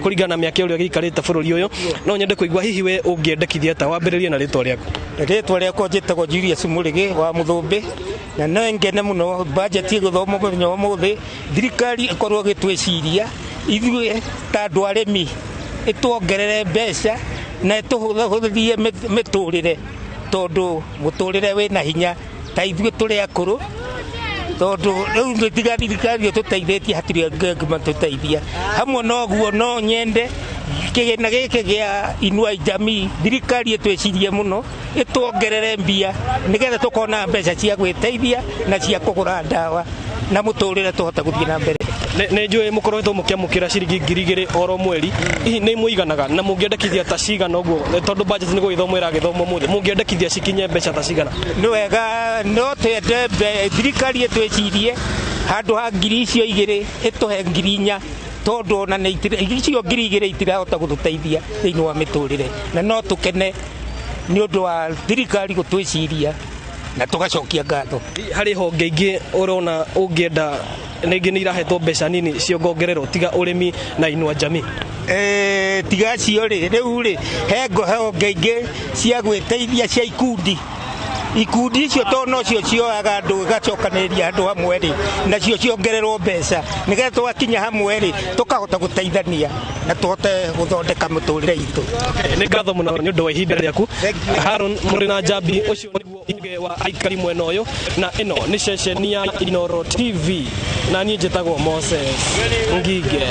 Kũringana na mĩaka ĩrĩa gĩikarĩte bũrũri ũyũ, no nyende kũigua hihi we ũngĩendekithia ta wambĩrĩrie na rĩtwa rĩaku. Rĩtwa rĩakwa njĩtagwo Julius Mũrĩgĩ wa Mũthũmbĩ, na no ngene mũno budget ĩgũthomwo mũthenya wa ũmũthĩ. Thirikari ĩkorwo ĩgĩtwĩciria ithuĩ ta andũ arĩmi, ĩtuongerere mbeca na ĩtũhũthĩrie mĩtũrĩre, tondũ mũtũrĩre wĩna hinya ta ithuĩ tũrĩ akũrũ, tondũ rĩu nĩ tiga thirikari ĩtũteithĩtie, hatirĩ angĩ matũteithia. Hamwe na ũguo, no nyende kĩgĩna gĩkĩ gĩa Inua Jamii, thirikari ĩtwĩcirie mũno, ĩtuongerere mbia nĩgetha tũkona mbeca cia gwĩteithia na cia kũgũra ndawa na mũtũrĩre tũhote gũthiĩ na mbere. Nĩ njũĩ mũkoretwo mũkĩamũkĩra ciringi 2000 oro mweri. Hihi nĩ mũiganaga, na mũngĩendekithia ta cigana ũguo, tondũ budget nĩ gũgĩthomwo ĩragĩthomwo mũthĩ, mũngĩendekithia cikinye mbeca ta cigana? Nĩ wega, no twende thirikari ĩtwĩcirie, handũ ha 2000 ĩtũhe 4000, tondũ ona nĩ icio 2000 itirahota gũtũteithia thĩinĩ wa mĩtũrĩre, na no tũkene nĩ ũndũ wa thirikari gũtwĩciria na tũgacokia ngatho. Harĩ honge ingĩ ũrona ũngĩenda rĩngĩ nĩ irahetwo mbeca nini ciongongererwo tiga ũrĩmi na Inua Jamii? Tiga cio rĩ, rĩu rĩ, he honge ingĩ cia gwĩteithia cia ikundi. Ikundi icio tondũ nocio cioyaga andũ igacokanĩrĩria andũ hamwe rĩ, nacio ciongererwo mbeca nĩgetha twakinya hamwe rĩ, tũkahota gũteithania na tũhote gũthondeka mũtũrĩre itũ. Nĩ ngatho mũno nĩ ũndũ wa ihinda rĩaku. Haron mũrĩ na Njambi, ũcio nĩguo uge wa aikari mwena ũyũ, na ĩno nĩ ceceni ya Inoro TV, na niĩ njĩtagwo Moses Ngige.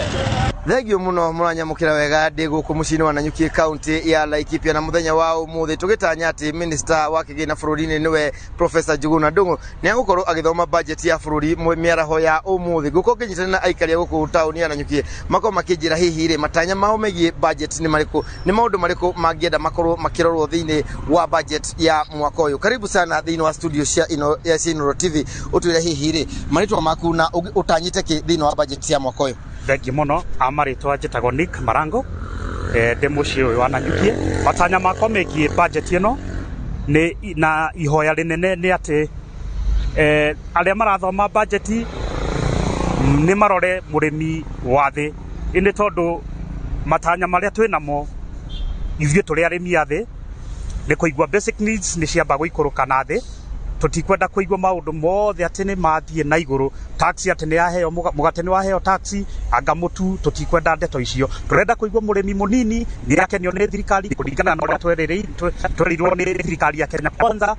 Thengio muno mũranyamũkĩra wega ndĩ gũkũ mũciĩ-inĩ wa Nanyuki, kaunti ya Laikipia, na mũthenya wa ũmũthĩ tũgĩtanya atĩ minister wa kĩgĩna bũrũri-inĩ, nĩwe Professor Njuguna Ndung'u, nĩ agũkorwo agĩthoma budget ya bũrũri mĩaraho ya ũmũthĩ. Ngũkorwo ngĩnyitanĩra na aikari a gũkũ taũni ya Nanyuki, makorwo makĩnjĩra hihi rĩ, matanya mao megiĩ budget nĩ marĩkũ, nĩ maũndũ marĩkũ mangĩenda makorwo makĩrorwo thĩinĩ wa budget ya mwaka ũyũ. Karibu sana thĩinĩ wa studio cia ino ya Inooro TV. Ũtwĩre hihi rĩ, marĩtwa maku na ũtanyĩte kĩ thĩinĩ wa budget ya mwaka ũyũ? Thengi mũno. A marĩtwa njĩtagwo Nick Marango, ndĩ mũciĩ ũyũ wa Nanyuki. Matanya makwa megiĩ budget ĩno nĩ na ihoya rĩnene nĩ atĩ arĩa marathoma budget nĩ marore mũrĩmi wa thĩ, ĩnĩ tondũ matanya marĩa twĩ namo ithuĩ tũrĩ arĩmi a thĩ nĩ kũigua basic needs nĩ ciamba gũikũrũka na thĩ. Tũtikwenda kũigua maũndũ mothe atĩ nĩ mathiĩ na igũrũ, tax atĩ nĩ yaheo, mũgate nĩ waheo tax, anga mũtu. Tũtikwenda ndeto icio. Tũrenda kũigua mũrĩmi mũnini nĩ akenio nĩ thirikari kũringana na ũrĩa twerirwo nĩ thirikari ya Kenya Kwanza.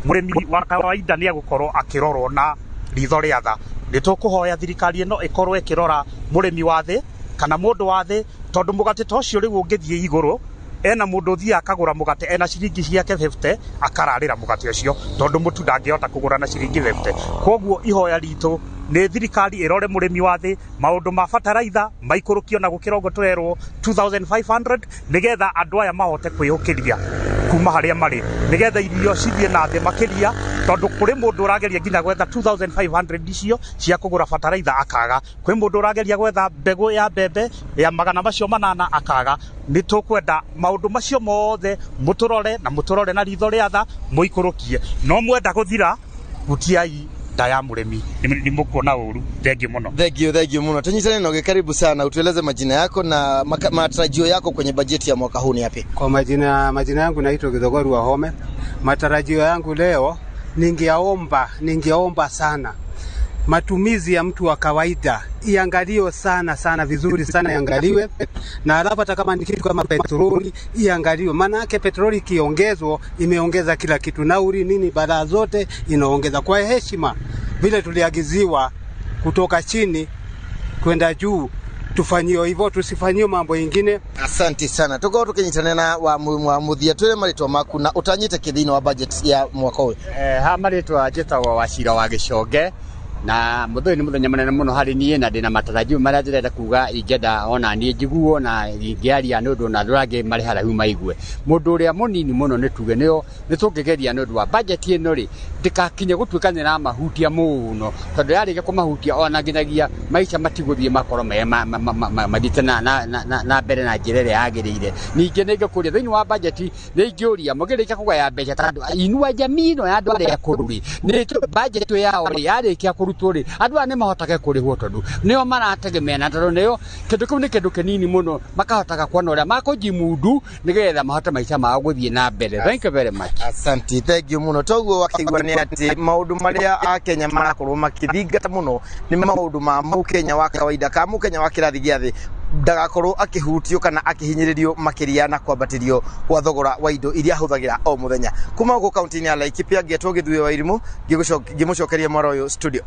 Mũrĩmi wa kawaida nĩ egũkorwo akĩrorwo na ritho rĩa tha. Nĩ tũkũhoya thirikari ĩno ĩkorwo ĩkĩrora mũrĩmi wa thĩ kana mũndũ wa thĩ, tondũ mũgate ta ũcio rĩu ũngĩthiĩ igũrũ, ena mũndũ ũthiaga akagũra mũgate ena ciringi ciake 50, akararĩra mũgate ũcio, tondũ mũtu ndangĩhota kũgũra na ciringi 50. Koguo ihoya ritũ nĩ thirikari ĩrore mũrĩmi wa thĩ, maũndũ ma bataraitha maikũrũkio na gũkĩra ũguo tũrerwo 2500, nĩgetha andũ aya mahote kwĩyũkĩria kuma harĩa marĩ, nĩgetha irio cithiĩ na thĩ makĩria, tondũ kũrĩ mũndũ ũrageria nginya gwetha 2500 icio cia kũgũra bataraitha akaga, kwĩ mũndũ ũrageria gwetha mbegũ ya mbembe ya 800 akaga. Nĩ tũkwenda maũndũ macio mothe mũtũrore na mũtũrore na ritho rĩa tha, mũikũrũkie. No mwenda gũthira gutiai nda ya mũrĩmi, nĩ mũkuona ũru. Thengiũ mũno. Thank you, thank you muno. Tunyitane noge, karibu sana. Utueleze majina yako na matarajio yako kwenye bajeti ya mwaka huu ni yapi? Kwa majina yangu naitwa Githogoru wa Home. Matarajio yangu leo, ningeomba sana matumizi ya mtu wa kawaida iangaliwe sana sana vizuri sana iangaliwe, na halafu hata kama ni kitu kama petroli iangaliwe, maana yake petroli ikiongezwa imeongeza kila kitu, nauri nini, balaa zote inaongeza. Kwa heshima vile tuliagiziwa kutoka chini kwenda juu, tufanyiwe hivyo, tusifanyiwe mambo ingine. Asante sana. Tukorwo tukinyitana na wa muthia, twire marĩtwa maku na ũtanyĩte kĩ thĩinĩ wa budget ya mwaka ũyũ. Ha marĩtwa njĩtagwo Wacira wa Gĩconge, na mũthenya ũyũ nĩ mũthenya mũnene mũno harĩ niĩ, na ndĩna matarajio marĩa ndĩrenda kuga. Ingĩenda ona niĩ njiguo na ingĩaria nĩ ũndũ na andũ arĩa angĩ marĩ haraihu maigue. Mũndũ ũrĩa mũnini mũno, nĩ tuge nĩo nĩ tũngĩgeria nĩ ũndũ wa budget ĩno rĩ, ndĩkakinye gũtuĩka nĩ ĩramahutia mũno, tondũ yarĩkia kũmahutia ona nginyagia maica matigũthiĩ makorwo me mathiĩte na mbere na njĩra ĩrĩa yagĩrĩire. Ningĩ nĩ ngĩkũria thĩinĩ wa budget, nĩ ingĩũria mũngĩrĩkia kũgaya mbeca, ta andũ Inua Jamii ĩno ya andũ arĩa akũrũ rĩ, nĩ budget yao rĩ yarĩkia kũrutwo. kũrutwo rĩ, andũ aya nĩ mahotage kũrĩhwo tondũ nĩo marategemea, na tondũ nĩo kĩndũ kĩu nĩ kĩndũ kĩnini mũno, makahotaga kuona ũrĩa makũjimundu nĩgetha mahote maica mao gũthiĩ na mbere. Thank you very much. Asante, thank you muno. Toguo wakĩigua nĩ atĩ maũndũ marĩa akenya marakorwo makĩthingata mũno nĩ maũndũ ma mũkenya wa kawaida ka mũkenya wa kĩrathi gĩa thĩ ndagakorwo akĩhutio kana akĩhinyĩrĩrio makĩria na kwambatĩrio kwa thogora wa indo iria ahũthagĩra o mũthenya. Kuma gũkũ kaunti-inĩ ya Laikipia, ngĩetwo Gĩthuĩ wa Irimũ, ngĩmũcokeria mwaro ũyũ studio.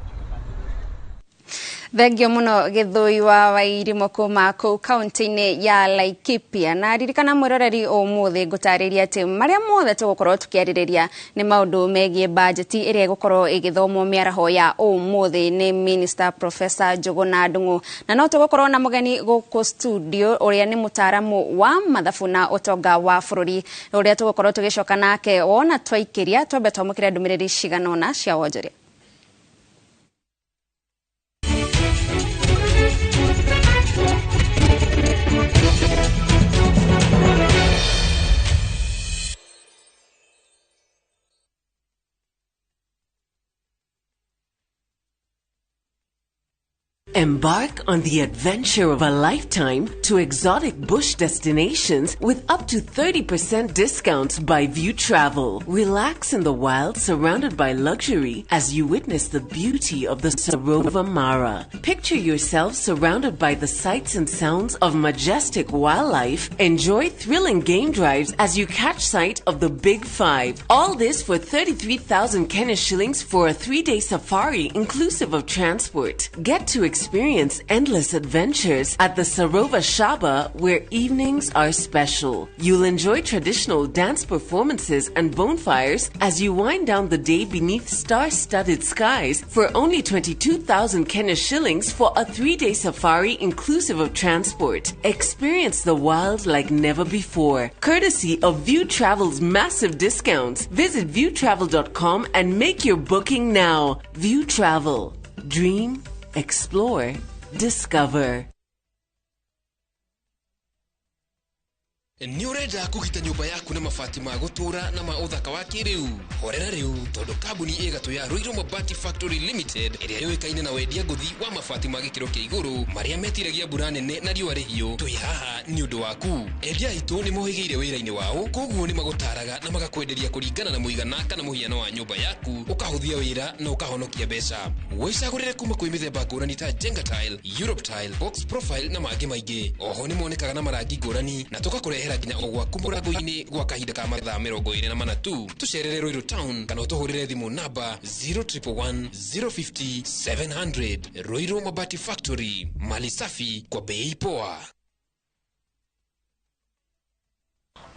Thengio muno Githui wa Wairimu kuma kuu kaunti-inĩ ya Laikipia. Na ririkana mwiroreri umuthi ngutariria ati maria mothe tugukorwo tukiaririria ni maundu megie bajeti iria igukorwo igithomwo miaraho ya umuthi ni Minister Professor Njuguna Ndung'u, na no tugukorwo na mugeni guku studio uria ni mutaramu wa mathabu na utonga wa bururi uria tugukorwo tugicoka nake wona twaikiria twambe twamukire ndumiriri cigana ona cia wonjoria. Embark on the adventure of a lifetime to exotic bush destinations with up to 30% discounts by View Travel. Relax in the wild surrounded by luxury as you witness the beauty of the Sarova Mara. Picture yourself surrounded by the sights and sounds of majestic wildlife. Enjoy thrilling game drives as you catch sight of the Big Five. All this for 33,000 Kenya shillings for a 3-day safari inclusive of transport. Get to experience endless adventures at the Sarova Shaba, where evenings are special. You'll enjoy traditional dance performances and bonfires as you wind down the day beneath star-studded skies for only 22,000 Kenya shillings for a 3-day safari inclusive of transport. Experience the wild like never before, courtesy of View Travel's massive discounts. Visit viewtravel.com and make your booking now. View Travel. Dream, explore, discover. Nĩ ũrenda kũgita nyũmba yaku na mabati ma gũtũũra na ma ũthaka wa kĩrĩu? Horera rĩu tondũ kambuni ĩgatũ ya Ruiru Mabati Factory Limited ĩrĩa yũĩkaine na wendia ngũthi wa mabati ma gĩkĩro kĩa igũrũ marĩa metiragia mbura nene na riũa rĩhiũ, twĩ haha nĩ ũndũ waku. Endia aitũ nĩ mohĩgĩire wĩra-inĩ wao, koguo nĩ magũtaraga na magakwenderia kũringana na mũigana kana mũhiano wa nyũmba yaku, ũkahũthia wĩra na ũkahonokia mbeca. Wĩcagũrĩre kuma kwĩ mĩthemba ngũrani ta Jenga Tile, Europe Tile, Box Profile na mangĩ maingĩ. Oho nĩ monekaga na marangi ngũrani na tũgakũrehera nginya o gwaku mũrango-inĩ gwa kahinda ka mathaa 24 tu. Tũcerere Ruiru Town kana ũtũhũrĩre thimũ namba 0111 050 700. Ruiru Mabati Factory, mali safi kwa bei poa.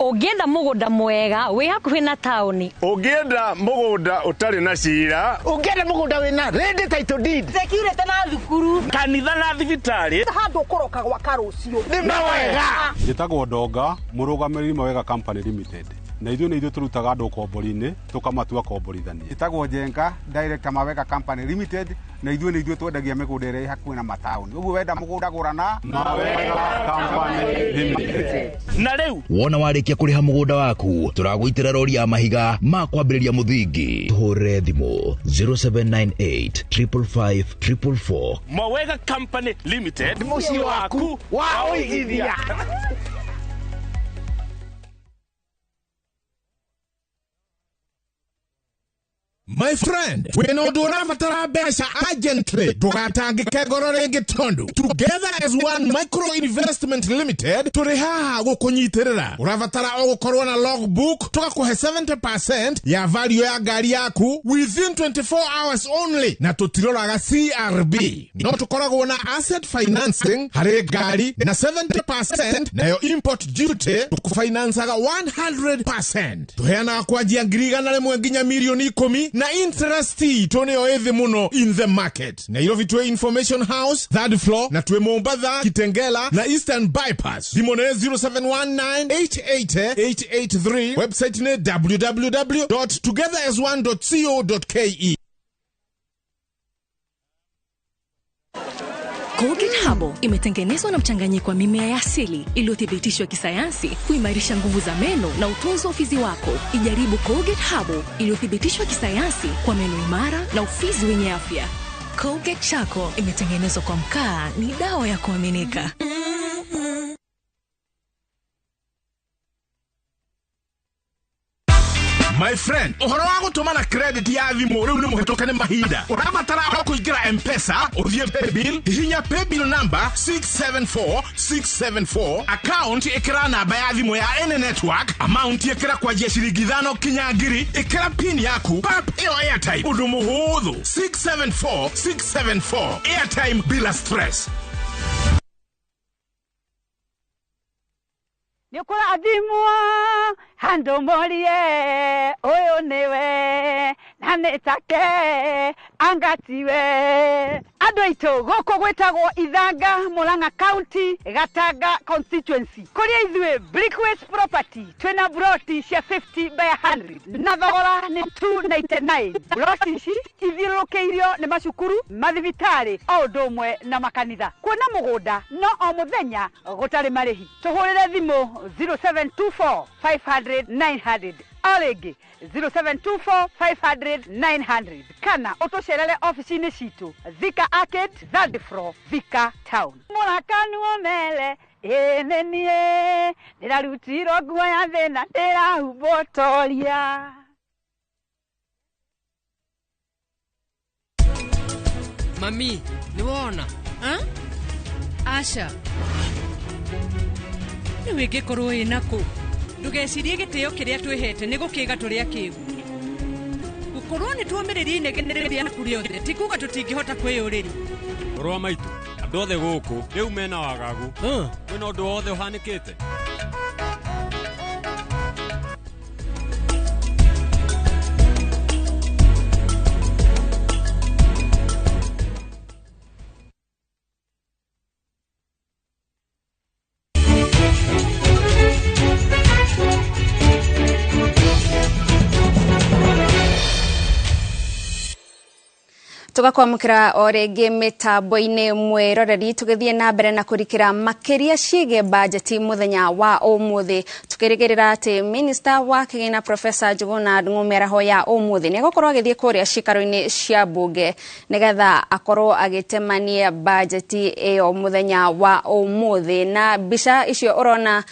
Ũngĩenda mũgũnda mwega wĩ hakuhĩ na taũni, ũngĩenda mũgũnda ũtarĩ na cira, ũngĩenda mũgũnda wĩna ready title deed, security na thukuru, kanitha na thibitarĩ, handũ ũkũroka gwaka rũciũ nĩ mawega. Njĩtagwo Ndonga, mũrũgamĩrĩri Mawega Company Limited, na ithuĩ nĩ ithuĩ tũrutaga andũ ũkombori-inĩ tũkamatua komborithania. Njĩtagwo Njenga, director Mawega Company Limited, na ithuĩ nĩ ithuĩ twendagia mĩgũnda ĩrĩa ĩ hakuhĩ na mataũni. Ũguo wenda mũgũnda gũra na Mawega Company Limited. Na rĩu wona warĩkia kũrĩha mũgũnda waku, tũragũitĩra rori ya mahiga ma kwambĩrĩria mũthingi. Tũhũrĩre thimũ 0798 555 444. Mawega Company Limited, mũciĩ waku wa ũigithia. My friend, wĩna ũndũ ũrabatara mbeca urgently, ndũgatangĩke ngoro rĩngĩ tondũ Together as One Micro Investment Limited tũrĩ haha gũkũnyitĩrĩra. Ũrabatara o gũkorwo na logbook, tũgakũhe 70% ya value ya ngari yaku within 24 hours only, na tũtiroraga CRB. No tũkoragwo na asset financing harĩ ngari na 70%, nayo import duty tũkũfinancaga 100%. Tũheanaga kwanjia 100,000 nginya 10,000,000 na interest itũ nĩyo ĩthĩ mũno in the market. Nairobi twĩ Information House third floor, na twĩ Mombatha, Kitengela na Eastern Bypass. Thimũ nĩ 0719 880 883. Website nĩ www.togetherasone.co.ke. Colgate Herbal imetengenezwa na mchanganyiko wa mimea ya asili iliyothibitishwa kisayansi kuimarisha nguvu za meno na utunzi wa ufizi wako. Ijaribu Colgate Herbal iliyothibitishwa kisayansi kwa meno imara na ufizi wenye afya. Colgate Charcoal imetengenezwa kwa mkaa, ni dawa ya kuaminika. My friend, ũhoro wa gũtũmana credit ya thimũ rĩu nĩ mũhetũke nĩ mahinda. Ũrabatara o kũingĩra M-Pesa, ũthiĩ paybill, hihinya paybill number 674674, account ĩkĩra namba ya thimũ ya any network, amount ĩkĩra kwanjia ciringi 5 kinya 1000, ĩkĩra pin yaku, pap ĩyo airtime, ũndũ mũhũthũ. 674674, airtime bila stress. Nĩũkũrathimwo handũ morie ũyũ nĩwe na nĩ take anga tiwe. Andũ aitũ gũkũ gwĩtagwo Ithanga, Murang'a County, Gatanga constituency, kũrĩa ithuĩ Brickways Property twĩna broti cia 50 by 100 na thogora nĩ 299. Broti ici ithiũrũrũkĩirio nĩ macukuru, mathibitarĩ o ũndũ ũmwe na makanitha. Kuona mũgũnda no o mũthenya gũtarĩ marĩhi. Tũhũrĩre thimũ 0724 500 900, o rĩngĩ 0724 500 900, kana ũtũcerere ofici-inĩ citũ Thika Arcade, third floor, Thika Town. Mũrakanuo mele ĩĩ nĩ niĩ ndĩrarutirwo nguo ya thĩna ndĩrahumbwo toria. Mami, nĩ wona? Aca, rĩu ĩngĩkorwo ĩnakũ ndũgecirie gĩtĩo kĩrĩa twĩhete nĩ gũkĩga tũrĩa kĩgu. Gũkorwo nĩ tuomĩrĩria inegene rĩrĩa rĩaku rĩothe ti kuga tũtingĩhota kwĩyũrĩria. Mũrũ wa maitũ, andũ othe gũkũ rĩu mena wagagu. Kwĩna ũndũ wothe ũhanĩkĩte? Tugakwamũkĩra o rĩngĩ mĩtambo-inĩ mwĩroreri, tũgĩthiĩ na mbere na kũrikĩra makĩria ciĩgiĩ bajeti mũthenya wa ũmũthĩ, tukĩrĩgĩrĩra atĩ Minister wa Kĩgĩna Professor Njuguna Ndung'u mĩaraho ya ũmũthĩ nĩ egũkorwo agĩthiĩ kũrĩa ciikaro-inĩ cia mbunge nĩgetha akorwo agĩtemania bajeti ĩyo mũthenya wa ũmũthĩ. Na mbica icio ũrona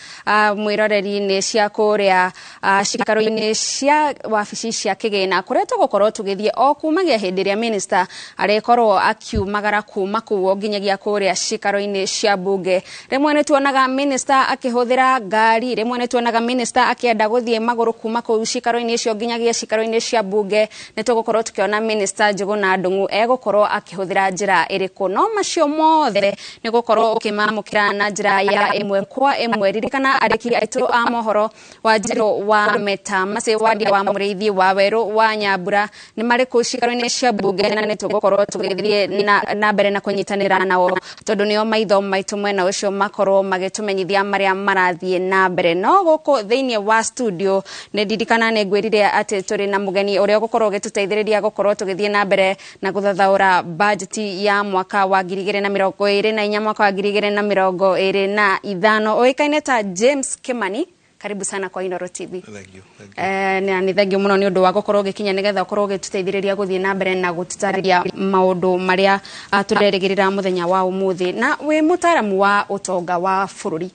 mwĩroreri nĩ cia kũrĩa ciikaro-inĩ cia wabici cia kĩgĩna kũrĩa tũgũkorwo tũgĩthiĩ o kumagia hĩndĩ ĩrĩa Minister arekorwo akiumagara kuma kũu nginyagia kũrĩa ciikaro-inĩ cia mbunge. Rĩmwe nĩ tuonaga minister akĩhũthĩra ngari, rĩmwe nĩ tuonaga minister akĩenda gũthiĩ magũrũ kuma kũu ciikaro-inĩ icio nginyagia ciikaro-inĩ cia mbunge. Nĩ tũgũkorwo tũkĩona Minister Njuguna Ndung'u egũkorwo akĩhũthĩra njĩra ĩrĩkũ, no macio mothe nĩ gũkorwo ũkĩmamũkĩra na njĩra ya ĩmwe kwa ĩmwe. Ririkana andĩki aitũ a mohoro wa Njirũ wa Meta, Macĩ Wandia wa Mũrĩithi, wa Werũ wa Nyambura nĩ marĩ kũu ciikaro-inĩ cia mbunge, na nĩ tũgũkorwo tũgĩthiĩ na mbere na kũnyitanĩra nao tondũ nĩo maitho maitũ mwena ũcio makorwo magĩtũmenyithia marĩa marathiĩ na mbere. No gũkũ thĩinĩ wa studio nĩ ndirikana nĩ ngwĩrire atĩ tũrĩ na mũgeni ũrĩa ũgũkorwo ũgĩtũteithĩrĩria gũkorwo tũgĩthiĩ na mbere na gũthathaũra bajeti ya mwaka wa 2024 mwaka wa 2025, ũĩkaine ta James Kimani. Karibu sana kwa Inooro TV. Thank you. Thank you. Nĩ thank you mũno nĩ ũndũ wa gũkorwo ũgĩkinya nĩgetha ũkorwo ũgĩtũteithĩrĩria gũthiĩ na mbere na gũtũtarĩria maũndũ marĩa tũrerĩgĩrĩra mũthenya wa ũmũthĩ. Na wĩ mũtaaramu wa ũtonga wa bũrũri,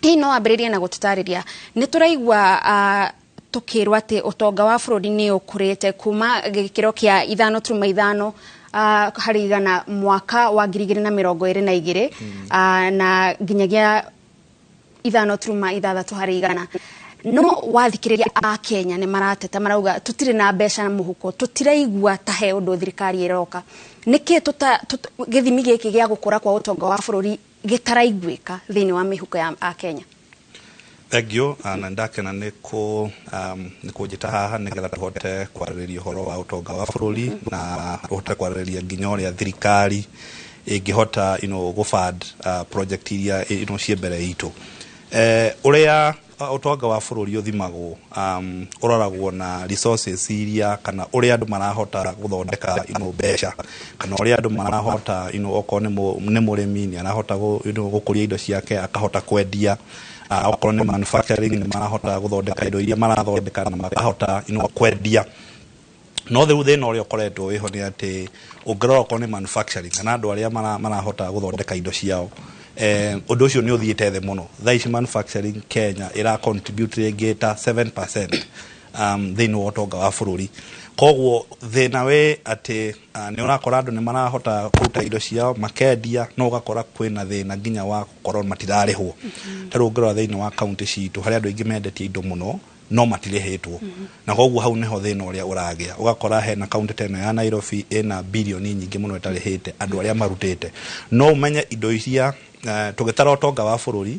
hihi no wambĩrĩrie na gũtũtarĩria, nĩ tũraigua tũkĩrwo atĩ ũtonga wa bũrũri nĩ ũkũrĩte kuma gĩkĩro kĩa 5.5 harĩ igana mwaka wa 2022 na nginyagia 5.6 harĩ igana. No wathikĩrĩria a Kenya nĩ marateta, marauga tũtirĩ na mbeca mũhuko, tũtiraigua ta he ũndũ thirikari ĩroka. Nĩkĩ gĩthimi gĩkĩ gĩa gũkũra kwa ũtonga wa bũrũri gĩtaraiguĩka thĩinĩ wa mĩhuko ya a Kenya? Thank you, na ndakena nĩ kũnjĩta haha nĩgetha tũhote kwarĩrĩria ũhoro wa ũtonga wa bũrũri na tũhote kwarĩrĩria nginya ũrĩa thirikari ĩngĩhota gũ-fund project iria ciĩ mbere itũ. Ũrĩa ũtonga wa bũrũri ũthimagwo, ũroragwo na resources iria kana ũrĩa andũ marahota gũthondeka mbeca, kana ũrĩa andũ marahota okorwo nĩ mũrĩmi nĩ arahota gũkũria indo ciake akahota kwendia, okorwo nĩ manufacturing nĩ marahota gũthondeka indo iria marathondeka na makahota kwendia. No rĩu thĩna ũrĩa ũkoretwo wĩho nĩ atĩ ũngĩrora okorwo nĩ manufacturing kana andũ arĩa marahota gũthondeka indo ciao, ũndũ ũcio nĩ ũthiĩte thĩ mũno. Thaa ici manufacturing Kenya ĩra contribute rĩngĩ ta 7% thĩinĩ wa ũtonga wa bũrũri. Koguo thĩna wĩ atĩ nĩ ũrakora andũ nĩ marahota kũruta indo ciao makendia, no ũgakora kwĩna thĩna nginya wa gũkorwo matirarĩhwo. Ta rĩu ũngĩrora thĩinĩ wa kaunti citũ harĩa andũ aingĩ mendetie indo mũno no matirĩhĩtwo, na koguo hau nĩho thĩna ũrĩa ũragĩa. Ũgakora hena kaunti ta ĩno ya Nairobi ĩna birioni nyingĩ mũno ĩtarĩhĩte andũ arĩa marutĩte. No ũmenye indo iria tũgĩtara ũtonga wa bũrũri,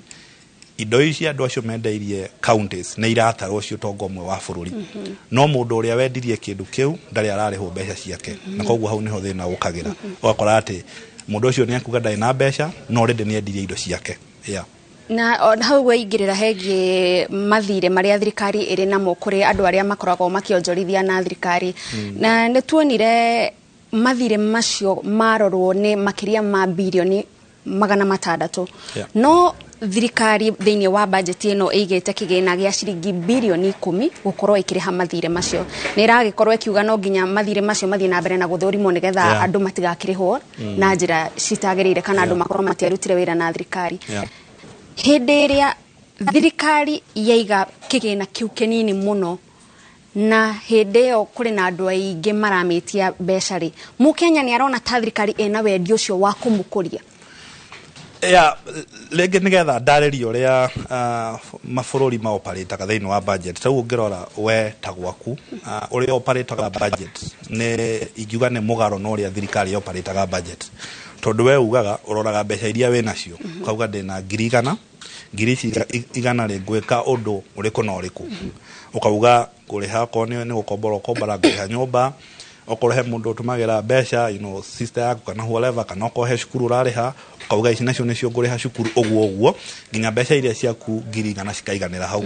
indo ici andũ acio mendeirie counties nĩ iratarwo ci ũtonga ũmwe wa bũrũri, no mũndũ ũrĩa wendirie kĩndũ kĩu ndarĩ ararĩhwo mbeca ciake, na koguo hau nĩho thĩna ũkagĩra. Ũgakora atĩ mũndũ ũcio nĩ akuga ndarĩ na mbeca no already nĩ endirie indo ciake. Yeah. Na hau waingĩrĩra hegiĩ mathirĩ marĩa thirikari ĩrĩ namo kũrĩ andũ arĩa makoragwo makĩonjorithia na thirikari, na nĩ tuonire mathirĩ macio marorwo nĩ makĩria ma birioni 600, no thirikari thĩinĩ wa bajeti ĩno ĩigĩte kĩgĩna gĩa ciringi birioni 10 gũkorwo ĩkĩrĩha mathirĩ macio. Nĩ ĩragĩkorwo ĩkiuga no nginya mathirĩ macio mathiĩ na mbere na gũthũrimwo nĩgetha andũ matigakĩrĩhwo na njĩra citagĩrĩire kana andũ makorwo matiarutire wĩra na thirikari. Hĩndĩ ĩrĩa thirikari yaiga kĩgĩna kĩu kĩnini mũno na hĩndĩ ĩyo kũrĩ na andũ aingĩ maramĩtia mbeca rĩ, mũkenya nĩ arona ta thirikari ĩna wendi ũcio wa kũmũkũria? Ya, rĩngĩ nĩgetha ndarĩrie ũrĩa mabũrũri maoparĩtaga thĩinĩ wa budget. Ta rĩu ũngĩrora we ta gwaku, ũrĩa oparĩtaga budget nĩ ingiuga nĩ mũgaro na ũrĩa thirikari yoparĩtaga budget, tondũ we ugaga ũroraga mbeca iria wĩ nacio, ũkauga ndĩna 100,000, ngiri ici igana rĩ, ngwĩka ũndũ ũrĩkũ na ũrĩkũ. Ũkauga ngũrĩha okorwo nĩ gũkombora ũkombora, ngũrĩha nyũmba, okorwo he mũndũ ũtũmagĩra mbeca, sister yaku kana whoever, kana okorwo he cukuru ũrarĩha, ũkauga ici nacio nĩcio ngũrĩha cukuru, ũguo ũguo nginya mbeca iria ciaku 100,000 cikaiganĩra hau.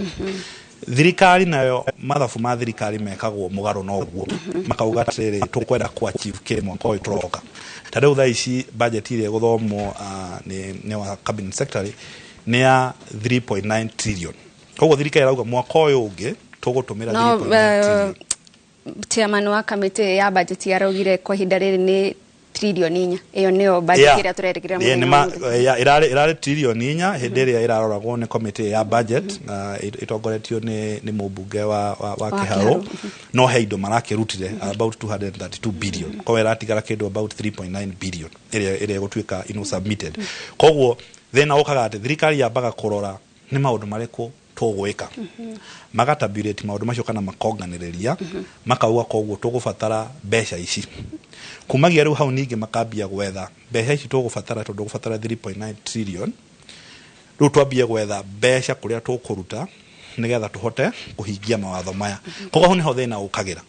Thirikari nayo, mathabu ma thirikari mekagwo mũgarũ na ũguo, makauga atĩrĩrĩ, tũkwenda ku achieve kĩ mwaka ũyũ tũroka. Ta rĩu thaa ici budget ĩrĩa ĩgũthomwo nĩ wa cabinet secretary nĩ ya 3.9 trillion. Koguo thirikari ĩrauga mwaka ũyũ ũngĩ tũgũtũmĩra No 3.9 trillion. Chairman wa kamĩtĩ ya bajeti araugire kwa ihinda rĩrĩ nĩ tririoni 4. Ĩyo nĩyo bajeti ĩrĩa tũrerĩgĩrĩra mũthenya wa ũmũthĩ. Yeah, ĩrarĩ tririoni 4 hĩndĩ ĩrĩa ĩraroragwo nĩ komĩtĩ ya budget na ĩtongoretio nĩ mũmbunge wa Wa Kĩharũ. Kĩharũ. No he indo marakĩrutire about 232 billion, koguo ĩratigara kĩndũ about 3.9 billion ĩrĩa ĩgũtuĩka submitted. Koguo thĩna ũkaga atĩ thirikari yambaga kũrora nĩ maũndũ marĩkũ tũgwĩka, magatabulate maũndũ macio kana makonganĩrĩria, makauga koguo tũgũbatara mbeca ici. Kumagia rĩu hau ningĩ makambia gwetha mbeca ici tũgũbatara, tondũ tũgũbatara 3.9 trillion, rĩu twambie gwetha mbeca kũrĩa tũkũruta nĩgetha tũhote kũhingia mawatho maya. Koguo hau nĩho thĩna ũkagĩra.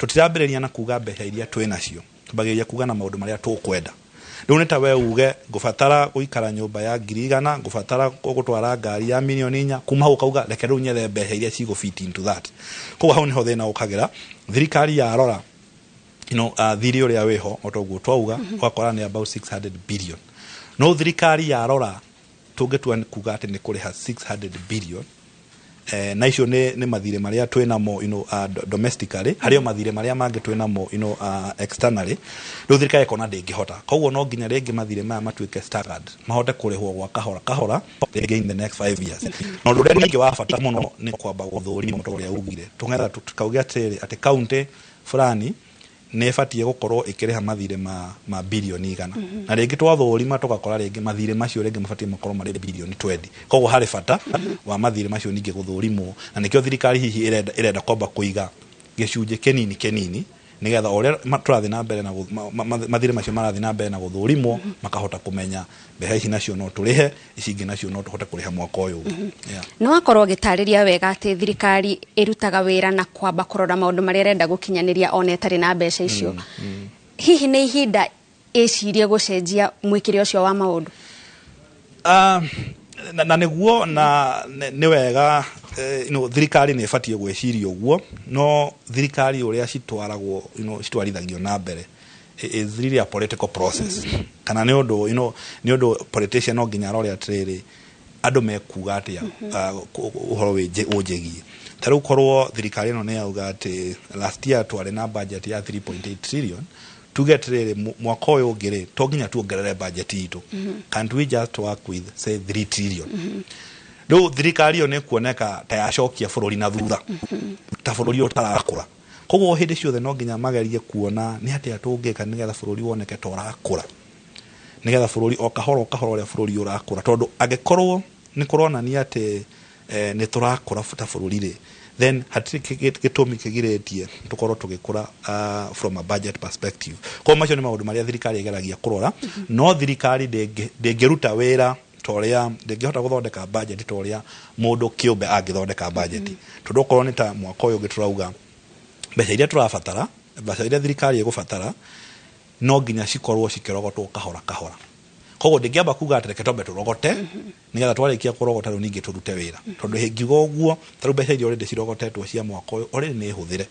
Tũtirambĩrĩria na kuga mbeca iria twĩ nacio, twambagĩrĩria kuga na maũndũ marĩa tũkwenda. Rĩu nĩ ta we uge ngũbatara gũikara nyũmba ya 100,000, ngũbatara gũtwara ngari ya mirioni 4. Kuma hau ũkauga reke rĩu nyethe mbeca iria cigũ fit into that. Koguo hau nĩho thĩna ũkagĩra. Thirikari yarora thirĩ ũrĩa wĩho, o toguo twauga, ũgakora nĩ about 600 billion, no thirikari yarora tũngĩtua kuga atĩ nĩ kũrĩha 600 billion, na icio nĩ mathirĩ marĩa twĩ namo domestically, harĩ o mathirĩ marĩa mangĩ twĩ namo externally. Rĩu thirikari ĩkona ndĩngĩhota, koguo no nginya rĩngĩ mathirĩ maya matuĩke staggered, mahote kũrĩhwo gwa kahora kahora rĩngĩ in the next 5 years. Na ũndũ ũrĩa ningĩ wa bata mũno nĩ kwamba gũthũrima ta ũrĩa ugire, tũgetha tukauge atĩrĩrĩ, atĩ kaunti fulani nĩ ĩbatiĩ gũkorwo ĩkĩrĩha mathirĩ ma birioni 100, na rĩngĩ twathũrima tũgakora rĩngĩ mathirĩ macio rĩngĩ mabatiĩ makorwo marĩ birioni 20. Koguo harĩ bata wa mathirĩ macio ningĩ gũthũrimwo, na nĩkĩo thirikari hihi ĩrenda kwamba kũiga gĩcunjĩ kĩnini kĩnini nĩgetha o ũrĩa tũrathiĩ na mbere na mathirĩ macio marathiĩ na mbere na gũthũrimwo, makahota kũmenya mbeca ici nacio no tũrĩhe, ici ingĩ nacio no tũhote kũrĩha mwaka ũyũ ũngĩ. Yeah. Nĩ wakorwo ũgĩtarĩria wega atĩ thirikari ĩrutaga wĩra na kwamba kũrora maũndũ marĩa ĩrenda gũkinyanĩria ona ĩtarĩ na mbeca icio. Hihi nĩ ihinda ĩcirie gũcenjia mwĩkĩre ũcio wa maũndũ? Na nĩguo na nĩ wega, thirikari nĩ ĩbatiĩ gwĩciria ũguo, no thirikari ũrĩa citwaragwo, citwarithagio na mbere is really a political process, kana nĩ ũndũ nĩ ũndũ politician no nginya arore atĩrĩrĩ, andũ mekuga atĩa ũhoro ũnjĩgiĩ. Ta rĩu korwo thirikari ĩno nĩ yauga atĩ last year twarĩ na budget ya 3.8 trillion, tuge atĩrĩrĩ, mwaka ũyũ ũngĩ rĩ, to nginya tuongerere budget itũ. Can't we just work with, say, 3 trillion? Rĩu thirikari ĩyo nĩ kuoneka ta yacokia bũrũri na thutha, ta bũrũri ũtarakũra. Koguo hĩndĩ ciothe no nginya magerie kuona nĩ atĩa tũngĩka nĩgetha bũrũri woneke ta ũrakũra, nĩgetha bũrũri o kahora o kahora ũrĩa bũrũri ũrakũra, tondũ angĩkorwo nĩ kũronania atĩ nĩ tũrakũra ta bũrũri rĩ, then hatirĩ gĩtũmi kĩgirĩtie tũkorwo tũgĩkũra from a budget perspective. Koguo macio nĩ maũndũ marĩa thirikari ĩgeragia kũrora. No thirikari ndĩngĩruta wĩra ta ũrĩa, ndĩngĩhota gũthondeka budget ta ũrĩa mũndũ kĩũmbe angĩthondeka budget, tondũ okorwo nĩ ta mwaka ũyũ ũngĩ tũrauga mbeca iria tũrabatara, mbeca iria thirikari ĩgũbatara no nginya cikorwo cikĩrogotwo kahora kahora. Koguo ndĩngĩamba kuga atĩ reke twambe tũrogote, nĩgetha twarĩkia kũrogota rĩu ningĩ tũrute wĩra, tondũ ĩngiuga ũguo, ta rĩu mbeca iria already cirogotetwo cia mwaka ũyũ already nĩ hũthĩre.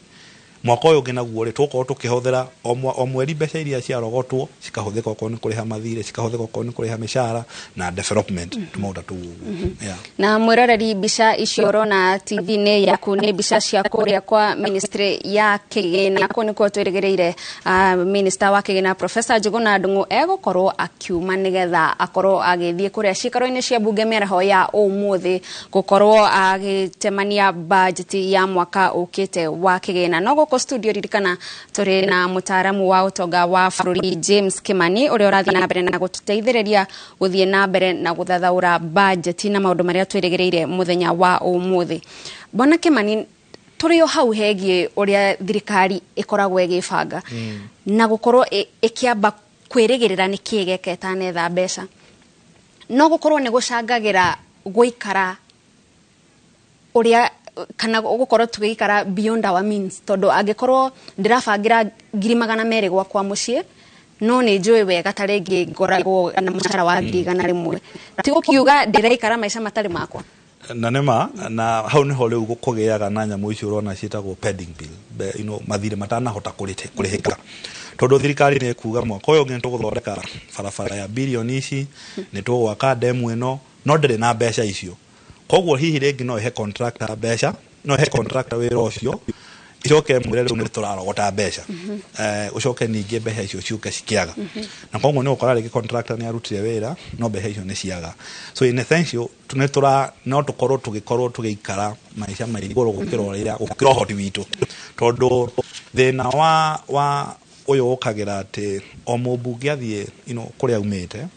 Mwaka ũyũ ũngĩ naguo rĩ, tũgũkorwo tũkĩhũthĩra o mweri mbeca iria ciarogotwo cikahũthĩka, okorwo nĩ kũrĩha mathirĩ, cikahũthĩka okorwo nĩ kũrĩha mĩcara na development, tũmaũndũ tũu ũguo. Yeah. Na mwĩroreri, mbica icio ũrona TV-inĩ yaku nĩ mbica cia kũrĩa kwa ministry ya kĩgĩna. Kũu nĩkuo twĩrĩgĩrĩire minister wa kĩgĩna, Professor Njuguna Ndung'u, egũkorwo akiuma nĩgetha akorwo agĩthiĩ kũrĩa ciikaro-inĩ cia mbunge mĩaraho ya ũmũthĩ gũkorwo agĩtemania budget ya mwaka ũkĩte wa kĩgĩna. No gũkũ studio, ririkana tũrĩ na mũtaaramu wa ũtonga wa bũrũri James Kimani, ũrĩa ũrathiĩ na mbere na gũtũteithĩrĩria gũthiĩ na mbere na gũthathaũra budget na maũndũ marĩa twĩrĩgĩrĩire mũthenya wa ũmũthĩ. Bwana Kimani, tũrĩ o hau hegiĩ ũrĩa thirikari ĩkoragwo ĩgĩbanga na gũkorwo ĩkĩamba kwĩrĩgĩrĩra nĩ kĩĩ geka ĩtanetha mbeca, no gũkorwo nĩ gũcangagĩra gũikara ũrĩa kana gũkorwo tũgĩikara beyond our means, tondũ angĩkorwo ndĩrabangĩra 200,000 gwakwa mũciĩ, no nĩ njũĩ wega ta rĩngĩ ngoragwo na mũcara wa 100,000, ti gũkiuga ndĩraikara maica matarĩ makwa? Na nĩma, na hau nĩho rĩu kũgĩaga na nyamũ icio ũrona ciĩtagwo pending bill, mathirĩ matanahota kũrĩhĩka, tondũ thirikari nĩ ĩkuga mwaka ũyũ ũngĩ nĩ tũgũthondeka barabara ya birioni ici, nĩ tũgwaka ndemu ĩno, no ndĩrĩ na mbeca icio. Koguo hihi rĩngĩ no ĩhe contractor mbeca, no ĩhe contractor wĩra ũcio, icoke mwĩre rĩu nĩ tũrarogota mbeca, ũcoke ningĩ mbeca icio ciũke cikĩaga. Na koguo nĩ ũgũkora rĩngĩ contractor nĩ arutire wĩra no mbeca icio nĩ ciaga. So in essential nĩ tũra no tũkorwo tũgĩkorwo tũgĩikara maica ma igũrũ gũkĩra ũrĩa, gũkĩra ũhoti witũ, tondũ thĩna wa ũyũ ũkagĩra atĩ o mũmbunge athiĩ kũrĩa aumĩte,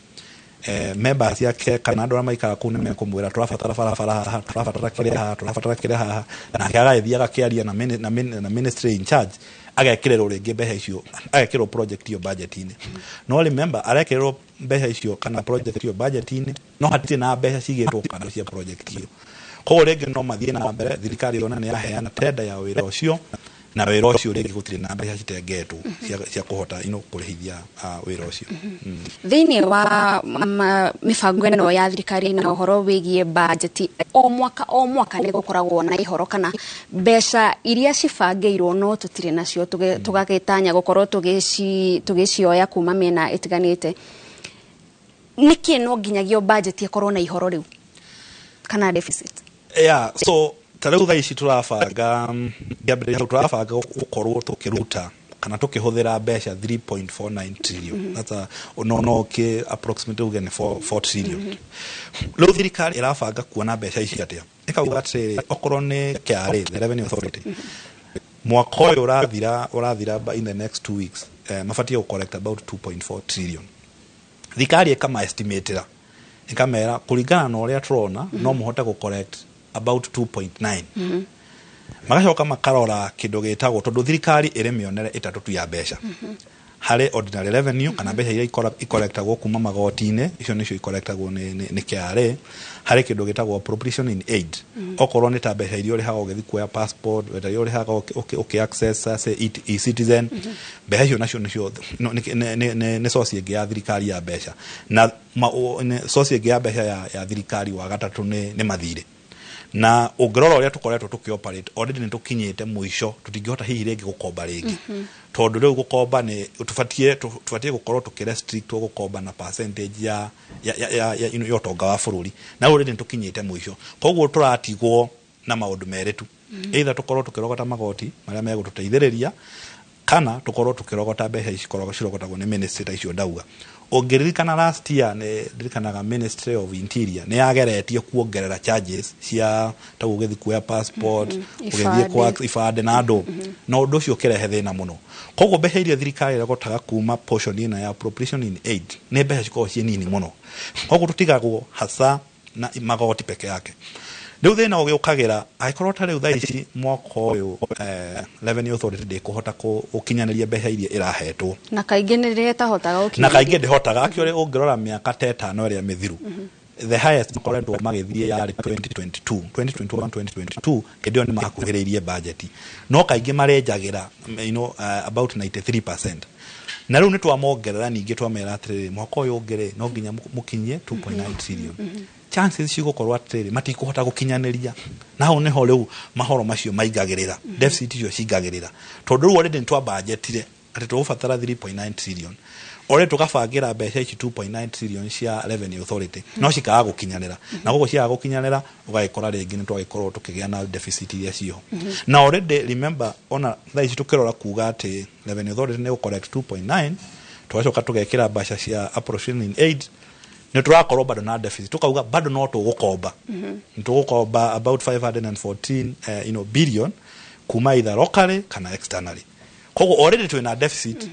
members yake kana andũ arĩa maikara kũu nĩ mekũmwĩra tũrabatara barabara haha, tũrabatara kĩrĩa haha, tũrabatara kĩrĩa haha, nake agagĩthiĩ agakĩaria na ministry in charge, agekĩrĩrwo rĩngĩ mbeca icio, agekĩrwo project ĩyo budget-inĩ. No remember, arekĩrĩrwo mbeca icio kana project ĩyo budget-inĩ, no hatirĩ na mbeca cigĩtwo kando cia project ĩyo. Koguo rĩngĩ no mathiĩ na mbere, thirikari yona nĩ yaheana tender ya wĩra ũcio, na wĩra ũcio rĩngĩ gũtirĩ na mbeca citengetwo cia kũhota kũrĩhithia wĩra ũcio. Thĩinĩ wa mĩbango ĩno ya thirikari na ũhoro wĩgiĩ budget, o mwaka o mwaka nĩ gũkoragwo na ihoro kana mbeca iria cibangĩirwo no tũtirĩ nacio, tũgagĩtanya gũkorwo tũgĩcioya kuma mĩena ĩtiganĩte. Nĩkĩ no nginyagio budget ĩkorwo na ihoro rĩu kana deficit? Yeah, so ta rĩu thaa ici tũrabanga, ngĩambĩrĩria hau, tũrabanga gũkorwo tũkĩruta kana tũkĩhũthĩra mbeca 3.49 trillion. That's a no kĩ approximately uge nĩ 4 trillion. Rĩu thirikari ĩrabanga kuona mbeca ici atĩa? Ĩkauga atĩrĩrĩ, okorwo nĩ KRA, the Revenue Authority, mwaka ũyũ ũrathira in the next 2 weeks, mabatiĩ gũ collect about 2.4 trillion. Thirikari ĩkama estimatĩra, ĩkamera kũringana na ũrĩa tũrona no mũhote gũ collect about 2.9. Magacoka makarora kĩndũ gĩtagwo, tondũ thirikari ĩrĩ mĩonere ĩtatũ tu ya mbeca. Harĩ ordinary revenue kana mbeca iria ikorektagwo kuma magoti-inĩ, icio nĩcio ikorektagwo nĩ KRA. Harĩ kĩndũ gĩtagwo appropriation in aid, okorwo nĩ ta mbeca iria ũrĩhaga ũgĩthiĩ kuoya passport, mbeca iria ũrĩhaga ũkĩ access, say, e-Citizen, mbeca icio nacio nĩcio nĩ source ĩngĩ ya thirikari ya mbeca. Na source ĩngĩ ya mbeca ya thirikari wa gatatũ nĩ mathirĩ. Na ũngĩrora ũrĩa tũkoretwo tũkĩoperate already, nĩ tũkinyĩte mũico, tũtingĩhota hihi rĩngĩ gũkomba rĩngĩ, tondũ rĩu gũkomba nĩ tũbatiĩ gũkorwo tũkĩrestrictwo gũkomba na percentage ya ũtonga wa bũrũri, na rĩu already nĩ tũkinyĩte mũico. Koguo tũratigwo na maũndũ merĩ tu. Either tũkorwo tũkĩrogota magoti marĩa megũtũteithĩrĩria, kana tũkorwo tũkĩrogota mbeca ici cirogotagwo nĩ ministry ta icio ndauga. Ũngĩririkana last year, nĩ ndirikanaga Ministry of Interior nĩ yageretie kuongerera charges cia ta ũgĩthiĩ kuoya passport, ũgĩthiĩ kwa ibandĩ na andũ, na ũndũ ũcio ũkĩrehe thĩna mũno. Koguo mbeca iria thirikari ĩrogotaga kuma portion ĩno ya appropriation in aid nĩ mbeca cikoragwo ciĩ nini mũno. Koguo tũtigagwo hasa na magoti peke yake. Rĩu thĩna ũgĩũkagĩra angĩkorwo ta rĩu thaa ici mwaka ũyũ Revenue Authority ndĩkũhota gũkinyanĩria mbeca iria ĩrahetwo. Na kaingĩ nĩ rĩrĩa ĩtahotaga gũkinyanĩria. Na kaingĩ ndĩhotaga. Actually, ũngĩrora mĩaka ta 5 ĩrĩa mĩthiru, the highest makoretwo magĩthiĩ yarĩ 2022, 2021, 2022. Hĩndĩ ĩyo nĩ makuhĩrĩirie budget, no kaingĩ marenjagĩra about 93%. Na rĩu nĩ twamongerera ningĩ, twamera atĩrĩrĩ, mwaka ũyũ ũngĩ rĩ, no nginya mũkinyie 2.9 trillion. Chances cigũkorwo atĩrĩrĩ, matikũhota gũkinyanĩria, na hau nĩho rĩu mahoro macio maingagĩrĩra, deficit icio cingagĩrĩra, tondũ rĩu already nĩ twambanjetire atĩ tũgũbatara 3.9 trillion. Already tũgabangĩra mbeca ici 2.9 trillion cia Revenue Authority, no cikaga gũkinyanĩra, na koguo ciaga gũkinyanĩra, ũgagĩkora rĩngĩ nĩ twagĩkorwo tũkĩgĩa na deficit iria ciho. Na already remember, ona thaa ici tũkĩrora kuga atĩ Revenue Authority nĩ gũcollect 2.9, tũgacoka tũgekĩra mbeca cia appropriation in aid, nĩ tũrakorwo bado na deficit. Tukauga bado no tũgũkomba, nĩ tũgũkomba about 514 billion kuma either locally kana externally. Koguo already twĩna deficit.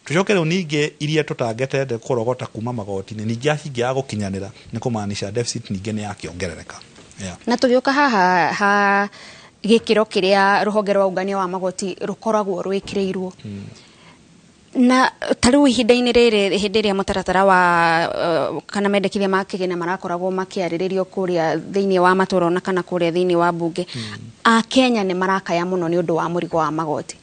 Tucoke rĩu ningĩ iria tũtangetete kũrogota kuma magoti-inĩ, ningĩ acingĩaga gũkinyanĩra, nĩ kũmaanisha deficit ningĩ nĩ yakĩongerereka, yeah. Na tũgĩũka haha ha gĩkĩro kĩrĩa rũhonge rwa ũngania wa magoti rũkoragwo rwĩkĩrĩirwo, na ta rĩu ihinda-inĩ rĩrĩ, hĩndĩ ĩrĩa mũtaratara wa kana mendekithia ma kĩgĩna marakoragwo makĩarĩrĩrio kũrĩa thĩinĩ wa matũra ona kana kũrĩa thĩinĩ wa mbunge, Akenya nĩ marakaya mũno nĩ ũndũ wa mũrigo wa magoti.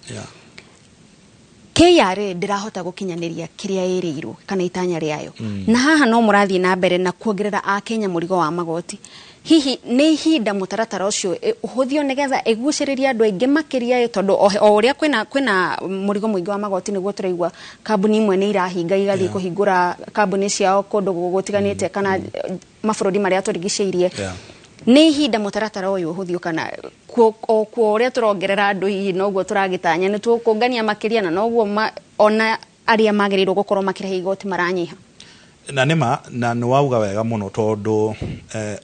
KRA ndĩrahota gũkinyanĩria kĩrĩa ĩrĩirwo kana itanya rĩayo, na haha no mũrathiĩ na mbere na kuongerera Akenya mũrigo wa magoti. Hihi nĩ ihinda mũtaratara ũcio ũhũthio nĩgetha ĩgucĩrĩrie andũ aingĩ makĩria, tondũ o ũrĩa kwĩna mũrigo mũingĩ wa magoti, nĩguo tũraigua kambuni imwe nĩ irahinga igathiĩ kũhingũra kambuni ciao kũndũ gũtiganĩte kana mabũrũri marĩa tũrigicĩirie. Nĩ ihinda mũtaratara ũyũ ũhũthio, kana o kuo ũrĩa tũrongerera andũ hihi noguo tũragĩtanya nĩ tũkũngania makĩria, na noguo ona arĩa magĩrĩirwo gũkorwo makĩrĩha igoti maranyiha? Na nĩma, na nĩ wauga wega mũno, tondũ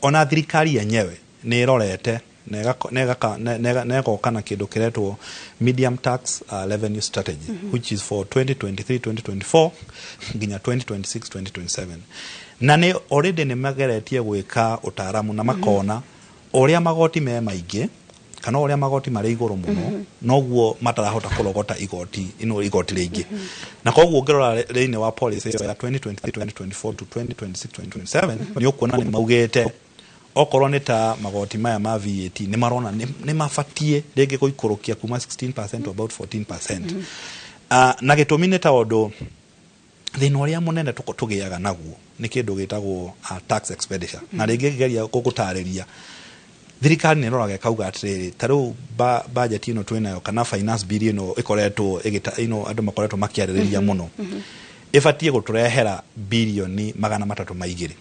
ona thirikari yenyewe nĩ ĩrorete na ĩgoka na kĩndũ kĩretwo medium tax revenue strategy, which is for 2023 2024 nginya 2026 2027. Na nĩ already nĩ mageretie gwĩka ũtaaramu na makona ũrĩa magoti me maingĩ kana ũrĩa magoti marĩ igũrũ mũno, noguo matarahota kũrogota igoti ino igoti rĩingĩ. Na koguo ũngĩrora thĩinĩ wa policy ya 2023 2024 to 2026 2027, nĩ ũkuona nĩ maugĩte okorwo nĩ ta magoti maya ma VAT, nĩ marona nĩ mabatiĩ rĩngĩ gũikũrũkia kuma 16% to about 14%. Na gĩtũmi nĩ tondũ thĩna ũrĩa mũnene tũgĩaga naguo nĩ kĩndũ gĩtagwo tax expenditure. Na rĩngĩ ngĩgeria gũgũtarĩria, thirikari nĩ ĩroraga ĩkauga atĩrĩrĩ, ta rĩu budget ĩno twĩnayo kana finance bill ĩno ĩkoretwo ĩgĩta ĩno andũ makoretwo makĩarĩrĩria mũno, ĩbatiĩ gũtũrehera 302 birioni.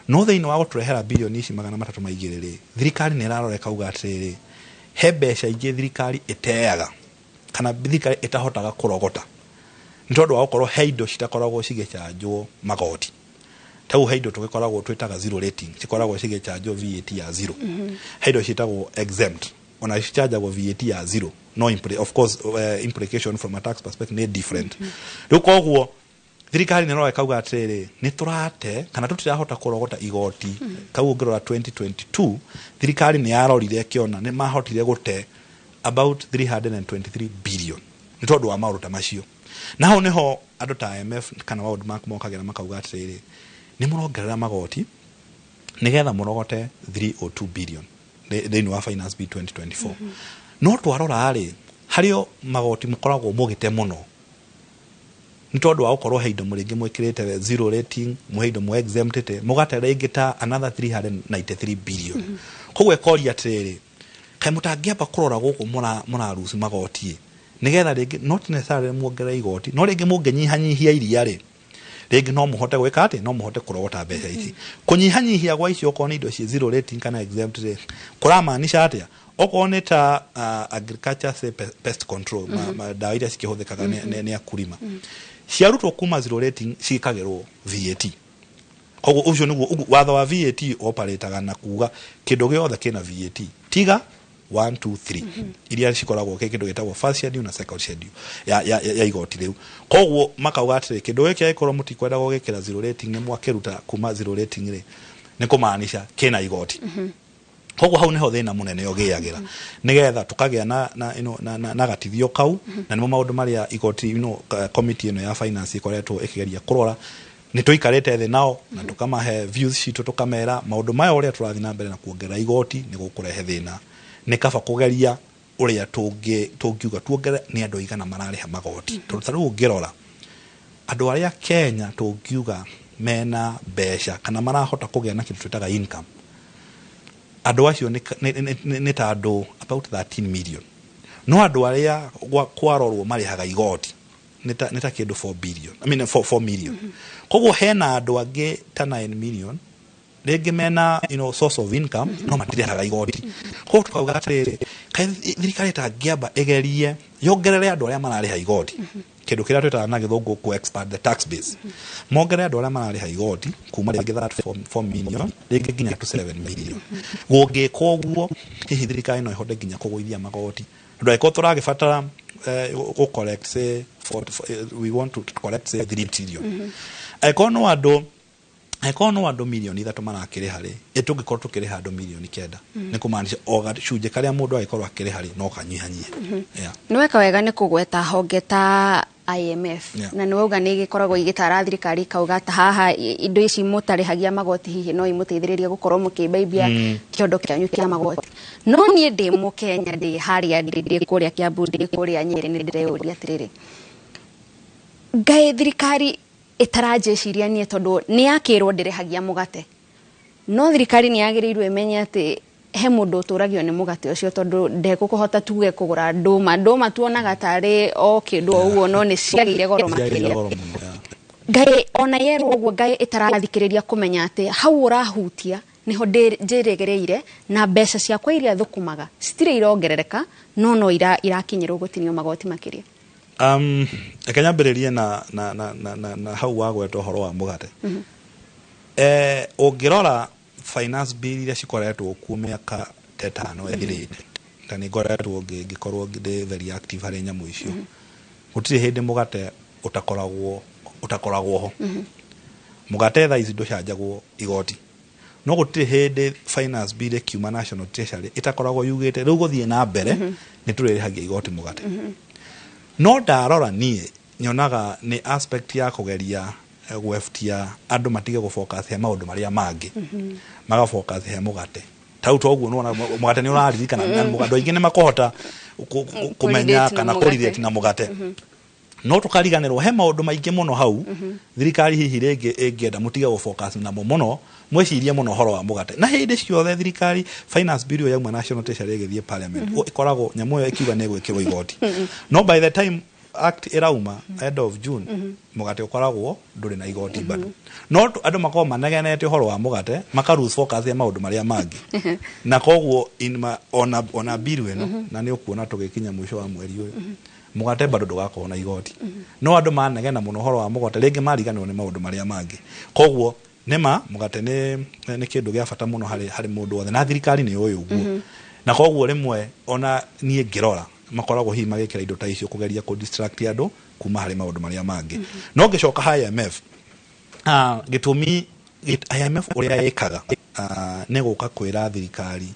No thĩinĩ wa gũtũrehera birioni ici 302 rĩ, thirikari nĩ ĩrarora ĩkauga atĩrĩrĩ, he mbeca ingĩ thirikari ĩteaga kana thirikari ĩtahotaga kũrogota nĩ tondũ wa gũkorwo he indo citakoragwo cigĩcanjwo magoti. Ta rĩu he indo tũgĩkoragwo twĩtaga zero rating, cikoragwo cigĩcanjwo VAT ya zero. He indo ciĩtagwo exempt, ona cichanjagwo VAT ya zero, no of course implication from a tax perspective nĩ different. Rĩu koguo thirikari nĩ ĩrora ĩkauga atĩrĩrĩ, nĩ tũrate kana tũtirahota kũrogota igoti kau. Ũngĩrora 2022, thirikari nĩ yarorire ĩkĩona nĩ mahotire gũte about 323 billion nĩ tondũ wa maũndũ ta macio. Na hau nĩho andũ ta IMF kana World Bank mokagĩra makauga atĩrĩrĩ, nĩ mũrongerera magoti nĩgetha mũrogote 302 billion thĩinĩ wa finance bill 2024. No twarora rĩ, harĩ o magoti mũkoragwo mũgĩte mũno nĩ tondũ wa gũkorwo he indo rĩngĩ mwĩkĩrĩte zero rating, he indo mũ exemptĩte, mũgate rĩngĩ ta another 393 billion. Koguo ĩkoria atĩrĩrĩ, kaĩ mũtangĩamba kũrora gũkũ mũraruci magoti nĩgetha rĩngĩ not necessarily muongerere igoti, no rĩngĩ mũngĩnyihanyihia iria rĩ, Rĩngĩ no mũhote gwĩka atĩ no mũhote kũrogota mbeca ici. Kũnyihanyihia gwa icio, okorwo nĩ indo ci zero rating kana exempt rĩ, kũramaanisha atĩa? Okorwo nĩ ta agriculture, say, pest control, ndawa iria cikĩhũthĩkaga nĩ akulima, ciarutwo kuma zero rating ciĩkagĩrwo VAT. Koguo ũcio nĩguo watho wa VAT operataga na kuga kĩndũ gĩothe kĩna VAT tiga 1 2 3 iria cikoragwo kĩ kĩndũ gĩtagwo first schedule na second schedule ya igoti rĩu. Koguo makauga atĩrĩ, kĩndũ gĩkĩ angĩkorwo mũtikwenda gũgĩkĩra zero rating, nĩ mwakĩruta kuma zero rating rĩ, nĩ kũmaanisha kĩna igoti. Koguo hau niho thĩna mũnene ũgĩagĩra, nĩgetha tũkagĩa na, you know, na gatithio kau. Na nĩmo maũndũ marĩa igoti committee ĩno ya finance ĩkoretwo ĩkĩgeria kũrora. Nĩ tũikarĩte thĩ nao na tũkamahe views citũ, tũkamera maũndũ maya ũrĩa tũrathiĩ na mbere na kuongerera igoti nĩ gũkũrehe thĩna. Nĩ kaba kũgeria ũrĩa tũngiuga tuongerere nĩ andũ aigana mararĩha magoti, tondũ ta rĩu ũngĩrora andũ arĩa Kenya tũngiuga mena mbeca kana marahota kũgĩa na kĩndũ twĩtaga income, andũ acio nĩ ta andũ about 13 million, no andũ arĩa kwarorwo marĩhaga igoti nĩ ta kĩndũ 4 billion, I mean 4 million. Koguo hena andũ angĩ ta 9 million rĩngĩ mena source of income no matirĩhaga igoti. Koguo tukauga atĩrĩrĩ, kaĩ thirikari ĩtangĩamba ĩgerie yongerere andũ arĩa mararĩha igoti, kĩndũ kĩrĩa twĩtaga na gĩthũngũ ku expand the tax base, mongerere andũ arĩa mararĩha igoti kuma rĩngĩ 4 million rĩngĩ nginya to 7 million. Gũngĩkwo ũguo, hihi thirikari no ĩhote nginya kũgũithia magoti, tondũ angĩkorwo tũragĩbatara gũ collect, say, we want to collect, say, 3 trillion, angĩkorwo no andũ 3 mirioni marakĩrĩha rĩ, ĩ tũngĩkorwo tũkĩrĩha andũ 9 mirioni, nĩ kũmaanisha o gacunjĩ karĩa mũndũ agĩkorwo akĩrĩha rĩ, no kanyihanyihe. Yeah. Nĩ weka wega nĩ kũgweta honge ta IMF, na nĩ wauga nĩ igĩkoragwo igĩtara thirikari, ikauga ta haha indo ici mũtarĩhagia magoti hihi no imũteithĩrĩrie gũkorwo mũkĩmbaibia kĩondo kĩanyu kĩa magoti. No niĩ ndĩ mũkenya, ndĩ harĩa ndĩ kũrĩa Kiambu, ndĩ kũrĩa Nyĩrĩ, nĩ ndĩreyũria atĩrĩrĩ, ngai thirikari ĩtaranjĩciria niĩ, tondũ nĩ yakĩrwo ndĩrĩhagia mũgate, no thirikari nĩ yagĩrĩirwo ĩmenye atĩ he mũndũ ũtũragio nĩ mũgate ũcio, tondũ ndekũhota tuge kũgũra ndũma. Ndũma tuonaga tarĩ o kĩndũ o ũguo, no nĩ ciagĩire goro Ciagĩire makĩria. Goro mũno, yeah. Ngai ona yerwo ũguo, ngai ĩtarathikĩrĩria kũmenya atĩ hau ũrahutia niho njĩrĩgĩrĩire na mbeca ciakwa iria thũkũmaga citirĩ irongerereka, no irakinyĩrwo gũtinio magoti makĩria. Reke nyambĩrĩrie na hau wagweta ũhoro wa mũgate. Ũngĩrora finance bill iria cikoretwo kuo mĩaka ta 5 ĩthirĩte, na nĩ ngoretwo ngĩkorwo ndĩ very active harĩ nyamũ icio, gũtirĩ hĩndĩ mũgate ũtakoragwo ho. Mũgate thaa ici ndũcanjagwo igoti, no gũtirĩ hĩndĩ finance bill ĩkiuma National Treasury ĩtakoragwo yugĩte rĩu gũthiĩ na mbere nĩ tũrĩrĩhagia igoti mũgate. No ndarora niĩ nyonaga nĩ aspect ya kũgeria gwebutia andũ matige gũfocus he maũndũ marĩa mangĩ, magafocus he mũgate. Tau toguo nĩwona mũgate nĩ ũraririkana na andũ aingĩ nĩ makũhota kũmenya Kũrelate na kana mũgate. Kũrelate na mũgate, no tũkariganĩrwo he maũndũ maingĩ mũno hau thirikari hihi rĩngĩ ĩngĩenda mũtige gũfocus namo mũno, mwĩcirie mũno ũhoro wa mũgate. Na hĩndĩ ciothe thirikari finance bill ĩyo yauma National Treasury ĩgĩthiĩ parliament, ĩkoragwo nyamũ ĩyo ĩkiuga nĩ ĩgwĩkĩrwo igoti, no by the time act ĩrauma end of June, mũgate ũkoragwo ndũrĩ na igoti bado. No andũ makoragwo manegenete ũhoro wa mũgate, maka lose focus ya maũndũ marĩa mangĩ. Na koguo ona bill ĩno, na nĩ ũkuona tũgĩkinya mũico wa mweri ũyũ, mũgate bado ndũgakorwo na igoti, no andũ manegena mũno ũhoro wa mũgate, rĩngĩ mariganĩrwo nĩ maũndũ marĩa mangĩ. Koguo nĩma mũgate nĩ kĩndũ gĩa bata mũno harĩ mũndũ wothe, na thirikari nĩ yũĩ ũguo. Na koguo rĩmwe ona niĩ ngĩrora makoragwo hihi magĩkĩra indo ta icio kũgeria kũ distract andũ kuma harĩ maũndũ marĩa mangĩ. No ngĩcoka ha IMF, gĩtũmi IMF ũrĩa ĩkaga, nĩ gũka kwĩra thirikari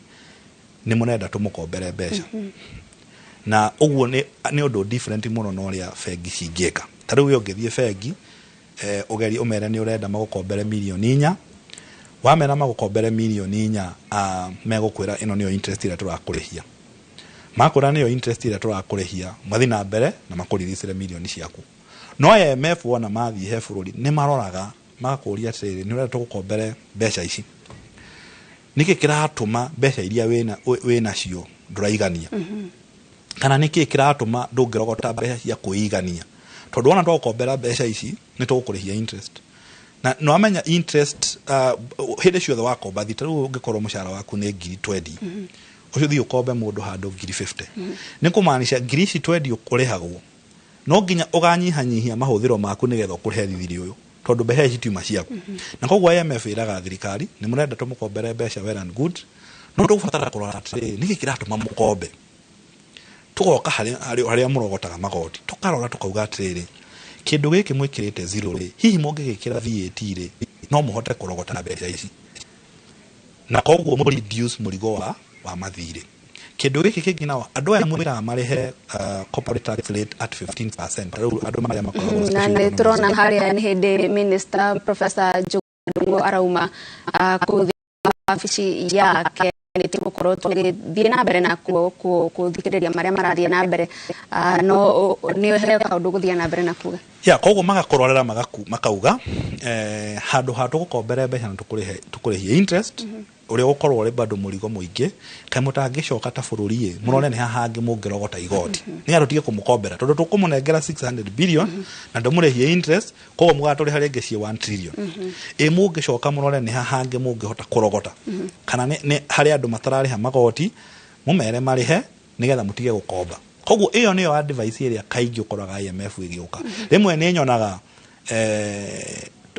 nĩ mũrenda tũmũkombere mbeca, na ũguo nĩ ũndũ different mũno na ũrĩa bengi cingĩka. Ta rĩu we ũngĩthiĩ bengi, ũgerie ũmere nĩ ũrenda magũkombere 4 mirioni, wamera magũkombere 4 mirioni, megũkwĩra ĩno nĩyo interest ĩrĩa tũrakũrĩhia. Makwĩra nĩyo interest ĩrĩa tũrakũrĩhia, mathiĩ na mbere na makũriricĩre mirioni ciaku. No IMF wona mathiĩ he bũrũri, nĩ maroraga magakũria atĩrĩrĩ, nĩ ũrenda tũgũkombere mbeca ici, nĩkĩ kĩratũma mbeca iria wĩnacio ndũraigania, kana nĩkĩ kĩratũma ndũngĩrogota mbeca cia kwĩigania? Tondũ wona twagũkombera mbeca ici nĩ tũgũkũrĩhia interest, na nĩwamenya interest hĩndĩ ciothe wakomba thi, ta rĩu ũngĩkorwo mũcara waku nĩ ngiri 20, ũcio ũthiĩ ũkombe mũndũ handũ ngiri 50, nĩ kũmaanisha ngiri ici 20 ũrĩhagwo no nginya ũganyihanyihia mahũthĩro maku nĩgetha ũkũrĩhe thirĩ ũyũ, tondũ mbeca ici tiuma ciaku. Na koguo IMF ĩraga thirikari, nĩ mũrenda tũmũkombere mbeca, well and good, no tũgũbatara kũrora atĩrĩrĩ, nĩkĩ kĩratũma mũkombe? Tũgoka harĩa mũrogotaga magoti, tũkarora tũkauga atĩrĩrĩ, kĩndũ gĩkĩ mwĩkĩrĩte zero rĩ, hihi mũngĩgĩkĩra VAT rĩ, no mũhote kũrogota mbeca ici, na koguo mũ reduce mũrigo wa mathirĩ. Kĩndũ gĩkĩ kĩngĩ nao, andũ aya mwĩraga marĩhe corporate tax rate at 15%, ta rĩu andũ marĩa makoragwo Na special nĩ economic tũrona zone. Harĩa nĩ hĩndĩ minister Professor Njuguna arauma kũu thĩinĩ wa wabici yake. Nĩ tũgũkorwo tũgĩthiĩ na mbere na kũthikĩrĩria marĩa marathiĩ na mbere. No nĩ he kaũndũ gũthiĩ na mbere na kuga. Ya, koguo magakũrorera makauga handũ ha tũgũkombere mbeca na tũkũrĩhie interest ũrĩa ũgũkorwo ũrĩ bado mũrigo mũingĩ, kaĩ mũtangĩcoka ta bũrũri ĩ mũrore nĩ haha hangĩ mũngĩrogota igoti nĩgetha tũtige kũmũkombera, tondũ tũkũmũnengera 600 billion na ndũmũrĩhie interest, koguo mũgatũrĩha rĩngĩ ciĩ 1 trillion. Ĩ mũngĩcoka mũrore nĩ haha hangĩ mũngĩhota kũrogota, kana nĩ harĩ andũ matararĩha magoti, mũmere marĩhe nĩgetha mũtige gũkomba. Koguo ĩyo nĩyo advice ĩrĩa kaingĩ ũkoraga IMF ĩgĩũka. Rĩmwe nĩ nyonaga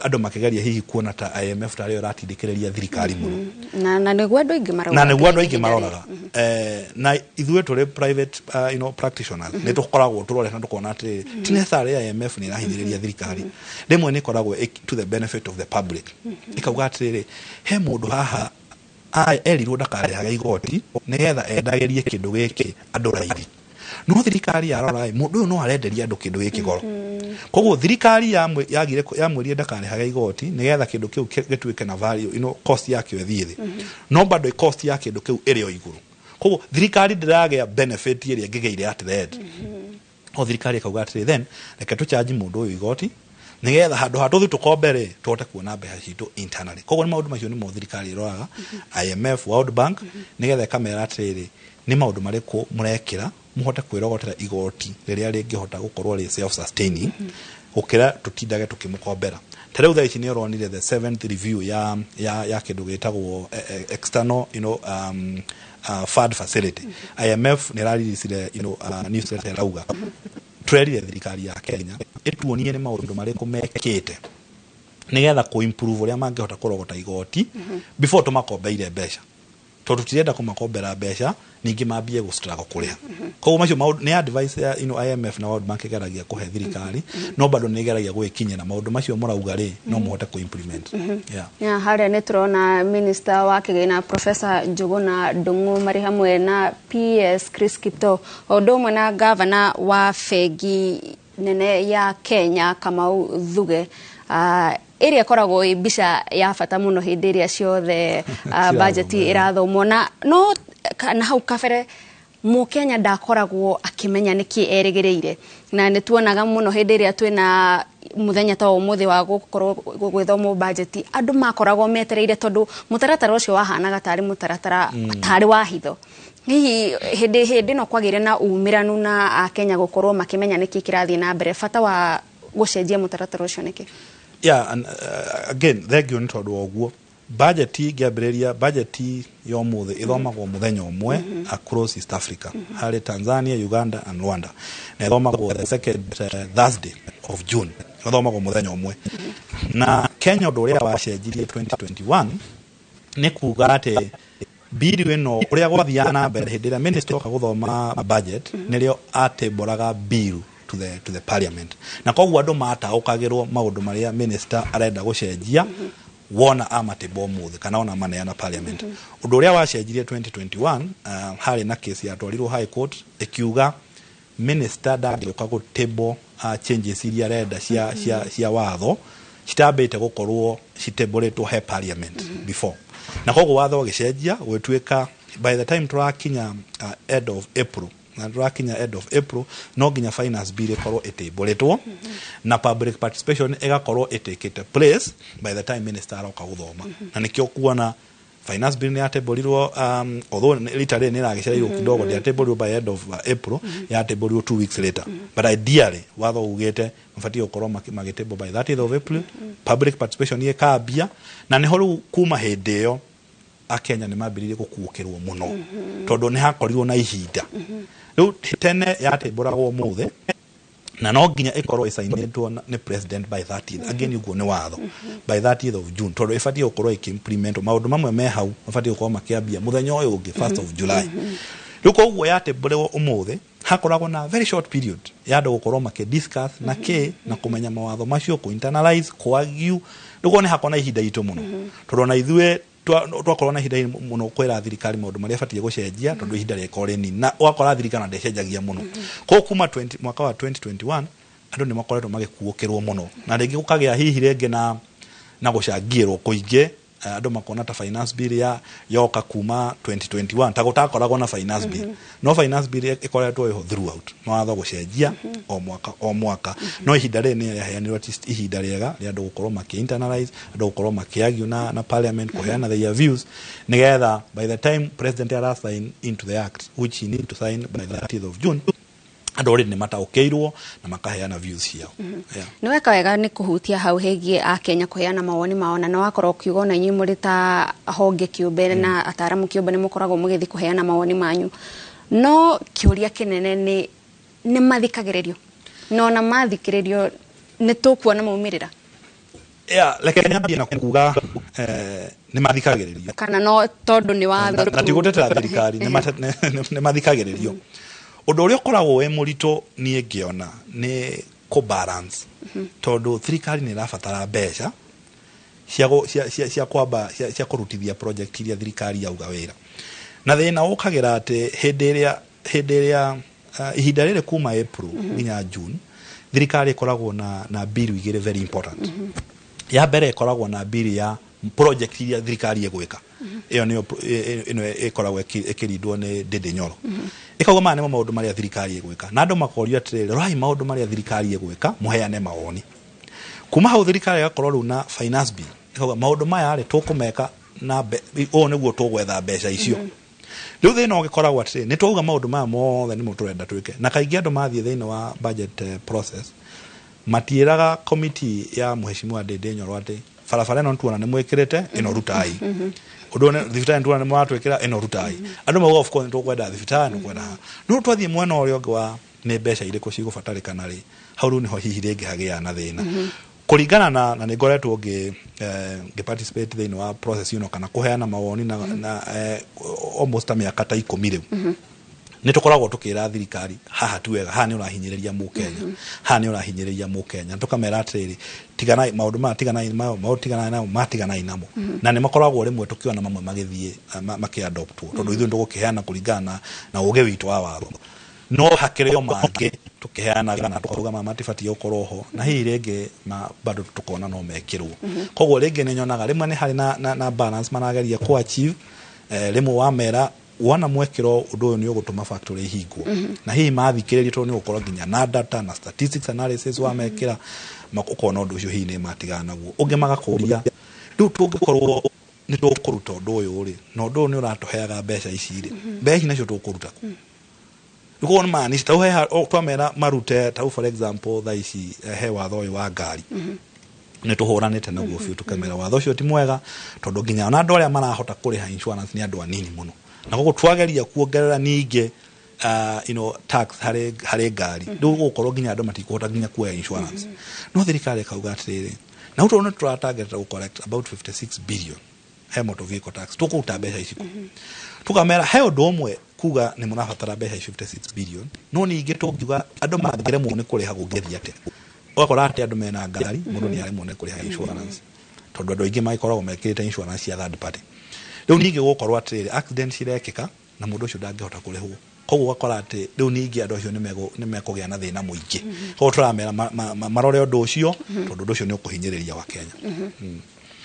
andũ makĩgeria hihi kuona ta IMF tarĩo ĩratindĩkĩrĩria thirikari mũno. Na nĩguo andũ aingĩ marauga. Na nĩguo andũ aingĩ ihinda rĩrĩ. maroraga. Na ithuĩ tũrĩ private practitioners, nĩ tũkoragwo tũrorete na tũkona atĩrĩrĩ, ti necessarily IMF nĩ ĩrahinyĩrĩria thirikari. Rĩmwe nĩ ĩkoragwo to the benefit of the public. Ĩkauga atĩrĩrĩ, he mũndũ haha erirwo ndakarĩhage igoti nĩgetha endagĩrie kĩndũ gĩkĩ andũ raithi, no thirikari yarora ĩ, mũndũ ũyũ no arenderia andũ kĩndũ gĩkĩ goro. Koguo thirikari yagire yamwĩrire ndakarĩhage igoti nĩgetha kĩndũ kĩu gĩtuĩke na value, cost yakĩo ĩthiĩ thĩ, no bado cost ya kĩndũ kĩu ĩrĩ o igũrũ. Koguo thirikari ndĩragĩa benefit ĩrĩa ĩngĩgĩire at the end. O thirikari ĩkauga atĩrĩ, then reke tũchanji mũndũ ũyũ igoti nĩgetha handũ ha tũthiĩ tũkombe rĩ, tũhote kuona mbeca citũ internally. Koguo nĩ maũndũ macio nĩmo thirikari ĩroraga, IMF, World Bank, nĩgetha ĩkamera atĩrĩrĩ, nĩ maũndũ marĩkũ mũrekĩra mũhote kwĩrogotera igoti rĩrĩa rĩngĩhota gũkorwo rĩ self sustaining gũkĩra tũtindage tũkĩmũkombera. Ta rĩu thaa ici nĩ ũronire the seventh review ya kĩndũ gĩtagwo external fund facility. IMF nĩ ĩraririsire newsletter ĩrauga tũrerire thirikari ya Kenya ĩtuonie nĩ maũndũ marĩkũ mekĩte nĩgetha kũ-improve ũrĩa mangĩhota kũrogota igoti before tũmakombeire mbeca, tondũ tũtirenda kũmakombera mbeca ningĩ mambie gũ struggle kũrĩha. Koguo macio maũndũ nĩ advice ya IMF na World Bank ĩgeragia kũhe thirikari, no bado nĩ ĩgeragia gwĩkinyĩra maũndũ macio mũrauga rĩ, no mũhote kũ-implement. Yeah. Ya, harĩa nĩ tũrona minister wa kĩgĩna Professor Njuguna Ndung'u marĩ hamwe na PS Chris Kiptoo, o ũndũ ũmwe na gavana wa bengi nene ya Kenya Kamau Thuge, ĩrĩa ĩkoragwo ĩ mbica ya bata mũno hĩndĩ ĩrĩa ciothe budget ĩrathomwo. Na no na hau kabere Mũkenya ndakoragwo akĩmenya nĩkĩ erĩgĩrĩire, na nĩ tuonaga mũno hĩndĩ ĩrĩa twĩna mũthenya ta ũmũthĩ wa gũkorwo gwĩthomwo budget, andũ makoragwo metereire tondũ mũtaratara ũcio wahanaga tarĩ mũtaratara tarĩ wa hitho. Hihi hĩndĩ ĩno kwagĩire na umĩranu na akenya gũkorwo makĩmenya nĩkĩ kĩrathiĩ na mbere, bata wa gũcenjia mũtaratara ũcio nĩkĩ? Yeah, and again, thank you nĩ tondũ wa ũguo. Budget ngĩambĩrĩria, budget ya ũmũthĩ ĩthomagwo mũthenya ũmwe across East Africa, harĩ Tanzania, Uganda and Rwanda, na ĩthomagwo the second Thursday of June, ĩthomagwo mũthenya ũmwe. Na Kenya, ũndũ ũrĩa wacenjirie 2021 nĩ kuga atĩ bill ĩno, ũrĩa gwathiaga na mbere, hĩndĩ ĩrĩa minister oka gũthoma budget, nĩrĩo atĩmbũraga bill to the parliament, na koguo andũ mataũkagĩrwo maũndũ marĩa minister arenda gũcenjia wona amatĩmba ũmũthĩ kana ona maneana parliament. Ũndũ ũrĩa wacenjirie 2021, harĩ na case yatwarirwo high court ĩkiuga minister ndangĩũka gũtable changes iria arenda cia watho citambĩte gũkorwo citembũrĩtwo he parliament before. Na koguo watho ũgĩcenjia gũgĩtuĩka by the time tũrakinya end of April, na tũrakinya end of April, no nginya finance bill ĩkorwo ĩtĩmbũrĩtwo na public participation ĩgakorwo ĩtĩkĩte place by the time minister aroka gũthoma. Na nĩkĩo kuona Finance bill nĩ yatembũrirwo, although rita rĩrĩ nĩ ĩragĩcereirwo kidogo, ndĩatembũrirwo by end of April, yatembũrirwo 2 weeks later, but ideally watho ugĩte mabatiĩ gũkorwo magĩtembwo by 30th of April. Public participation ĩkambia, na nĩho rĩu kuma hĩndĩ ĩyo Akenya nĩ mambĩrĩirie gũkuũkĩrwo mũno, tondũ nĩ hakorirwo na ihinda. Rĩu tene yatembũragwo ũmũthĩ na no nginya ĩkorwo ĩcainĩtwo nĩ president by 30th, again ũguo nĩ watho, by 30th of June, tondũ ĩbatiĩ gũkorwo ĩkĩimplement maũndũ mamwe me hau, mabatiĩ gũkorwo makĩambia mũthenya ũyũ ũngĩ, 1st of July. Rĩu koguo yatembũrĩrwo ũmũthĩ, hakoragwo na very short period ya andũ gũkorwo makĩdiscuss na kĩ na kũmenya mawatho macio, kũ internalize, kũ argue. Rĩu koguo nĩ hakorwo na ihinda itũ mũno, tondũ ona ithuĩ twakorwo na ihinda mũno kwĩra thirikari maũndũ marĩa ĩbatiĩ gũcenjia, tondũ ihinda rĩkorwo rĩnini na ũgakora thirikari ona ndĩcenjagia mũno. Koguo kuma 20 mwaka wa 2021 andũ nĩ makoretwo magĩkuũkĩrwo mũno, na rĩngĩ gũkagĩa hihi rĩngĩ na gũcangĩrwo kũingĩ. Andũ makona ta finance bill ya yoka kuma 2021 ta gũtakoragwo na finance bill. No finance bill ĩkoretwo ĩho throughout, mawatho gũcenjia o mwaka o mwaka, no ihinda rĩrĩ nĩ rĩaheanirwo at least ihinda rĩega rĩa andũ gũkorwo makĩ internalize, andũ gũkorwo makĩargue na parliament, kũheana their views, nĩgetha by the time president ara sign into the act, which he need to sign by the 30th of June, andũ already nĩ mataũkĩirwo na makaheana views ciao. Yeah. Nĩ weka wega nĩ kũhutia hau hegie Akenya kũheana mawoni mao, na nĩ wakorwo ũkiuga ona inyuĩ mũrĩ ta honge kĩũmbe na ataramu kĩũmbe nĩ mũkoragwo mũgĩthiĩ kũheana mawoni manyu. No kĩũria kĩnene nĩ mathikagĩrĩrio? Na ona mathikĩrĩrio, nĩ tũkuona maumĩrĩra? Yeah, reke nyambie na kuga nĩ mathikagĩrĩrio. Kana no tondũ nĩ watho? Na ti gũtetera thirikari, nĩ mathikagĩrĩrio. Ũndũ ũrĩa ũkoragwo wĩ mũritũ niĩ ngĩona nĩ kũ balance, tondũ thirikari nĩ ĩrabatara mbeca cia gu- cia cia cia kwamba cia kũrutithia project iria thirikari yauga wĩra. Na thĩna ũkagĩra atĩ hĩndĩ ĩrĩa ihinda rĩrĩ kuma April nginya June, thirikari ĩkoragwo na bill igĩrĩ very important. Ya mbere ĩkoragwo na bill ya project iria thirikari ĩgwĩka. Ĩyo nĩyo ĩno ĩkoragwo ĩkĩrindwo nĩ Ndindi Nyoro. Ĩkauga maya nĩmo maũndũ marĩa thirikari ĩgwĩka, na andũ makorio atĩrĩrĩ, rorai maũndũ marĩa thirikari ĩgwĩka, mũheane mawoni. Kuma hau thirikari ĩgakorwo rĩu na finance bill, ĩkauga maũndũ maya rĩ tũkũmeka na ũũ nĩguo tũgwetha mbeca icio. Rĩu thĩna ũgĩkoragwo atĩrĩ, nĩ twauga maũndũ maya mothe nĩmo tũrenda twĩke, na kaingĩ andũ mathiĩ thĩinĩ wa budget process matiĩraga committee ya Mheshimiwa Ndindi Nyoro atĩ barabara ĩno nĩtuona nĩ mwĩkĩrĩte, ĩno rutai, ũndũ ũyũ thibitarĩ nĩtuona nĩ mũratwĩkĩra, ĩno rutai. Andũ mauga of course nĩtũkwenda thibitarĩ, nĩtũkwenda haha, no twathiĩ mwena ũrĩa ũngĩ wa nĩ mbeca irĩkũ cigũbatarĩkana rĩ, hau rĩu nĩho hihi rĩngĩ hagĩaga na thĩna. Kũringana na nĩ ngoretwo ngĩ participate thĩinĩ wa process ĩno kana kũheana mawoni na almost ta mĩaka ta 10 rĩu, nĩ tũkoragwo tũkĩra thirikari haha ti wega, haha nĩ ũrahinyĩrĩria Mũkenya, haha nĩ ũrahinyĩrĩria Mũkenya. Tũkamera atĩrĩrĩ, tiganai maũndũ maya, tiganai maũ maũ, tiganai namo, matiganai namo. Na nĩ makoragwo rĩmwe tũkĩona mamwe magĩthiĩ makĩadoptwo, tondũ ithuĩ nĩ tũgũkĩheana kũringana na ũgĩ witũ wa watho, no hakĩrĩ o mangĩ tũkĩheanaga na tũkauga maya matibatiĩ gũkorwo ho, na hihi rĩngĩ bado tũkona no mekĩrwo. Koguo rĩngĩ nĩ nyonaga rĩmwe nĩ harĩ na balance marageria kũ achieve. Rĩmwe wamera wona mwekĩro ũndũ ũyũ nĩ ũgũtũma factory ihingwo, na hihi mathikĩrĩria, tondũ nĩ ũgũkorwo nginya na data na statistics analysis wamekĩra, ũkona ũndũ ũcio hihi nĩ matigana naguo. Ũngĩ magakũria rĩu tũngĩkorwo nĩ tũkũruta ũndũ ũyũ rĩ, na ũndũ ũyũ nĩ ũratũheaga mbeca ici rĩ, mbeca ici nacio tũkũruta kũ? Nĩguo nĩ maanisha tau twamera marute tau, for example, thaa ici he watho ũyũ wa ngari nĩ tũhũranĩte naguo biũ, tũkamera watho ũcio ti mwega, tondũ nginya ona andũ arĩa marahota kũrĩha insurance nĩ andũ anini mũno, na koguo twageria kuongerera ningĩ tax harĩ ngari, rĩu gũgũkorwo nginya andũ matikũhota nginya kuoya insurance. No thirikari ĩkauga atĩrĩrĩ, na tondũ nĩ tũratargetera gũ collect about 56 billion he motor vehicle tax, tũkũruta mbeca ici kũ? Tukamera he ũndũ ũmwe kuga nĩ mũrabatara mbeca ici 56 billion, no ningĩ tũngiuga andũ mangĩremwo nĩ kũrĩha kũngĩthiĩ atĩa? Ũgakora atĩ andũ mena ngari, mũndũ nĩ aremwo nĩ kũrĩha insurance, tondũ andũ aingĩ magĩkoragwo mekĩrĩte insurance cia third party. Rĩu ningĩ gũkorwo atĩrĩrĩ, accident cirekĩka na mũndũ ũcio ndangĩhota kũrĩhwo, koguo ũgakora atĩ rĩu ningĩ andũ acio nĩ mekũgĩa na thĩna mũingĩ. Koguo tũramera marore ũndũ ũcio, tondũ ũndũ ũcio nĩ ũkũhinyĩrĩria wa Kenya.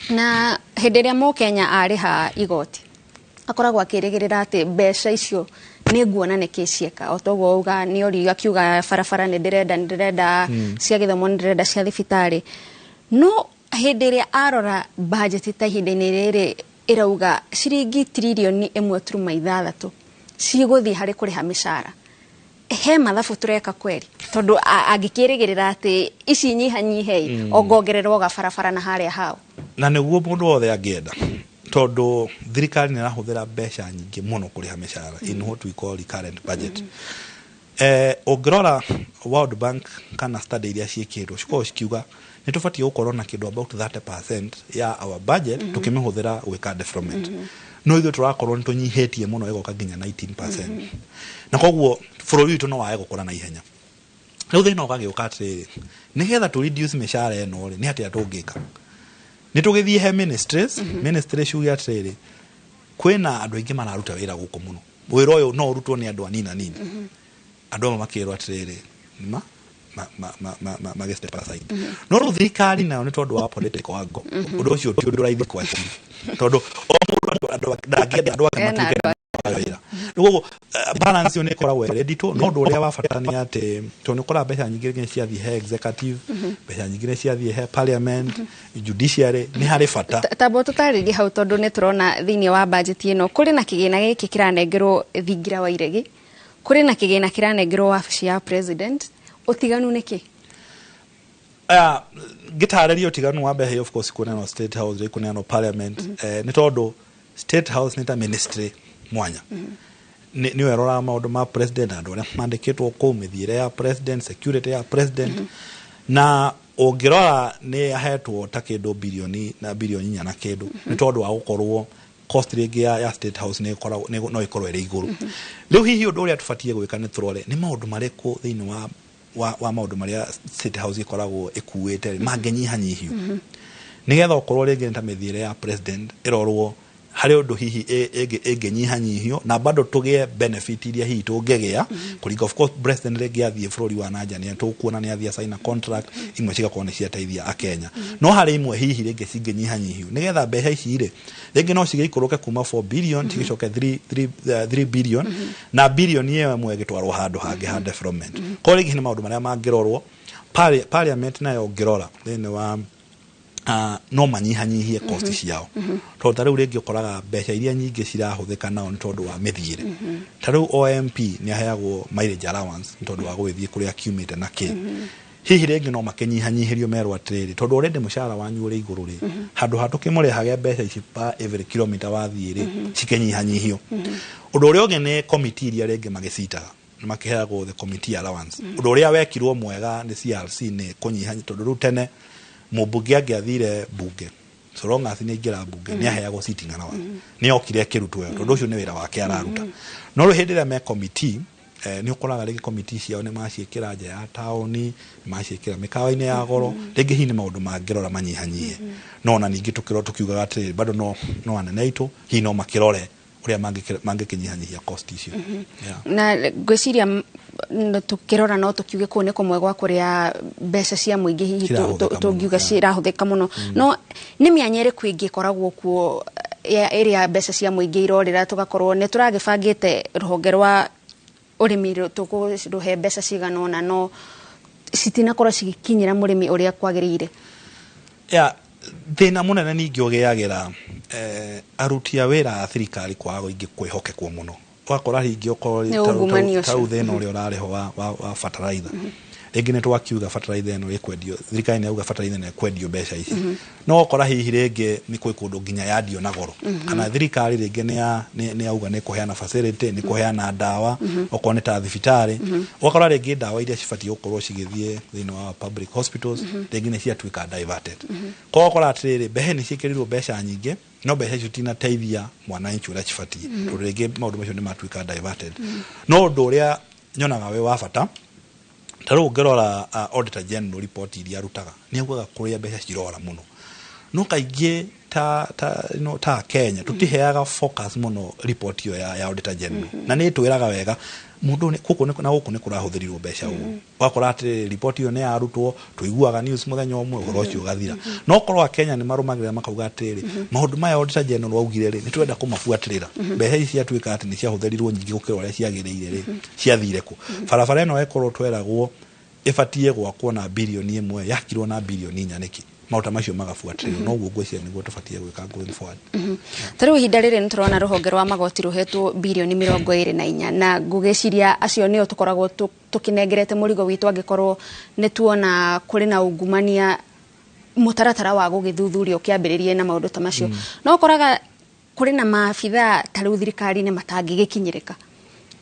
Na hĩndĩ ĩrĩa Mũkenya arĩha igoti, akoragwo akĩrĩgĩrĩra atĩ mbeca icio nĩ nguona nĩ kĩ cieka, o toguo uga nĩ ori akiuga barabara nĩ ndĩrenda, nĩ ndĩrenda cia gĩthomo, nĩ ndĩrenda cia thibitarĩ. No hĩndĩ ĩrĩa arora budget ta ihinda-inĩ rĩrĩ Ĩrauga ciringi tiririoni 1.6 cigũthiĩ harĩ kũrĩha mĩcara. He mathabu tũreka kweri, tondũ angĩkĩrĩgĩrĩra atĩ ici nyihanyihe ongongererwo gabarabara na harĩa hao? Na nĩguo mũndũ wothe angĩenda, tondũ thirikari nĩ ĩrahũthĩra mbeca nyingĩ mũno kũrĩha mĩcara in what we call recurrent budget. Ũngĩrora World Bank kana study iria ciĩkĩtwo, cikoragwo cikiuga nĩ tũbatiĩ gũkorwo na kĩndũ about 30% ya our budget tũkĩmĩhũthĩra gwĩka development, no ithuĩ tũrakorwo nĩ tũnyihĩtie mũno, ĩgoka nginya 19%, na koguo bũrũri witũ no wage gũkũra na ihenya. Rĩu thĩna ũgagĩũka atĩrĩrĩ, nĩgetha tũ reduce mĩcara ĩno rĩ, nĩ atĩa tũngĩka? Nĩ tũgĩthiĩ he ministries, ministry ciuge atĩrĩrĩ, kwĩna andũ aingĩ mararuta wĩra gũkũ mũno, wĩra ũyũ no ũrutwo nĩ andũ anini anini. Andũ amwe makĩrwo atĩrĩrĩ, ma ma ma ma ma ma magĩ step aside. No rĩu thirikari nayo, nĩ tondũ wa political angle, ũndũ ũcio ti ũndũ raithi kwa achieve, tondũ o mũndũ andũ ndangĩenda andũ ake Ena matuĩke andũ wĩra. Rĩu koguo balance ĩyo nĩ ĩkoragwo ĩrĩ nditũ, no ũndũ ũrĩa wa bata nĩ atĩ tondũ nĩ ũkoraga mbeca nyingĩ nĩ ciathiĩ he executive, mbeca nyingĩ nĩ ciathiĩ he parliament, judiciary, nĩ harĩ bata. Tamba tũtarĩrie hau, tondũ nĩ tũrona thĩinĩ wa budget ĩno kũrĩ na kĩgĩna gĩkĩ kĩranengerwo thingira wa iregi, kũrĩ na kĩgĩna kĩranengerwo wabici ya president. Ũtiganu nĩ kĩ? Aya, ngĩtarĩria ũtiganu wa mbeca, of course kũneanwo State House, rĩ kũneanwo parliament, nĩ tondũ State House nĩ ta ministry mwanya, nĩyo ĩroraga maũndũ ma president, andũ arĩa mandĩkĩtwo kũu, mĩthiĩre ya president, security ya president, na ũngĩrora nĩ ahetwo ta kĩndũ bilioni na bilioni 4 na kĩndũ, nĩ tondũ wa gũkorwo cost rĩngĩ ya State House nĩ ĩkoragwo no ĩkorwo ĩrĩ igũrũ. Rĩu hihi ũndũ ũrĩa tũbatiĩ gwĩka nĩ tũrore nĩ maũndũ marĩkũ thĩinĩ wa maũndũ marĩa State House ĩkoragwo ĩkuĩte rĩ mangĩnyihanyihio, nĩgetha ũkorwo rĩngĩ nĩ ta mĩthiĩre ya president ĩrorwo harĩ ũndũ hihi ĩngĩnyihanyihio na bado tũgĩe benefit iria hihi tũngĩgĩa kũringa. Of course president rĩngĩ athiĩ bũrũri wa nanja nĩ tũkuona nĩ athiĩ sign a contract imwe cigakorwo nĩ ciateithia akenya, no harĩ imwe hihi rĩngĩ cingĩnyihanyihio nĩgetha mbeca ici rĩ rĩngĩ no cigĩikũrũke kuma 4 billion cigĩcoke 3 billion, na bilioni ĩyo ĩmwe ĩgĩtwarwo handũ hangĩ ha development. Koguo rĩngĩ nĩ maũndũ marĩa mangĩrorwo. Parliament nayo ũngĩrora thĩinĩ wa no manyihanyihie cost ciao, tondũ ta rĩu rĩngĩ ũkoraga mbeca iria nyingĩ cirahũthĩka nao nĩ tondũ wa mĩthiĩre. Ta rĩu o MP nĩ aheagwo mileage allowance nĩ tondũ wa gũgĩthiĩ kũrĩa akiumĩte na kĩ. Hihi rĩngĩ no makĩnyihanyihĩrio, merwo atĩrĩrĩ, tondũ already mũcara wanyu ũrĩ igũrũ rĩ, handũ ha tũkĩmũrĩhage mbeca ici per every kilometer wathiĩ rĩ, cikĩnyihanyihio. Ũndũ ũrĩa ũngĩ nĩ committee iria rĩngĩ magĩcitaga nĩ makĩheagwo the committee allowance. Ũndũ ũrĩa wekirwo mwega nĩ CRC nĩ kũnyiha, tondũ rĩu tene mũmbunge angĩathire bunge, so long as nĩ aingĩra bunge, nĩ aheagwo sitting allowance. Nĩ okire ĩkĩrutwo ĩyo, tondũ ũcio nĩ wĩra wake araruta. No rĩu hĩndĩ ĩrĩa me committee, nĩ ũkoraga rĩngĩ committee ciao nĩ maciĩkĩra nja ya taũni, nĩ maciĩkĩra mĩkawa-inĩ ya goro. Rĩngĩ hihi nĩ maũndũ mangĩrora manyihanyihie, no ona ningĩ tũkĩrora tũkiugaga atĩrĩrĩ, bado no anene aitũ hihi no makĩrore ũrĩa mangĩkĩnyihanyihia cost icio. Yeah. Na ngwĩciria tũkĩrora no tũkiuge kũu nĩ kũmwe gwa kũrĩa mbeca cia mũingĩ hihi Cirahũthĩka mũno, tũngiuga cirahũthĩka mũno. No nĩ mĩanya ĩrĩkũ ĩngĩ ĩkoragwo kuo ĩrĩa mbeca cia mũingĩ irorĩra, tũgakorwo nĩ tũragĩbangĩte rũhonge rwa ũrĩmi tũkũrũhe mbeca cigana ũna, no citinakorwo cigĩkinyĩra mũrĩmi ũrĩa kwagĩrĩire? Yeah, thĩna mũnene ningĩ ũgĩagĩra aruti a wĩra a thirikari kwaga ingĩ kwĩhokekwo mũno, ũgakora rĩngĩ okorwo Nĩ ungumania ta rĩu ũcio. Thĩna ũrĩa ũrarĩho wa fertilizer, rĩngĩ nĩ twakiuga fertilizer ĩno ĩkwendio, thirikari nĩ yauga fertilizer ĩno ĩkwendio mbeca ici, no ũkora hihi rĩngĩ nĩ kwĩ kũndũ nginya yandio na goro, kana thirikari rĩngĩ nĩ yauga nĩ kũheana facility, nĩ kũheana ndawa, okorwo nĩ ta thibitarĩ, ũgakora rĩngĩ ndawa iria cibatiĩ gũkorwo cigĩthiĩ thĩinĩ wa public hospitals rĩngĩ nĩ ciatuĩka diverted. Koguo ũkora atĩrĩrĩ, mbeca nĩ ciĩkĩrirwo mbeca nyingĩ, no mbeca icio tinateithia mwananchi ũrĩa cibatiĩ, tondũ rĩngĩ maũndũ macio nĩ matuĩka diverted. No ũndũ ũrĩa nyonaga wĩ wa bata, ta rĩu ũngĩrora auditor general report iria arutaga, nĩ augaga kũrĩa mbeca cirora mũno, no kaingĩ ta Kenya tũtiheaga focus mũno report ĩyo ya auditor general, na nĩ ĩtwĩraga wega mũndũ nĩ gũkũ na gũkũ nĩ kũrahũthĩrirwo mbeca ũũ. Ũgakora atĩ report ĩyo nĩ yarutwo, tũiguaga news mũthenya ũmwe, ũhoro ũcio ũgathira. No korwo Akenya nĩ marũmagĩrĩra makauga atĩrĩrĩ, maũndũ maya auditor general augire rĩ, nĩ tũrenda kũmabuatĩrĩra, mbeca ici ciatuĩka atĩ nĩ ciahũthĩrirwo nyingĩ gũkĩra ũrĩa ciagĩrĩire rĩ, ciathire kũ? Barabara ĩno ĩkorwo tweragwo ĩbatiĩ gwakwo na bilioni 1, yakirwo na bilioni 4 nĩkĩ? Maũndũ ta macio magabuatĩrĩrwo. Noguo ngwĩciria nĩguo tũbatiĩ gwĩka going forward. Ta rĩu ihinda rĩrĩ nĩ tũrona rũhonge rwa magoti rũhetwo birioni 24, na ngũgĩciria acio nĩo tũkoragwo tũkĩnengerete mũrigo witũ angĩkorwo nĩ tuona kũrĩ na ungumania, mũtaratara wa gũgĩthuthuria ũkĩambĩrĩrie na maũndũ ta macio. No ũkoraga kũrĩ na maabithaa ta rĩu thirikari-inĩ matangĩgĩkinyĩrĩka,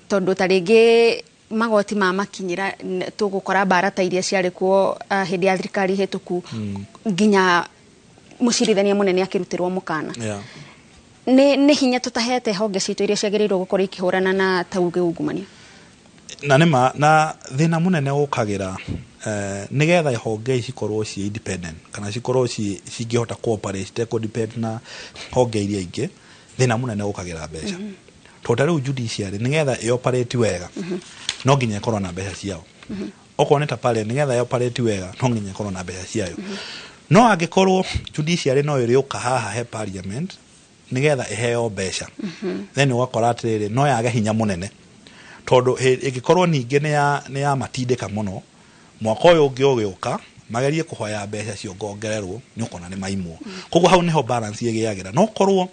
tondũ ta rĩngĩ magoti mamakinyĩra tũgũkora mbara ta iria ciarĩ kuo hĩndĩ ya thirikari hĩtũku, nginya mũcirithania mũnene akĩrutĩrwo mũkana. Nĩ hinya tũtahete honge citũ iria ciagĩrĩirwo gũkorwo ikĩhũrana na tauge ungumania. Na nĩma na thĩna mũnene ũkagĩra nĩgetha honge ici cikorwo ciĩ independent kana cikorwo cingĩhota cooperate citekũ depend na honge iria ingĩ, thĩna mũnene ũkagĩra mbeca. Tondũ ta rĩu judiciary, nĩgetha ĩoperate wega, no nginya ĩkorwo na mbeca ciao. Okorwo nĩ ta parliament, nĩgetha ĩoperate wega, no nginya ĩkorwo na mbeca ciayo. No angĩkorwo judiciary no ĩrĩũka haha he parliament nĩgetha ĩheo mbeca, then ũgakora atĩrĩrĩ, no yage hinya mũnene, tondũ ĩngĩkorwo ningĩ nĩ ya matindĩka mũno, mwaka ũyũ ũngĩ ũgĩũka magerie kũhoya mbeca ciongongererwo, nĩ ũkona nĩ maimwo. Koguo hau nĩho balance ĩgĩagĩra. No korwo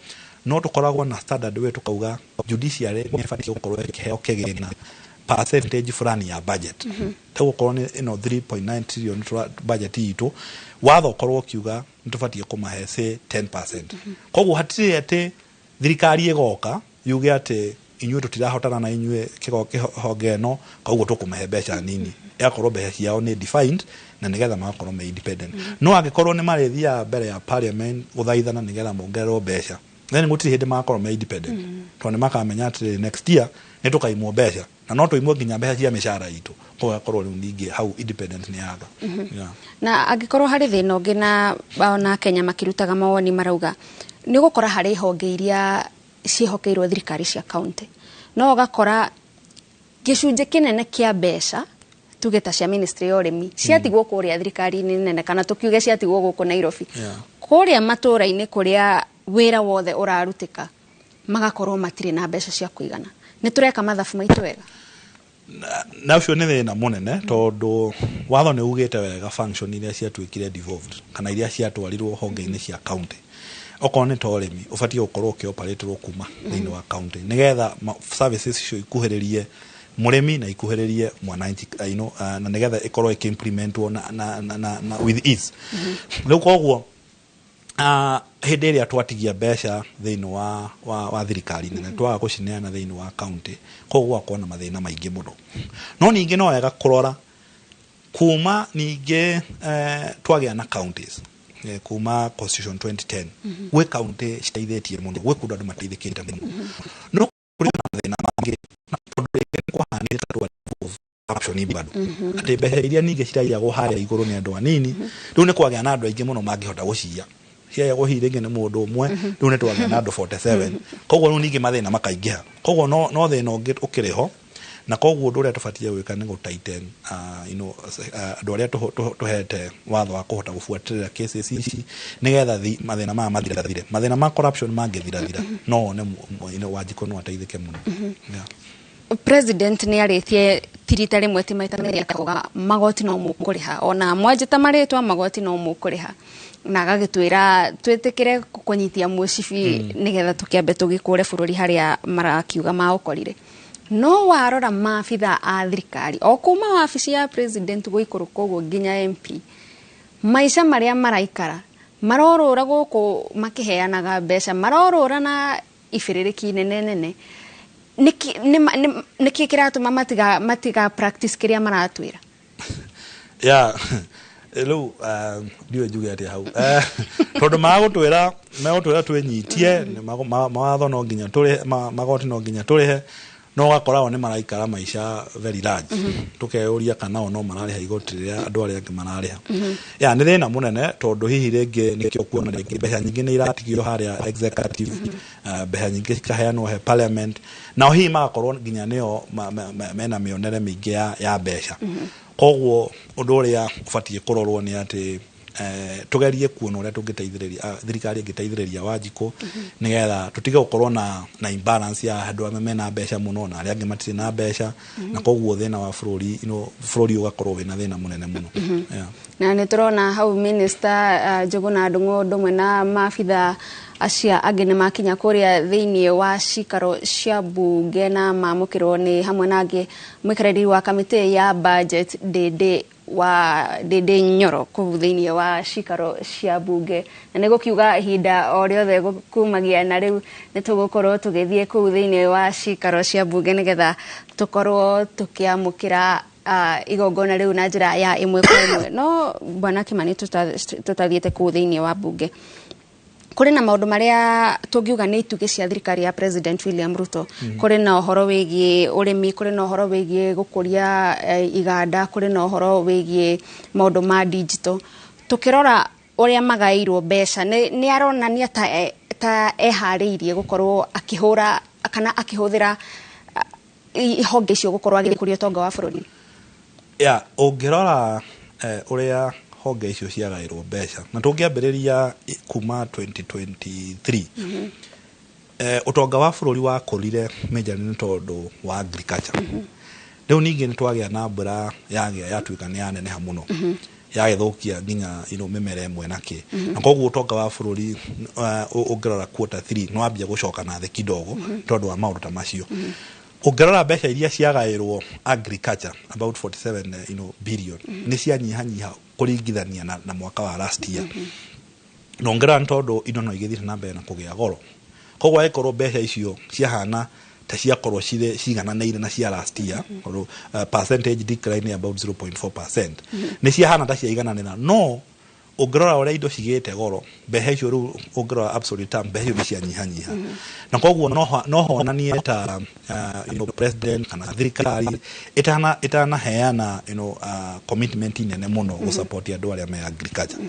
no tũkoragwo na standard way, tũkauga judiciary nĩ ĩbatiĩ gũkorwo ĩkĩheo kĩgĩna percentage fulani ya budget, ta gũkorwo nĩ ĩno 3.9 trillion budget itũ, watho ũkorwo ũkiuga nĩ tũbatiĩ kũmahe say 10%. Koguo hatirĩ atĩ thirikari ĩgoka yuge atĩ inyuĩ tũtirahotana na inyuĩ kĩhonge ĩno, koguo tũkũmahe mbeca nini. Ĩgakorwo mbeca ciao nĩ defined na nĩgetha magakorwo me independent. No angĩkorwo nĩ marĩthiaga mbere ya parliament gũthaithana nĩgetha mongererwo mbeca, then gũtirĩ hĩndĩ magakorwo me independent, tondũ nĩ makamenya atĩrĩrĩ, next year nĩ tũkaimwo mbeca na no tũimwo nginya mbeca cia mĩcara itũ. Koguo gakorwo rĩu ningĩ hau independent nĩ yaga. Yeah. Na angĩkorwo harĩ thĩna ũngĩ, na ona Kenya makĩrutaga mawoni marauga nĩ ũgũkora harĩ honge iria ciĩhokeirwo thirikari cia county, no ũgakora gĩcunjĩ kĩnene kĩa mbeca, tuge ta cia ministry ya ũrĩmi, ciatigwo kũrĩa thirikari-inĩ nene, kana tũkiuge ciatigwo gũkũ Nairobi, kũrĩa matũũra-inĩ kũrĩa wĩra wothe ũrarutĩka magakorwo matirĩ na mbeca cia kũigana. Nĩ tũreka mathabu maitũ wega? Na ũcio nĩ thĩna mũnene, tondũ watho nĩ ugĩte wega function iria ciatuĩkire devolved kana iria ciatwarirwo honge-inĩ cia county, okorwo nĩ ta ũrĩmi, ũbatiĩ gũkorwo ũkĩoperĩtwo kuma thĩinĩ wa county nĩgetha services icio ikuhĩrĩrie mũrĩmi na ikuhĩrĩrie mwananchi, na nĩgetha ĩkorwo ĩkĩimplementwo na with ease. Rĩu koguo hĩndĩ ĩrĩa twatigia mbeca thĩinĩ wa thirikari nene, twaga gũcineana thĩinĩ wa county, koguo gũgakorwo na mathĩna maingĩ mũno. No ningĩ no wega kũrora kuma ningĩ twagĩa na counties, kuma constitution 2010, gwĩ county citeithĩtie mũno, gwĩ kũndũ andũ mateithĩkĩte mũno, no kũrĩ na mathĩna mangĩ, na tondũ rĩngĩ nĩ kwahanire ta twa corruption bado, atĩ mbeca iria ningĩ ciraiyagwo harĩa igũrũ nĩ andũ anini. Rĩu nĩ kwagĩa na andũ aingĩ mũno mangĩhota gũciya. Ciayagwo hihi rĩngĩ nĩ mũndũ ũmwe, rĩu nĩ twagĩa na andũ 47, koguo rĩu ningĩ mathĩna makaingĩha. Koguo no thĩna ũngĩ ũkĩrĩ ho, na koguo ũndũ ũrĩa tũbatiĩ gwĩka nĩ gũ-tighten andũ arĩa tũhete watho wa kũhota gũbuatĩrĩra cases ici, nĩgetha mathĩna maya mathirathire. Mathĩna ma corruption mangĩthirathira, no wone Wanjikũ no ateithĩke mũno. Yeah. President nĩ arĩtie ti rita rĩmwe, ti maita merĩ, akauga magoti no mũkũrĩha, ona mwanjĩta marĩtwa, magoti no mũkũrĩha, na agagĩtwĩra twĩtĩkĩre kũnyitia mũcibi nĩgetha tũkĩambe tũgĩkũre bũrũri harĩa marakiuga maũkorire. No warora maabitha a thirikari o kuma wabici ya president gũikũrũka ũguo nginya MP, maica marĩa maraikara, marorũra gũkũ makĩheanaga mbeca, marorũra na ibĩrĩrĩki nene nene. Nĩkĩ kĩratũma matiga practice kĩrĩa maratwĩra? Ya, rĩu ndiũĩ njuge atĩa hau, tondũ magũtwĩra twĩnyitie nĩ mawatho no nginya tũrĩhe, magoti no nginya tũrĩhe, no ũgakora o nĩ maraikara maica very large. Tũkeyũria kana o no mararĩha igoti rĩrĩa andũ arĩa angĩ mararĩha. Ya, nĩ thĩna mũnene, tondũ hihi rĩngĩ nĩkĩo kuona rĩngĩ mbeca nyingĩ nĩ iratigio harĩa executive, mbeca nyingĩ cikaheanwo he parliament, nao hihi magakorwo nginya nĩo mena mĩonere mĩingĩ ya mbeca. Koguo ũndũ ũrĩa ũbatiĩ kũrorwo nĩ atĩ Tugerie kuona uria tungiteithĩrĩria, thirikari ĩngĩteithĩrĩria Wanjikũ, nigetha tutige gũkorwo na imbalance ya andũ amwe mena mbeca mũno na arĩa angĩ matirĩ na mbeca, na koguo thĩna wa bũrũri, bũrũri ũgakorwo wĩna thĩna mũnene mũno. Yeah. Na nä tå rona hau minister Njũgũna Ndung'u ndũmwe na maabitha acia angĩ nĩ makinya kũrĩa thĩinĩ wa cikaro cia mbunge na mamũkĩrwo nĩ hamwe na angĩ mũikarĩri wa kamĩtĩ ya budget Ndĩndĩ wa Ndĩndĩ Nyoro kũu thĩinĩ wa cikaro cia mbunge, na nĩ gũkiuga ihinda o rĩothe kumagia na rĩu nĩ tũgũkorwo tũgĩthiĩ kũu thĩinĩ wa cikaro cia mbunge nĩgetha tũkorwo tũkĩamũkĩra igongona rĩu na njĩra ya ĩmwe kwa ĩmwe. No bwana Kimani, tũtathiĩte kũu thĩinĩ wa mbunge, kũrĩ na maũndũ marĩa tũngiuga nĩ itugĩ cia thirikari ya President William Ruto. Kũrĩ na ũhoro wĩgiĩ ũrĩmi, kũrĩ na ũhoro wĩgiĩ gũkũria iganda, kũrĩ na ũhoro wĩgiĩ maũndũ ma digital. Tũkĩrora ũrĩa magaĩirwo mbeca, nĩ aronania ta eharĩirie gũkorwo akĩhũra kana akĩhũthĩra honge icio gũkorwo agĩkũria ũtonga wa bũrũri? Ya, ũngĩrora ũrĩa honge icio ciagaĩrwo mbeca, na tũngĩambĩrĩria kuma 2023, ũtonga wa bũrũri wakũrire majorly nĩ tondũ wa agriculture. Rĩu ningĩ nĩ twagĩa na mbura yagĩa yatuĩka nĩ yaneneha mũno, yagĩthũkia nginya mĩmera ĩmwe na kĩ, na koguo ũtonga wa bũrũri, ũngĩrora quarter 3, nĩ wambia gũcoka na thĩ kidogo tondũ wa maũndũ ta macio. Ũngĩrora mbeca iria ciagaĩrwo agriculture, about 47 billion, nĩ cianyihanyiha kũringithania na mwaka wa last year. Na ũngĩrora nĩ tondũ indo no igĩthiĩte na mbere na kũgĩa goro, koguo angĩkorwo mbeca icio ciahana ta ciakorwo cirĩ cigananĩire na cia last year, tondũ percentage decline nĩ about 0.4%, nĩ ciahana ta ciaigananĩra, no ũngĩrora ũrĩa indo cigĩte goro, mbeca icio rĩu ũngĩrora absolute term, mbeca icio nĩ cianyihanyiha. Na koguo no honanie ta president kana thirikari ĩtanaheana commitment nene mũno gũsupport andũ arĩa me agriculture.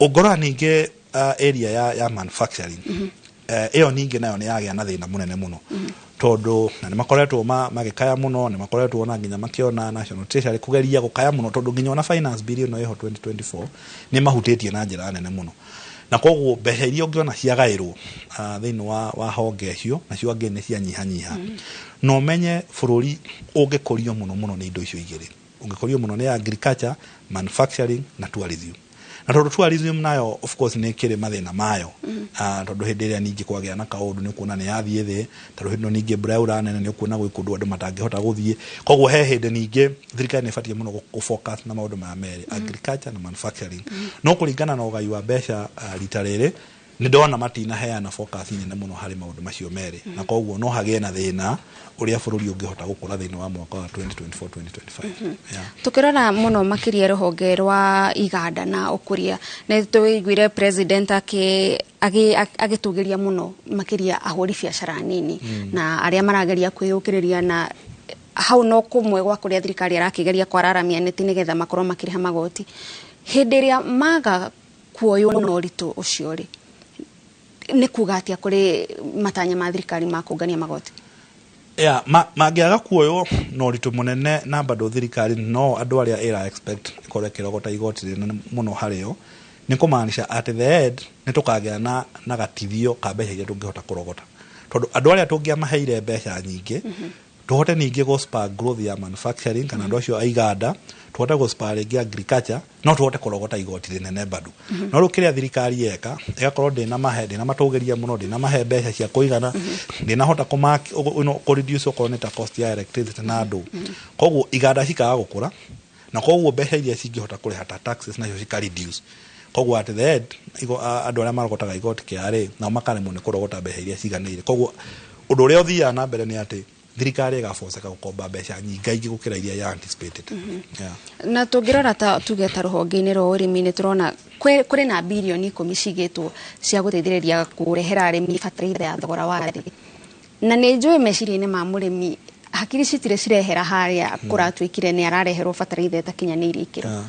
Ũngĩrora ningĩ area ya manufacturing, ĩyo ningĩ nayo nĩ yagĩa na thĩna mũnene mũno, tondũ na nĩ makoretwo magĩkaya mũno, nĩ makoretwo na nginya makĩona National Treasury kũgeria gũkaya mũno, tondũ nginya ona finance bill ĩno ĩho 2024 nĩ mahutĩtie na njĩra nene mũno. Na koguo mbeca iria ũngĩona ciagaĩrwo thĩinĩ wa honge icio nacio angĩ nĩ cianyihanyiha. Na ũmenye bũrũri ũngĩkũrio mũno mũno nĩ indo icio igĩrĩ, ũngĩkũrio mũno nĩ agriculture, manufacturing na tourism. Na tondũ tourism nayo of course nĩ ĩkĩrĩ mathĩna mayo, tondũ hĩndĩ ĩrĩa ningĩ kwagĩa na kaũndũ nĩ ũkuona nĩ yathiĩ thĩ, tondũ hĩndĩ ĩno ningĩ mbura yaura nene nĩ ũkuona gwĩ kũndũ andũ matangĩhota gũthiĩ. Koguo he hĩndĩ ningĩ thirikari nĩ ĩbatiĩ mũno gũ focus na maũndũ maya merĩ, agriculture na manufacturing. No kũringana na ũgai wa mbeca rita rĩrĩ nĩ ndona matinaheana focus nene mũno harĩ maũndũ macio merĩ, na koguo no hagĩe na thĩna ũrĩa bũrũri ũngĩhota gũkũra thĩinĩ wa mwaka wa 2024 2025. Yeah. Tukirora muno makiria ruhonge rwa iganda na ukuria, nĩ tũiguire president agĩtũgĩria mũno makiria ahũri biacara nini na arĩa marageria kwĩyũkĩrĩria, na hau no kũmwe gwa kũrĩa thirikari ĩrakĩgeria kwararamia neti nĩgetha makorwo makĩrĩha magoti. Hĩndĩ ĩrĩa maga kuoywo na ũritũ ũcio rĩ, nĩ kuga atĩa kũrĩ matanya ma thirikari ma kũngania magoti? Yeah, mangĩaga kuoywo na ũritũ mũnene na bado thirikari no andũ arĩa ĩra expect ĩkorwo ĩkĩrogota igoti rĩnene mũno harĩo, nĩ kũmaanisha at the end nĩ tũkagĩa na gatithio ka mbeca iria tũngĩhota kũrogota, tondũ andũ arĩa tũngĩamaheire mbeca nyingĩ tũhote ningĩ gũ spur growth ya manufacturing kana andũ acio a iganda, tũhote gũ spur rĩngĩ agriculture, no tũhote kũrogota igoti rĩnene bado. No rĩu kĩrĩa thirikari yeka ĩgakorwo ndĩnamahe, ndĩnamatũgĩria mũno, ndĩnamahe mbeca cia kũigana, ndĩnahota kũ reduce okorwo nĩ ta cost ya electricity na andũ, koguo iganda cikaga gũkũra, na koguo mbeca iria cingĩhota kũrĩha ta taxes nacio cika reduce. Koguo at the end andũ arĩa marogotaga igoti KRA nao makaremwo nĩ kũrogota mbeca iria ciganĩire. Koguo ũndũ ũrĩa ũthiaga na mbere nĩ atĩ thirikari ĩgaboceka gũkomba mbeca nyingaingĩ gũkĩra iria ya anticipated. Yeah. Na tũngĩrora ta tuge ta rũhonge-inĩ rwa ũrĩmi, nĩ tũrona kũrĩ na birioni 10 cigĩtwo cia gũteithĩrĩria kũrehera arĩmi bataraitha ya thogora wa thĩ, na nĩ njũĩ meciria-inĩ ma mũrĩmi hakiri citirĩ cirehera harĩa kũratuĩkire nĩ arareherwo bataraitha ĩtakinyanĩirie ikĩro.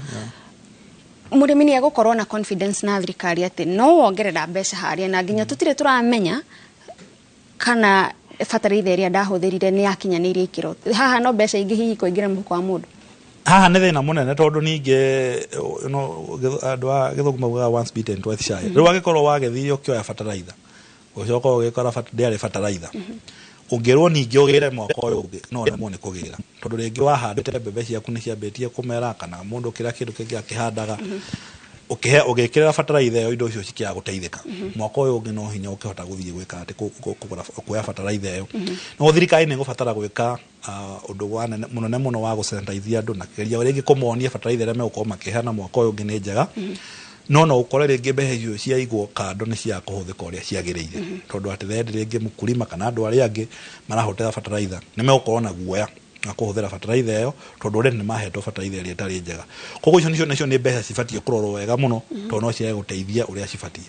Mũrĩmi nĩ egũkorwo na confidence na thirikari atĩ no wongerera mbeca harĩa, na nginya tũtirĩ tũramenya kana bataraitha ĩrĩa ndahũthĩrire nĩ yakinyanĩirie ikĩro? Haha no mbeca ingĩ hihi kũingĩra mũhuko wa mũndũ? Haha nĩ thĩna mũnene, tondũ ningĩ andũ a gĩthũngũ maugaga once bitten twice shy. Rĩu angĩkorwo wagethire ũkĩoya bataraitha, ũcoka ũgĩkora ndĩarĩ bataraitha, ũngĩrwo ningĩ ũgĩre mwaka ũyũ ũngĩ, no ũremwo nĩ kũgĩra, tondũ rĩngĩ wahandĩte mbembe ciaku nĩ ciambĩtie kũmera, kana mũndũ kĩrĩa kĩndũ kĩngĩ akĩhandaga, ũkĩhe ũgĩkĩrĩra bataraitha ĩyo, indo icio cikĩaga gũteithĩka. Mwaka ũyũ ũngĩ no hinya ũkĩhota gũthiĩ gwĩka atĩ kũgũra kuoya bataraitha ĩyo. No thirikari nĩ ĩgũbatara gwĩka ũndũ wa mũnene mũno wa gũsensitizia andũ na kĩgeria rĩngĩ kũmonia bataraitha ĩrĩa megũkorwo makĩheana mwaka ũyũ ũngĩ nĩ njega, no ũkore rĩngĩ mbeca icio ciaigwo kando nĩ ciaga kũhũthĩka ũrĩa ciagĩrĩire, tondũ atĩ the end rĩngĩ mũkulima kana andũ arĩa angĩ marahũthĩra bataraitha nĩ megũkorwo na guoya na kũhũthĩra bataraitha ĩyo, tondũ already nĩ mahetwo bataraitha ĩrĩa ĩtarĩ njega. Koguo icio nĩcio nĩ mbeca cibatiĩ kũrorwo wega mũno, tondũ no ciage gũteithia ũrĩa cibatiĩ.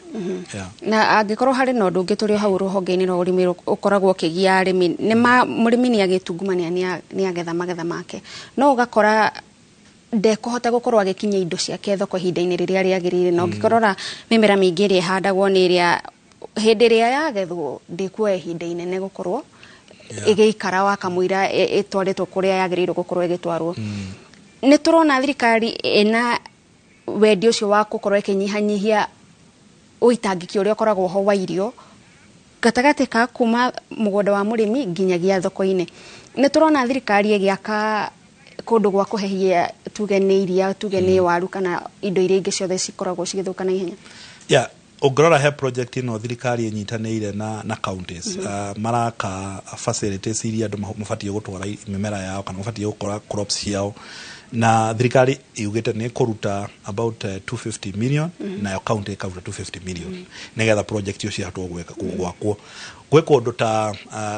Yeah. Na angĩkorwo harĩ na ũndũ ũngĩ tũrĩ o hau rũhonge-inĩ rwa ũrĩmi ũkoragwo ũkĩgia arĩmi, nĩ ma mũrĩmi nĩ agĩtungumania, nĩ agetha magetha make, no ũgakora ndekũhota gũkorwo agĩkinyia indo ciake thoko ihinda-inĩ rĩrĩa rĩagĩrĩire. Na ũngĩkorora mĩmera mĩingĩ ĩrĩa ĩhandagwo nĩ ĩrĩa hĩndĩ ĩrĩa yagethwo ndĩkuoya ihinda inene gũkorwo ĩgĩikara wakamũira ĩtwarĩtwo kũrĩa yagĩrĩirwo gũkorwo ĩgĩtwarwo. Nĩ tũrona thirikari ĩna wendi ũcio wa gũkorwo ĩkĩnyihanyihia ũitangĩki ũrĩa ũkoragwo ho wa irio gatagatĩ ka kuma mũgũnda wa mũrĩmi nginyagia thoko-inĩ. Nĩ tũrona thirikari ĩgĩaka kũndũ gwa kũhehia, tuge nĩ iria, tuge nĩ waru, kana indo iria ingĩ ciothe cikoragwo cigĩthũka na ihenya. Yeah, ũngĩrora he project ĩno thirikari ĩnyitanĩire na counties, maraka facilities iria andũ mabatiĩ gũtwara mĩmera yao kana mabatiĩ gũkora crops ciao, na thirikari yugĩte nĩ ĩkũruta about 250 million, nayo county ĩkaruta 250 million, nĩgetha project icio cihotwo gwĩka gwakwo gwĩ kũndũ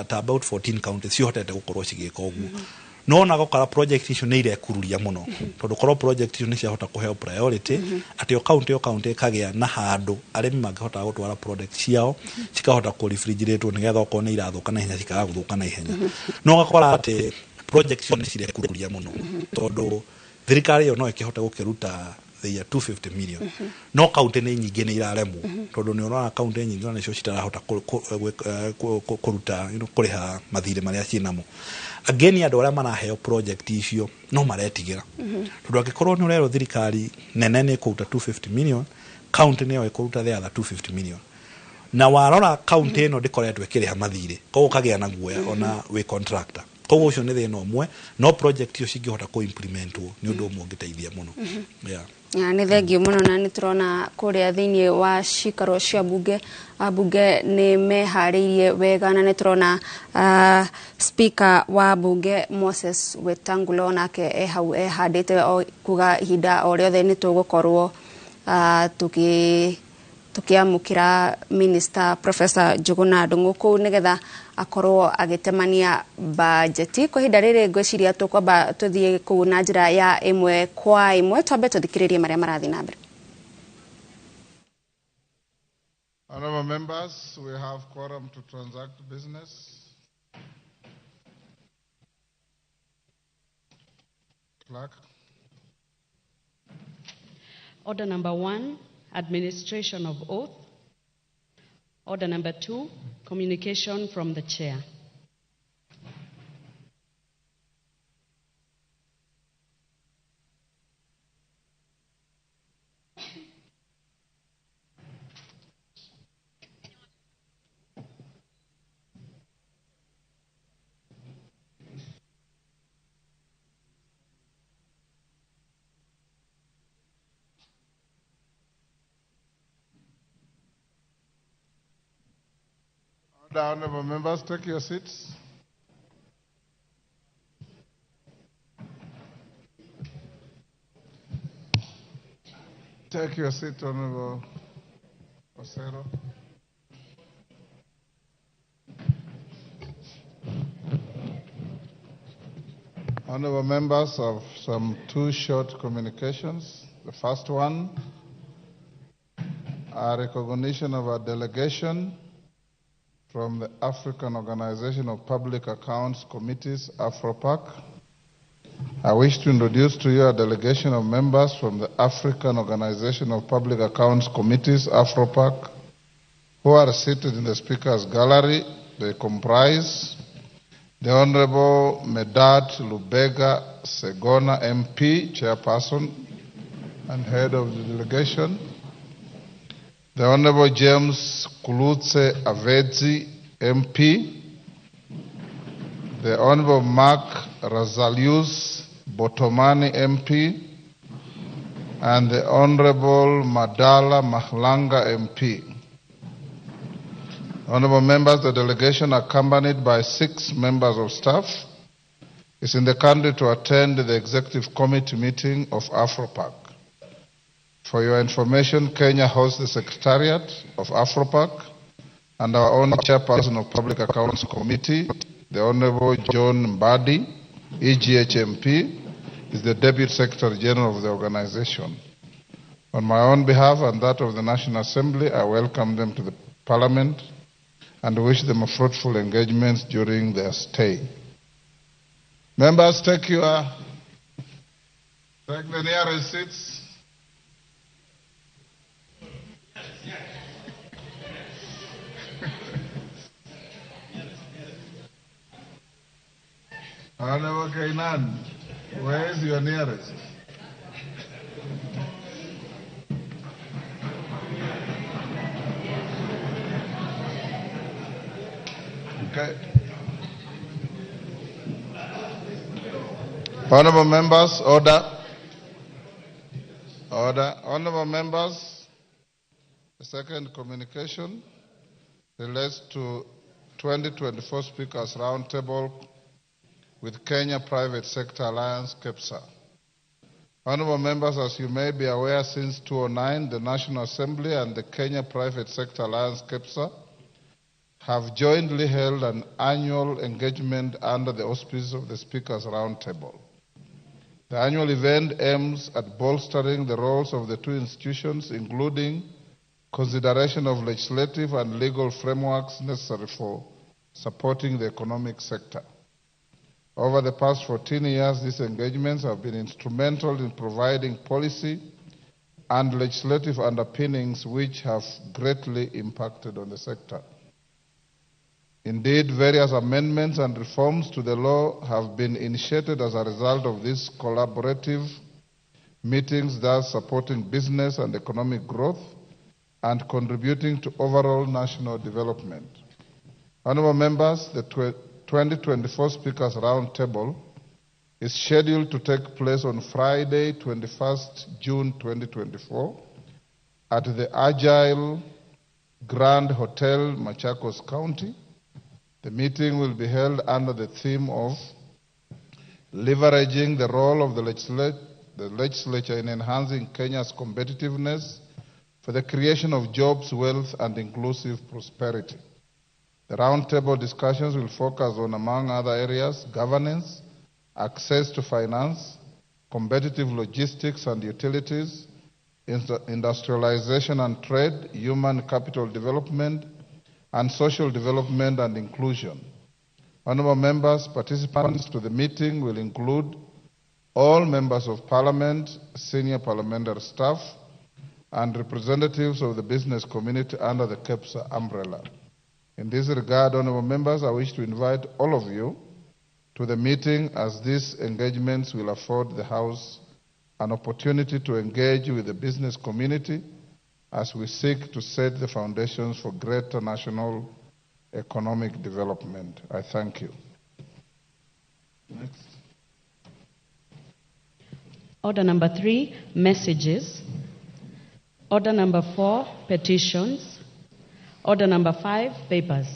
ta about 14 counties cihotete gũkorwo cigĩka ũguo. No ona gũkora project icio nĩ irekururia mũno, tondũ korwo project icio nĩ ciahota kũheo priority, atĩ o county ĩkagĩa na handũ arĩmi mangĩhota gũtwara product ciao, cikahota kũ refrigeratwo, nĩgetha okorwo nĩ irathũka na ihenya cikaga gũthũka na ihenya. No ũgakora atĩ project icio nĩ cirekururia mũno, tondũ thirikari ĩyo no ĩkĩhote gũkĩruta the year 250 million, no kaunti nĩ nyingĩ nĩ iraremwo, tondũ nĩ ũrona kaunti nyingĩ ona nĩcio citarahota kũruta kũrĩha mathirĩ marĩa ciĩnamo. Again, andũ arĩa maraheo project icio no maretigĩra, tondũ angĩkorwo nĩ ũrerwo thirikari nene nĩ ĩkũruta 250 million, county nĩyo ĩkũruta the other 250 million, na warora kaunti ĩno ndĩkoretwo ĩkĩrĩha mathirĩ, koguo ũkagĩa na guoya ona wĩ contractor. Koguo ũcio nĩ thĩna ũmwe, no project icio cingĩhota kũ-implementwo nĩ ũndũ ũmwe ũngĩteithia mũno. Yeah. Ya, nĩ thengio mũno. Na nĩ tũrona kũrĩa thĩinĩ wa cikaro cia bunge, ambunge nĩ meharĩirie wega, na nĩ tũrona speaker wa bunge Moses Wetangula onake e hau ehandĩte o kuga ihinda o rĩothe nĩ tũgũkorwo tukiamũkĩra Minister Professor Njuguna Ndung'u kũu nĩgetha akorwo agĩtemania bajeti. Kwa ihinda rĩrĩ ngwĩciria tũkwamba tũthiĩ kũu na njĩra ya ĩmwe kwa ĩmwe, twambe tũthikĩrĩrie marĩa marathiĩ na mbere. Honorable members, we have quorum to transact business. Clerk. Order number 1, administration of oath. Order number 2, communication from the chair. Order, honorable members, take your seats. Take your seat, Honorable Osero. Honorable members, of some two short communications. The first one, a recognition of a delegation from the African Organization of Public Accounts Committees, AFROPAC. I wish to introduce to you a delegation of members from the African Organization of Public Accounts Committees, AFROPAC, who are seated in the Speaker's Gallery. They comprise The Honorable Medard Lubega Sseggona MP, Chairperson and Head of the delegation. The Honorable James Klutse Avedzi MP. The Honorable Mark Razalius Botomani MP, and the Honorable Madala Mahlanga MP. Honorable members, the delegation, accompanied by 6 members of staff, is in the country to attend the Executive Committee meeting of AFROPAC. For your information, Kenya hosts the Secretariat of AFROPAC and our own Chairperson of Public Accounts Committee, the Honorable John Mbadi, EGHMP, is the Deputy Secretary General of the organization. On my own behalf and that of the National Assembly, I welcome them to the Parliament and wish them a fruitful engagement during their stay. Members, take the nearest seats. Honorable Kainan, where is your nearest? Okay. Honorable members, order. Order. Honorable members, the second communication relates to 2024 Speakers Roundtable with Kenya Private Sector Alliance, KEPSA. Honorable members, as you may be aware, since 2009, the National Assembly and the Kenya Private Sector Alliance, KEPSA, have jointly held an annual engagement under the auspices of the Speakers Roundtable. The annual event aims at bolstering the roles of the two institutions, including consideration of legislative and legal frameworks necessary for supporting the economic sector. Over the past 14 years, these engagements have been instrumental in providing policy and legislative underpinnings which have greatly impacted on the sector. Indeed, various amendments and reforms to the law have been initiated as a result of these collaborative meetings, thus supporting business and economic growth and contributing to overall national development. Honorable members, the 2024 Speakers Roundtable is scheduled to take place on Friday, 21st June 2024, at the Agile Grand Hotel, Machakos County. The meeting will be held under the theme of leveraging the role of the legislature in enhancing Kenya's competitiveness for the creation of jobs, wealth, and inclusive prosperity. The roundtable discussions will focus on, among other areas, governance, access to finance, competitive logistics and utilities, industrialization and trade, human capital development, and social development and inclusion. Honorable members, participants to the meeting will include all members of Parliament, senior parliamentary staff, and representatives of the business community under the KEPSA umbrella. In this regard, honorable members, I wish to invite all of you to the meeting, as these engagements will afford the House an opportunity to engage with the business community as we seek to set the foundations for greater national economic development. I thank you. Next. Order number 3, messages. Order number 4, petitions. Order number 5, papers.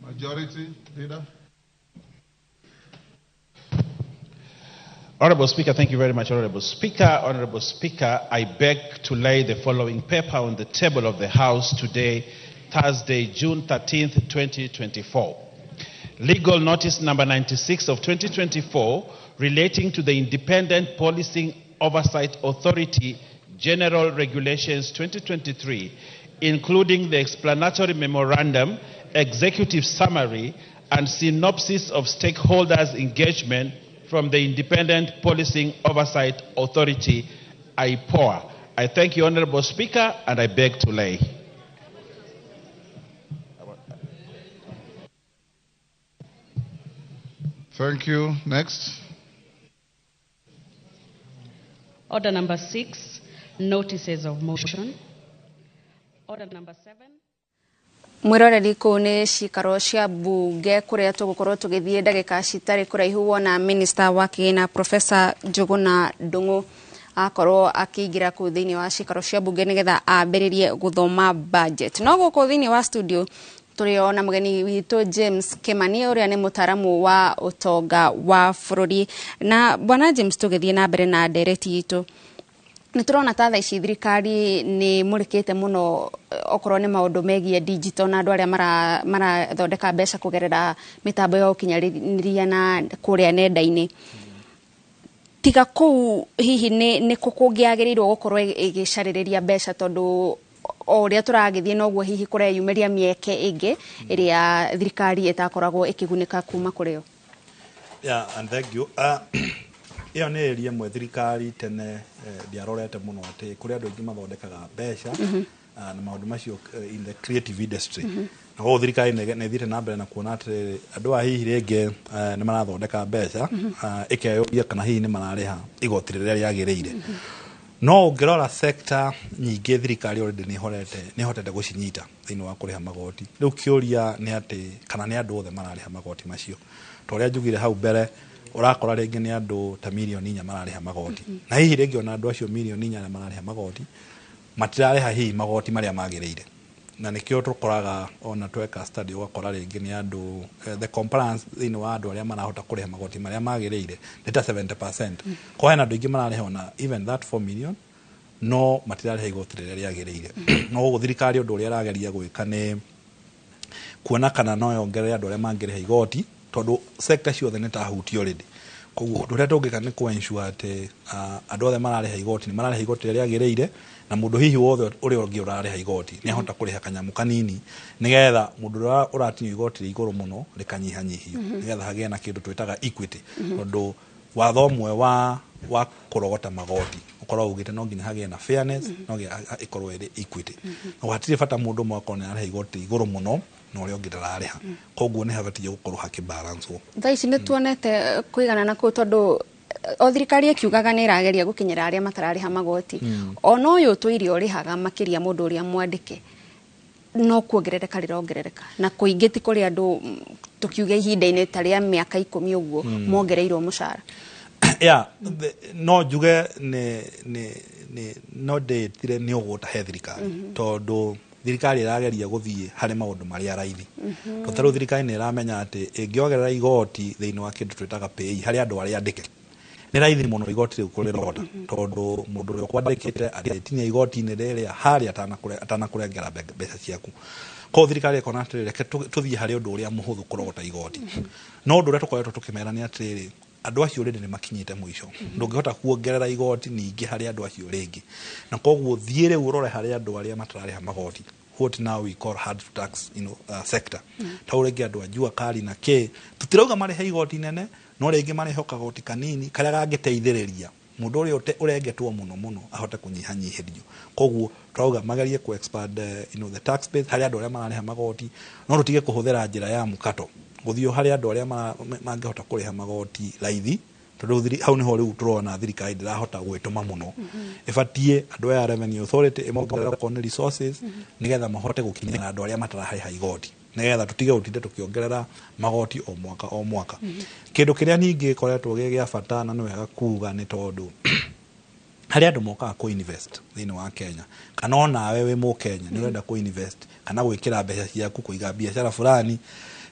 Majority Leader. Honorable Speaker, thank you very much, Honorable Speaker. Honorable Speaker, I beg to lay the following paper on the table of the House today, Thursday, June 13th, 2024. Legal Notice number 96 of 2024 relating to the Independent Policing Oversight Authority General Regulations 2023, including the explanatory memorandum, executive summary, and synopsis of stakeholders' engagement from the Independent Policing Oversight Authority, IPOA. I thank you, Honorable Speaker, and I beg to lay. Thank you. Next. Order number 6, notices of motion. Order number 7. Mwiroreri kũu nĩ cikaro cia mbunge kũrĩa tũgũkorwo tũgĩthiĩ ndagĩka citarĩ kũraihu wona minister wa kĩgĩna Professor Njuguna Ndung'u akorwo akĩingĩra kũu thĩinĩ wa cikaro cia mbunge nĩgetha ambĩrĩrie gũthoma budget. No gũkũ thĩinĩ wa studio tũrĩ ona mũgeni witũ James Kimani ũrĩa nĩ mũtaramu wa ũtonga wa bũrũri. Na bwana James, tũgĩthiĩ na mbere na ndereti itũ, nĩ tũrona ta thaa ici thirikari nĩ mũrĩkĩte mũno okorwo nĩ maũndũ megiĩ digital na andũ arĩa marathondeka mbeca kũgerera mĩtambo ya ũkinyanĩria na kũrĩa nenda-inĩ. Tiga kũu hihi nĩ kũ kũngĩagĩrĩirwo gũkorwo ĩgĩcarĩrĩria mbeca, tondũ o ũrĩa tũragĩthiĩ noguo hihi kũreyumĩria mĩeke ĩngĩ ĩrĩa thirikari ĩtakoragwo ĩkĩgunĩka kuma kũrĩ yo? Yeah, and thank you. Ĩyo nĩ area ĩmwe thirikari tene ndĩarorete mũno atĩ kũrĩ andũ aingĩ mathondekaga mbeca na maũndũ macio in the creative industry. Na koguo thirikari nĩ ĩthiĩte na mbere na kuona atĩ andũ aya hihi rĩngĩ nĩ marathondeka mbeca, ĩkeyũria kana hihi nĩ mararĩha igoti rĩrĩa rĩagĩrĩire. No ũngĩrora sector nyingĩ thirikari already nĩ ĩhotete gũcinyita thĩinĩ wa kũrĩha magoti. Rĩu kĩũria nĩ atĩ kana nĩ andũ othe mararĩha magoti macio. Ta ũrĩa njugire hau mbere, ũrakora rĩngĩ nĩ andũ ta mirioni 4 mararĩha magoti. Na hihi rĩngĩ ona andũ acio mirioni 4 arĩa mararĩha magoti matirarĩha hihi magoti marĩa magĩrĩire. Na nĩkĩo tũkoraga ona tweka study ũgakora rĩngĩ nĩ andũ the compliance thĩinĩ wa andũ arĩa marahota kũrĩha magoti marĩa magĩrĩire nĩ ta 70%. Kwa hena andũ aingĩ mararĩha ona even that 4 million no matirarĩha igoti rĩrĩa rĩagĩrĩire. No ũguo thirikari ũndũ ũrĩa ĩrageria gwĩka nĩ kuona kana no yongerere andũ arĩa mangĩrĩha igoti, tondũ sector ciothe nĩ tahutio already. Koguo ũndũ ũrĩa tũngĩka nĩ kũ ensure atĩ andũ othe mararĩha igoti nĩ mararĩha igoti rĩrĩa rĩagĩrĩire, na mũndũ hihi wothe ũrĩa ũngĩ ũrarĩha igoti nĩ ahota kũrĩha kanyamũ kanini nĩgetha mũndũ ũrĩa ũratinio igoti rĩ igũrũ mũno rĩkanyihanyihio, nĩgetha hagĩe na kĩndũ twĩtaga equity. Tondũ watho ũmwe wa kũrogota magoti ũkoragwo ugĩte no nginya hagĩe na fairness, no nginya ĩkorwo ĩrĩ equity. Na hatirĩ bata mũndũ ũmwe akorwo nĩ ararĩha igoti igũrũ mũno na ũrĩa ũngĩ ndararĩha. Koguo nĩ habatiĩ gũkorwo hakĩbalancwo. Thaa ici nĩ tuonete kũiganana kũu, tondũ o thirikari ĩkiugaga nĩ ĩrageria gũkinyĩra arĩa matararĩha magoti. Ona ũyũ ũtũire ũrĩhaga makĩria mũndũ ũrĩa mwandĩke no kuongerereka rĩrongerereka, na kũingĩ ti kũrĩ andũ tũkiuge ihinda-inĩ ta rĩa mĩaka 10 ũguo mongereirwo mũcara. Yeah, no njuge nĩ no ndĩtire nĩ ũgũta he thirikari, tondũ thirikari ĩrageria gũthiĩ harĩ maũndũ marĩa raithi. Tondũ tarĩu thirikari nĩ ĩramenya atĩ ĩngĩongerera igoti thĩinĩ wa kĩndũ twĩtaga pay harĩ andũ arĩa andĩke, nĩ raithi mũno igoti rĩu kũrĩrogota, tondũ mũndũ ũrĩa ũkwandĩkĩte arĩtinia igoti-inĩ rĩrĩa harĩa atanakũrengera mbeca ciaku. Koguo thirikari ĩkona atĩrĩrĩ, reke tũthiĩ harĩ ũndũ ũrĩa mũhũthũ kũrogota igoti. No ũndũ ũrĩa tũkoretwo tũkĩmera nĩ atĩrĩrĩ, andũ acio rĩndĩ nĩ makinyĩte mũico, ndũngĩhota kuongerera igoti ningĩ harĩ andũ acio rĩngĩ. Na koguo thiĩ rĩu ũrore harĩ andũ arĩa matararĩha magoti, what now we call hard to tax, sector. Ta rĩngĩ andũ a jua kali na kĩ, tũtirauga marĩhe igoti nene, no rĩngĩ marĩhe kagoti kanini karĩa gangĩteithĩrĩria mũndũ ũrĩa ũrengetwo mũno mũno ahote kũnyihanyihĩrio. Koguo tũrauga magerie ku expand the tax base harĩ andũ arĩa mararĩha magoti, no tũtige kũhũthĩra njĩra ya mũkato gũthiĩ harĩ andũ arĩa mangĩhota kũrĩha magoti raithi, tondũ hau nĩho rĩu tũrona thirikari ndĩrahota gwĩtũma mũno. Ĩbatiĩ andũ aya Revenue Authority ĩmongerere okorwo nĩ resources nĩgetha mahote gũkinyĩra andũ arĩa matararĩha igoti, nĩgetha tũtige gũtinda tũkĩongerera magoti o mwaka o mwaka. Kĩndũ kĩrĩa ningĩ gĩkoretwo gĩ gĩa bata na nĩ wega kuga nĩ tondũ harĩ andũ mokaga kũ invest thĩinĩ wa Kenya, kana onawe wĩ mũkenya nĩ ũrenda kũ invest kana gwĩkĩra mbeca ciaku kũiga biacara fulani,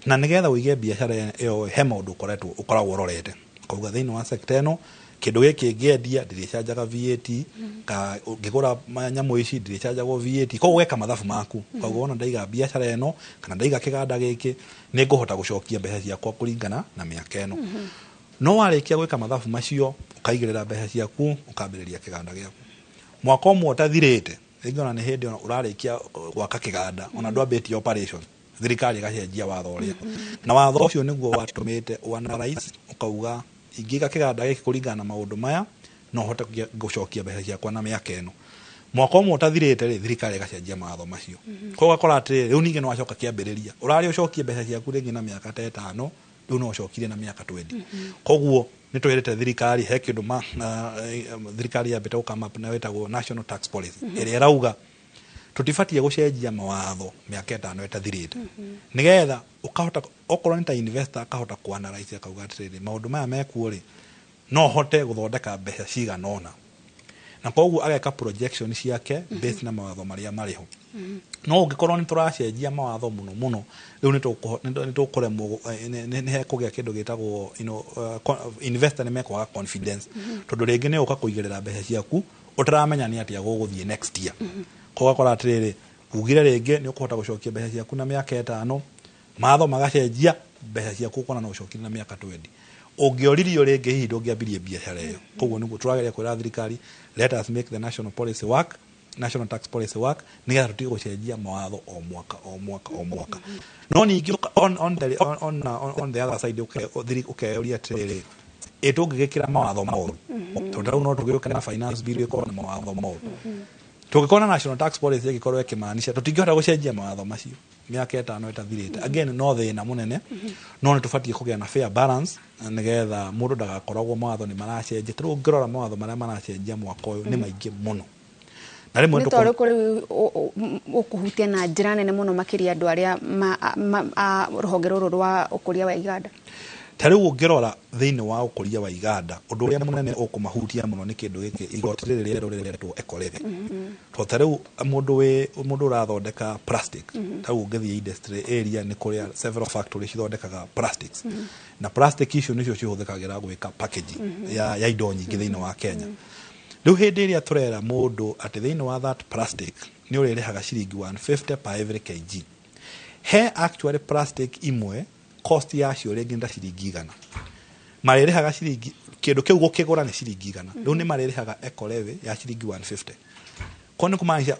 na nĩgetha ũige biacara ĩyo he maũndũ ũkoragwo ũrorete. Ũkauga thĩinĩ wa sector ĩno kĩndũ gĩkĩ ngĩendia ndĩrĩcanjaga VAT, ka ngĩgũra nyamũ ici ndĩrĩcanjagwo VAT. Koguo ũgeka mathabu maku, ũkauga ona ndaiga biacara ĩno kana ndaiga kĩganda gĩkĩ nĩ ngũhota gũcokia mbeca ciakwa kũringana na mĩaka ĩno. No warĩkia gwĩka mathabu macio ũkaigĩrĩra mbeca ciaku ũkambĩrĩria kĩganda gĩaku. Mwaka ũmwe ũtathirĩte rĩngĩ ona nĩ hĩndĩ ona ũrarĩkia gwaka kĩganda ona ndwambĩtie operation, thirikari ĩgacenjia watho ũrĩa. Na watho ũcio nĩguo watũmĩte ũanalyze ũkauga ingĩka kĩganda gĩkĩ kũringana na maũndũ maya no hote gũcokia mbeca ciakwa na mĩaka ĩno. Mwaka ũmwe ũtathirĩte rĩ, thirikari ĩgacenjia mawatho macio. Koguo ũgakora atĩrĩrĩ, rĩu ningĩ nĩ wacoka kĩambĩrĩria, ũrarĩ ũcokie mbeca ciaku rĩngĩ na mĩaka ta 5, Rĩu no ũcokire na mĩaka 20. Koguo nĩ twĩrĩte thirikari he kĩndũ thirikari yambĩte gũkama up na wĩtagwo national tax policy, ĩrĩa ĩrauga tũtibatiĩ gũcenjia mawatho mĩaka 5 ĩtathirĩte, nĩgetha ũkahota, okorwo nĩ ta investor, akahota kuanalyze akauga atĩrĩrĩ, maũndũ maya mekuo rĩ, no hote gũthondeka mbeca cigana ũna, na koguo ageka projection ciake based na mawatho marĩa marĩ ho. No ũngĩkorwo nĩ tũracenjia mawatho mũno mũno rĩu, nĩ tũkũremwo, nĩ hekũgĩa kĩndũ gĩtagwo investor nĩ mekwaga confidence, tondũ rĩngĩ nĩ ũka kũigĩrĩra mbeca ciaku ũtaramenya nĩ atĩa gũgũthiĩ next year. Koguo ũgakora atĩrĩrĩ, ugire rĩngĩ nĩ ũkũhota gũcokia mbeca ciaku na mĩaka 5, mawatho magacenjia, mbeca ciaku ũkona no ũcokie na mĩaka 20. Ũngĩoririo rĩngĩ, hihi ndũngĩambirie biacara ĩyo. Koguo nĩguo tũrageria kwĩra thirikari, let us make the national policy work, national tax policy work, nĩgetha tũtige gũcenjia mawatho o mwaka, o mwaka, o mwaka. No ningĩ on the other side, ũkeyũria atĩrĩrĩ, ĩ tũngĩgĩkĩra mawatho moru? Tondũ rĩu no tũgĩũke na finance bill ĩkorwo na mawatho moru. Tũngĩkorwo na national tax policy ĩngĩkorwo ĩkĩmaanisha tũtingĩhota gũcenjia mawatho macio mĩaka 5 ĩtathirĩte, again no thĩna mũnene. No nĩ tũbatiĩ kũgĩa na fair balance, nĩgetha mũndũ ndagakoragwo mawatho nĩ maracenjia. Tarĩu ũngĩrora mawatho marĩa maracenjia mwaka ũyũ nĩ maingĩ mũno, na rĩmwe nĩ tondũ kũrĩ ũkũhutia na njĩra nene mũno makĩria andũ arĩa rũhonge rũrũ rwa ũkũria wa iganda. Ta rĩu ũngĩrora thĩinĩ wa ũkũria wa iganda, ũndũ ũrĩa mũnene ũkũmahutia mũno nĩ kĩndũ gĩkĩ, igoti rĩrĩ rĩerũ rĩretwo eco levy. Tondũ ta rĩu mũndũ ũrathondeka plastic, ta rĩu ũngĩthiĩ industry area, nĩ kũrĩa several factories cithondekaga plastics, na plastic icio nĩcio cihũthĩkagĩra gwĩka packaging ya indo nyingĩ thĩinĩ wa Kenya. Rĩu hĩndĩ ĩrĩa tũrera mũndũ atĩ thĩinĩ wa that plastic nĩ ũrĩrĩhaga ciringi 150 per every kg, he actually plastic imwe cost yacio rĩngĩ nĩ ta ciringi 100, marĩrĩhaga ciringi, kĩndũ kĩu gũkĩgũra nĩ ciringi 100, rĩu nĩ marĩrĩhaga eco levy ya ciringi 150. Ko nĩ kũmaanisha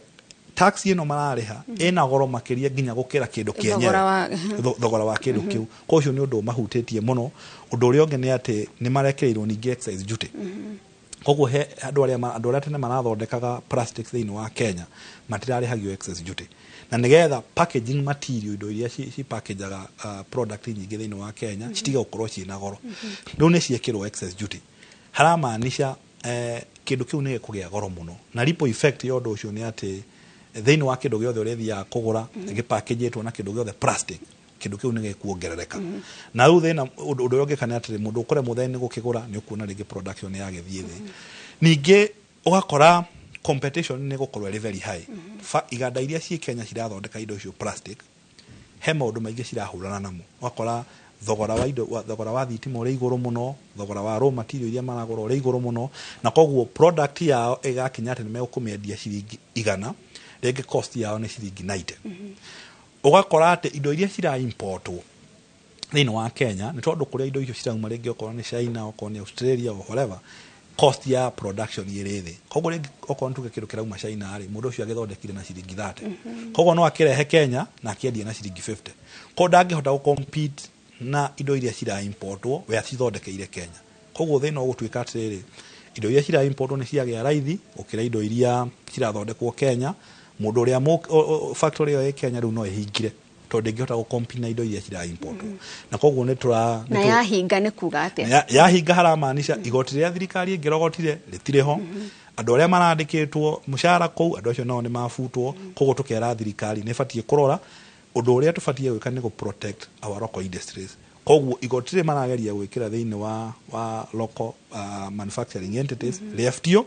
tax ĩno mararĩha ĩna goro makĩria nginya gũkĩra kĩndũ kĩenyewe. Thogora Thogora wa kĩndũ kĩu. Koguo ũcio nĩ ũndũ ũmahutĩtie mũno. Ũndũ ũrĩa ũngĩ nĩ atĩ nĩ marekĩrĩirwo ningĩ excise duty. Koguo he andũ arĩa tene marathondekaga plastics thĩinĩ wa Kenya matirarĩhagio excise duty, na nĩgetha packaging material, indo iria ci packageaga product nyingĩ thĩinĩ wa Kenya citige gũkorwo ciĩna goro, rĩu nĩ ciekĩrwo excise duty. Haramaanisha kĩndũ kĩu nĩ gĩkũgĩa goro mũno, na ripple effect ya ũndũ ũcio nĩ atĩ thĩinĩ wa kĩndũ gĩothe ũrĩthiaga kũgũra gĩpackagĩtwo na kĩndũ gĩothe plastic, kĩndũ kĩu nĩ gĩkuongerereka. Na rĩu thĩna, ũndũ ũrĩa ũngĩka nĩ atĩrĩ, mũndũ ũkũremwo then nĩ gũkĩgũra, nĩ ũkuona rĩngĩ production yagĩthiĩ thĩ. Ningĩ ũgakora competition nĩ gũkorwo ĩrĩ very high. Iganda iria ciĩ Kenya cirathondeka indo icio plastic, he maũndũ maingĩ cirahũrana namo. Ũgakora thogora wa indo, thogora wa thitima ũrĩ igũrũ mũno, thogora wa raw material iria maragũra ũrĩ igũrũ mũno, na koguo product yao ĩgakinya atĩ nĩ megũkũmĩendia ciringi 100, rĩngĩ cost yao nĩ ciringi 90. Ũgakora atĩ indo iria cira importwo thĩinĩ wa Kenya, nĩ tondũ kũrĩa indo icio cirauma, rĩngĩ okorwo nĩ China, okorwo nĩ Australia or whatever, cost ya production ĩrĩ thĩ. Koguo rĩngĩ okorwo nĩ tuge kĩndũ kĩrauma China rĩ, mũndũ ũcio agĩthondekire na ciringi 30, koguo no akĩrehe Kenya na akĩendie na ciringi 50. Koguo ndangĩhota gũ compete na indo iria cira importwo we acithondekeire Kenya. Koguo thĩna ũgũtuĩka atĩrĩrĩ, indo iria cira importwo nĩ ciagĩa raithi gũkĩra indo iria cirathondekwo Kenya. Mũndũ ũrĩa factory ĩyo ĩ Kenya rĩu no ĩhingire, tondũ ndĩngĩhota gũ compete na indo iria cira importwo, na koguo nĩ tũra Na yahinga nĩ kuga atĩa? Yahinga haramaanisha igoti rĩrĩa thirikari ĩngĩrogotire rĩtirĩ ho, andũ arĩa marandĩkĩtwo mũcara kũu, andũ acio nao nĩ mabutwo. Koguo tũkera thirikari nĩ ĩbatiĩ kũrora ũndũ ũrĩa tũbatiĩ gwĩka nĩ gũ protect our local industries. Koguo igoti rĩrĩ marageria gwĩkĩra thĩinĩ wa local manufacturing entities rĩeftio,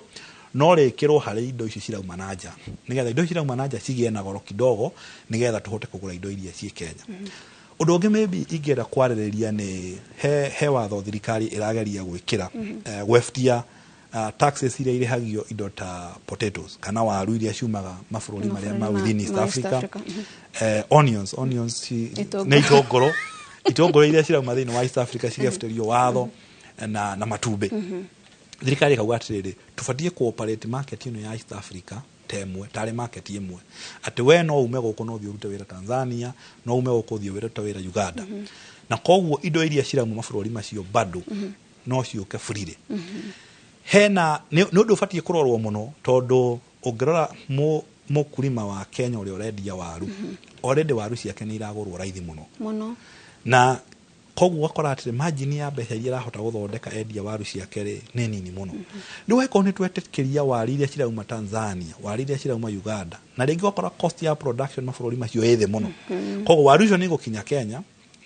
no rĩkĩrwo harĩ indo ici cirauma na nja, nĩgetha indo ici cirauma na nja cigĩe na goro kidogo, nĩgetha tũhote kũgũra indo iria ciĩ Kenya. Ũndũ ũngĩ maybe ingĩenda kwarĩrĩria nĩ he watho thirikari ĩrageria gwĩkĩra gweftia taxes iria irĩhagio indo ta potatoes kana waru iria ciumaga mabũrũri marĩa ma within East Ma East Africa, Africa, onions Itũngũrũ. Nĩ itũngũrũ iria cirauma thĩinĩ wa East Africa cigebuterio watho na matumbĩ. Thirikari ĩkauga atĩrĩrĩ, tũbatiĩ cooperate market ĩno ya East Africa ta ĩmwe, tarĩ market ĩmwe, atĩ we no ume gũkũ no ũthiĩ ũrute wĩra Tanzania, no ume gũkũ ũthiĩ ũrute wĩra Uganda, na koguo indo iria cirauma mabũrũri macio bado no ciũke freely. Hena nĩ ũndũ ũbatiĩ kũrorwo mũno, tondũ ũngĩrora mũkulima wa Kenya ũrĩa ũrendia waru, already waru ciake nĩ iragũrwo raithi mũno mũno, na Koguo ũgakora atĩrĩ, margin ya mbeca iria arahota gũthondeka endia waru ciake rĩ, nĩ nini mũno. Rĩu angĩkorwo nĩ twetĩkĩria waru iria cirauma Tanzania, waru iria cirauma Uganda, na rĩngĩ ũgakora cost ya production mabũrũri macio ĩ thĩ mũno, koguo waru icio nĩ igũkinya Kenya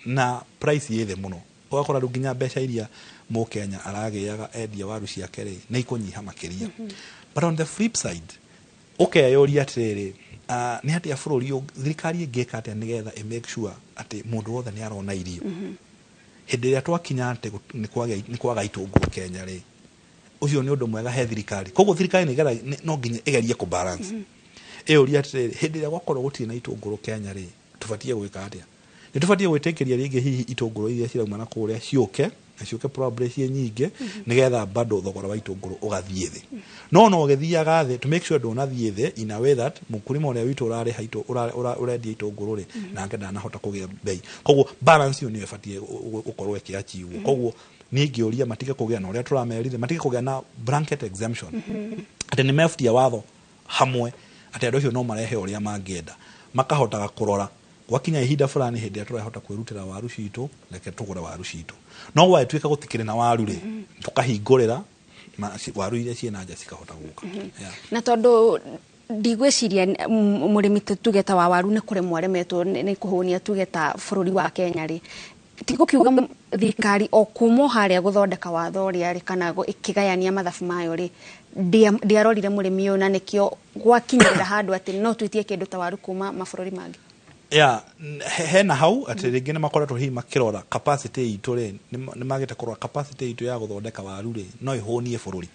na price ĩ thĩ mũno. Ũgakora rĩu nginya mbeca iria mũkenya aragĩaga endia waru ciake rĩ, nĩ ikũnyiha makĩria. But on the flip side, ũkeyũria atĩrĩrĩ, nĩ atĩa bũrũri thirikari ĩngĩka atĩa nĩgetha ĩ make sure atĩ mũndũ wothe nĩ arona irio? Hĩndĩ ĩrĩa twakinya atĩ nĩ kwaga itũngũrũ Kenya rĩ, ũcio nĩ ũndũ mwega he thirikari? Koguo thirikari no nginya ĩgerie kũ balance, ĩyũria atĩrĩrĩ, hĩndĩ ĩrĩa gwakorwo gũtirĩ na itũngũrũ Kenya rĩ, tũbatiĩ gwĩka atĩa? Nĩ tũbatiĩ gwĩtĩkĩria rĩngĩ hihi itũngũrũ iria cirauma na kũrĩa ciũke, na ciũke probably ciĩ nyingĩ, nĩgetha bado thogora wa itũngũrũ ũgathiĩ thĩ, no ũgĩthiaga thĩ, to make sure ndũnathiĩ thĩ in a way that mũkulima ũrĩa witũ ũrarĩha ũrendia itũngũrũ rĩ, nake ndanahota kũgĩa bei. Koguo balance ĩyo nĩyo ĩbatiĩ gũkorwo ĩkĩachievwo. Koguo niĩ ingĩũria matige kũgĩa na ũrĩa tũramerire, matige kũgĩa na blanket exemption, atĩ nĩ mebutia watho hamwe atĩ andũ acio no marehe ũrĩa mangĩenda. Makahotaga kũrora gwakinya ihinda fulani, hĩndĩ ĩrĩa tũrahota kwĩrutĩra waru citũ, reke tũgũre waru citũ. No gwagĩtuĩka gũtikĩrĩ na waru rĩ, tũkahingũrĩra waru iria ciĩ na nja cikahota gũka. Yeah. Na tondũ ndigwĩciria mũrĩmi tuge ta wa waru nĩ kũremwo aremetwo nĩ kũhũnia tuge ta bũrũri wa Kenya rĩ, ti gũkiuga thirikari o kuma o harĩa gũthondeka watho ũrĩa rĩ, kana ĩkĩgayania mathabu mayo rĩ, ndĩarorire mũrĩmi ũyũ, na nĩkĩo gwakinyĩrĩra handũ atĩ no twĩtie kĩndũ ta waru kuma mabũrũri mangĩ? Yeah, hena hau atĩ rĩngĩ nĩ makoretwo hihi makĩrora capacity itũ rĩ, nĩ magĩte kũrora capacity itũ ya gũthondeka waru rĩ, no ĩhũnie bũrũri.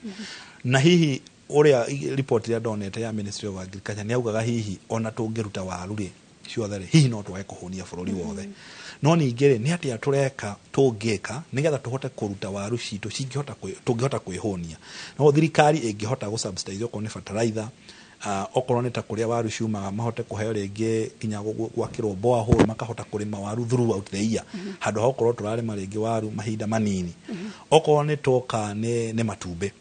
Na hihi ũrĩa report ĩrĩa ndonete ya Ministry of Agriculture nĩ augaga hihi ona tũngĩruta waru rĩ ciothe rĩ, hihi no twage kũhũnia bũrũri wothe. No ningĩ rĩ, nĩ atĩa tũreka, tũngĩka nĩgetha tũhote kũruta waru citũ cingĩhota tũngĩhota kwĩhũnia? No thirikari ĩngĩhota gũ subsidize okorwo nĩ fertilizer, okorwo nĩ ta kũrĩa waru ciumaga, mahote kũheo rĩngĩ nginya gwakĩrwo borehole, makahota kũrĩma waru throughout the year, handũ ha gũkorwo tũrarĩma rĩngĩ waru mahinda manini. Okorwo nĩ twoka nĩ matumbĩ,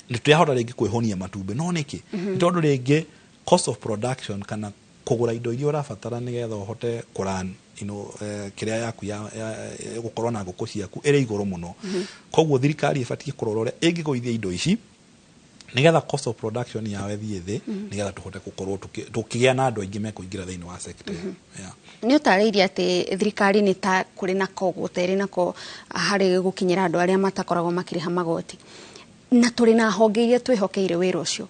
nĩ tũrahota rĩngĩ kwĩhũnia matumbĩ, no nĩkĩ? Nĩ tondũ rĩngĩ cost of production kana kũgũra indo iria ũrabatara nĩgetha ũhote kũrun kĩrĩa yaku ya gũkorwo na ngũkũ ciaku ĩrĩ igũrũ mũno. Koguo thirikari ĩbatiĩ kũrora ũrĩa ĩngĩgũithia indo ici nĩgetha cost of production yao ĩthiĩ thĩ, nĩgetha tũhote gũkorwo tũkĩgĩa na andũ aingĩ mekũingĩra thĩinĩ wa sector ĩyo. Yeah. Nĩ ũtarĩirie atĩ thirikari nĩ ta kũrĩ nako gũterĩ nako harĩ gũkinyĩra andũ arĩa matakoragwo makĩrĩha magoti, na tũrĩ na honge iria twĩhokeire wĩra ũcio.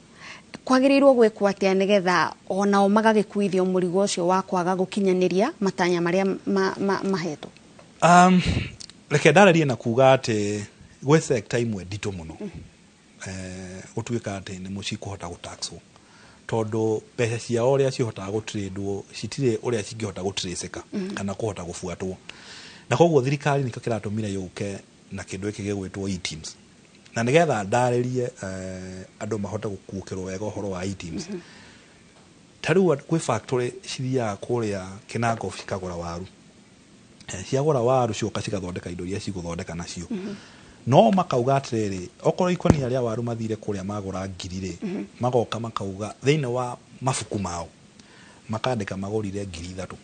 Kwagĩrĩirwo gwĩkwo atĩa nĩgetha onao magagĩkuithio mũrigo ũcio wa kwaga gũkinyanĩria matanya marĩa mahetwo? Reke ndarĩrie na kuga atĩ gwĩ sector imwe nditũ mũno, gũtuĩka atĩ nĩ mũcikũhota gũtaxwo, tondũ mbeca ciao ũrĩa cihotaga gũtrĩndwo citirĩ ũrĩa cingĩhota gũtracĩka kana kũhota gũbuatwo. Na koguo thirikari nĩkĩo kĩratũmire yũke na kĩndũ gĩkĩ gĩgwĩtwo eTIMS. Na nĩgetha ndarĩrie, andũ mahote gũkuũkĩrwo wega ũhoro wa eTIMS, ta rĩu kwĩ factory cithiaga kũrĩa Kinangop cikagũra waru. Ciagũra waru cioka cigathondeka indo iria cigũthondeka nacio, no makauga atĩrĩrĩ, okorwo ikũnia rĩa waru mathire kũrĩa magũra 1,000 rĩ, magoka makauga thĩinĩ wa mabuku mao makandĩka magũrire 3,000.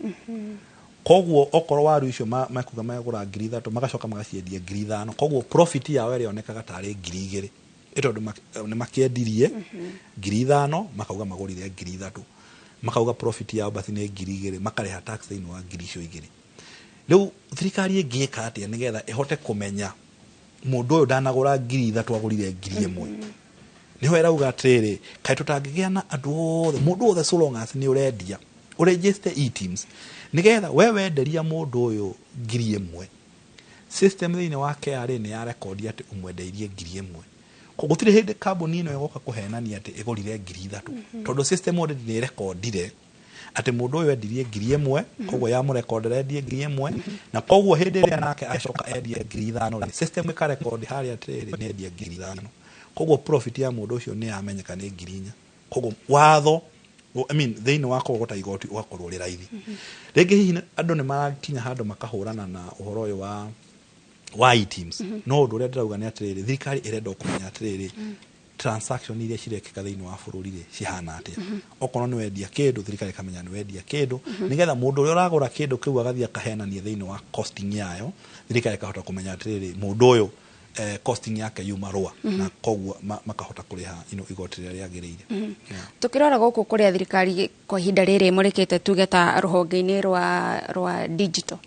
Koguo okorwo waru icio makuga magũra 3,000, magacoka magaciendia 5,000, koguo profit yao ĩrĩa yonekaga tarĩ 2,000, ĩ tondũ nĩ makĩendirie 5,000, makauga magũrire 3,000, makauga profit yao basi nĩ 2,000, makarĩha tax thĩinĩ wa ngiri icio igĩrĩ. Rĩu thirikari ĩngĩka atĩa nĩgetha ĩhote kũmenya mũndũ ũyũ ndanagũra 3,000, agũrire 1,000? Nĩho ĩrauga atĩrĩrĩ, kaĩ tũtangĩgĩa na andũ othe, mũndũ wothe, so long as nĩ ũrendia, ũregister eTIMS, nĩgetha we wenderia mũndũ ũyũ 1,000, system thĩinĩ wa KRA nĩ ya rekondi atĩ ũmwendeirie 1,000. Koguo gũtirĩ hĩndĩ kambuni ĩno ĩgoka kũhenania atĩ ĩgũrire 3,000, tondũ system already nĩ ĩrekondire atĩ mũndũ ũyũ endirie 1,000. Koguo yamũrekondera endie 1,000, na koguo hĩndĩ ĩrĩa nake acoka endie 5,000 rĩ, system ĩkarekondi harĩa atĩrĩrĩ, nĩ endia 5,000. Koguo profit ya mũndũ ũcio nĩ yamenyeka nĩ 4,000. Koguo watho, I mean, thĩinĩ wa kũgota igoti ũgakorwo ũrĩ raithi. Rĩngĩ hihi andũ nĩ marakinya handũ makahũrana na ũhoro ũyũ wa eTIMS, no ũndũ ũrĩa ndĩrauga nĩ atĩrĩrĩ, thirikari ĩrenda o kũmenya atĩrĩrĩ, Transaction iria cirekĩka thĩinĩ wa bũrũri rĩ cihana atĩa? Okorwo nĩ wendia kĩndũ, thirikari ĩkamenya nĩ wendia kĩndũ, nĩgetha mũndũ ũrĩa ũragũra kĩndũ kĩu agathiĩ akahenania thĩinĩ wa costing yayo, thirikari ĩkahota kũmenya atĩrĩrĩ, mũndũ ũyũ costing yake yuma rũa, na koguo makahota kũrĩha igoti rĩrĩa rĩagĩrĩire. Yeah. Tukirora gũkũ kũrĩa thirikari kwa ihinda rĩrĩ ĩmũrĩkĩte, tuge ta rũhonge-inĩ rwa digital,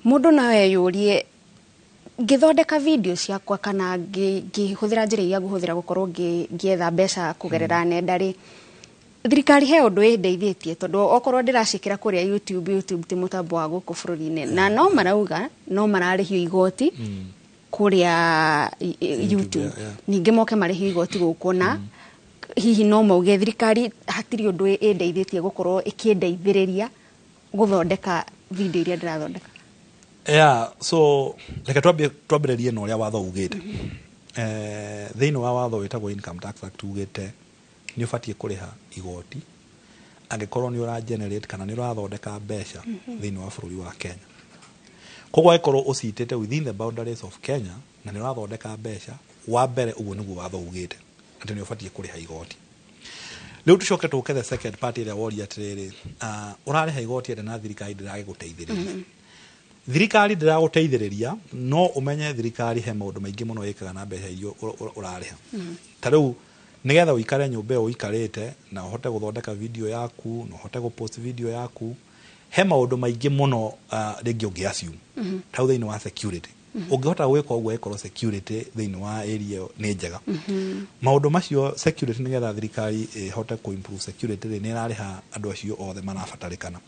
mũndũ no eyũrie, ngĩthondeka video ciakwa kana ngĩhũthĩra njĩra iria ngũhũthĩra gũkorwo ngĩetha mbeca kũgerera nenda rĩ, thirikari he ũndũ ĩndeithĩtie? Tondũ okorwo ndĩraciĩkĩra kũrĩa YouTube, YouTube ti mũtambo wa gũkũ bũrũri-inĩ, na no marauga no mararĩhio igoti kũrĩa YouTube, ningĩ moke marĩhio igoti gũkũ, na hihi no mauge thirikari hatirĩ ũndũ ĩndeithĩtie gũkorwo ĩkĩndeithĩrĩria gũthondeka video iria ndĩrathondeka? Yeah, so reke twambĩrĩrie na ũrĩa watho ugĩte. Thĩinĩ wa watho wĩtagwo Income Tax Act, ugĩte nĩ ũbatiĩ kũrĩha igoti angĩkorwo nĩ ũra generate kana nĩ ũrathondeka mbeca thĩinĩ wa bũrũri wa Kenya. Koguo angĩkorwo ũcitĩte within the boundaries of Kenya na nĩ ũrathondeka mbeca, wa mbere ũguo nĩguo watho ugĩte atĩ nĩ ũbatiĩ kũrĩha igoti. Rĩu tũcoke tũke the second part ĩrĩa woria atĩrĩrĩ, ũrarĩha igoti atĩa na thirikari ndĩragĩgũteithĩrĩria? Thirikari ndĩragũteithĩrĩria, no ũmenye thirikari he maũndũ maingĩ mũno ĩkaga na mbeca iria ũrarĩha. Ta rĩu nĩgetha ũikare nyũmba ĩyo ũikarĩte na ũhote gũthondeka video yaku na ũhote gũpost video yaku, he maũndũ maingĩ mũno rĩngĩ ũngĩ assume, ta rĩu thĩinĩ wa security. Ũngĩhota gwĩka ũguo ĩkorwo security thĩinĩ wa area ĩyo nĩ njega. Maũndũ macio security, nĩgetha thirikari ĩhote kũ improve security rĩ, nĩ ĩrarĩha andũ acio othe marabatarĩkana.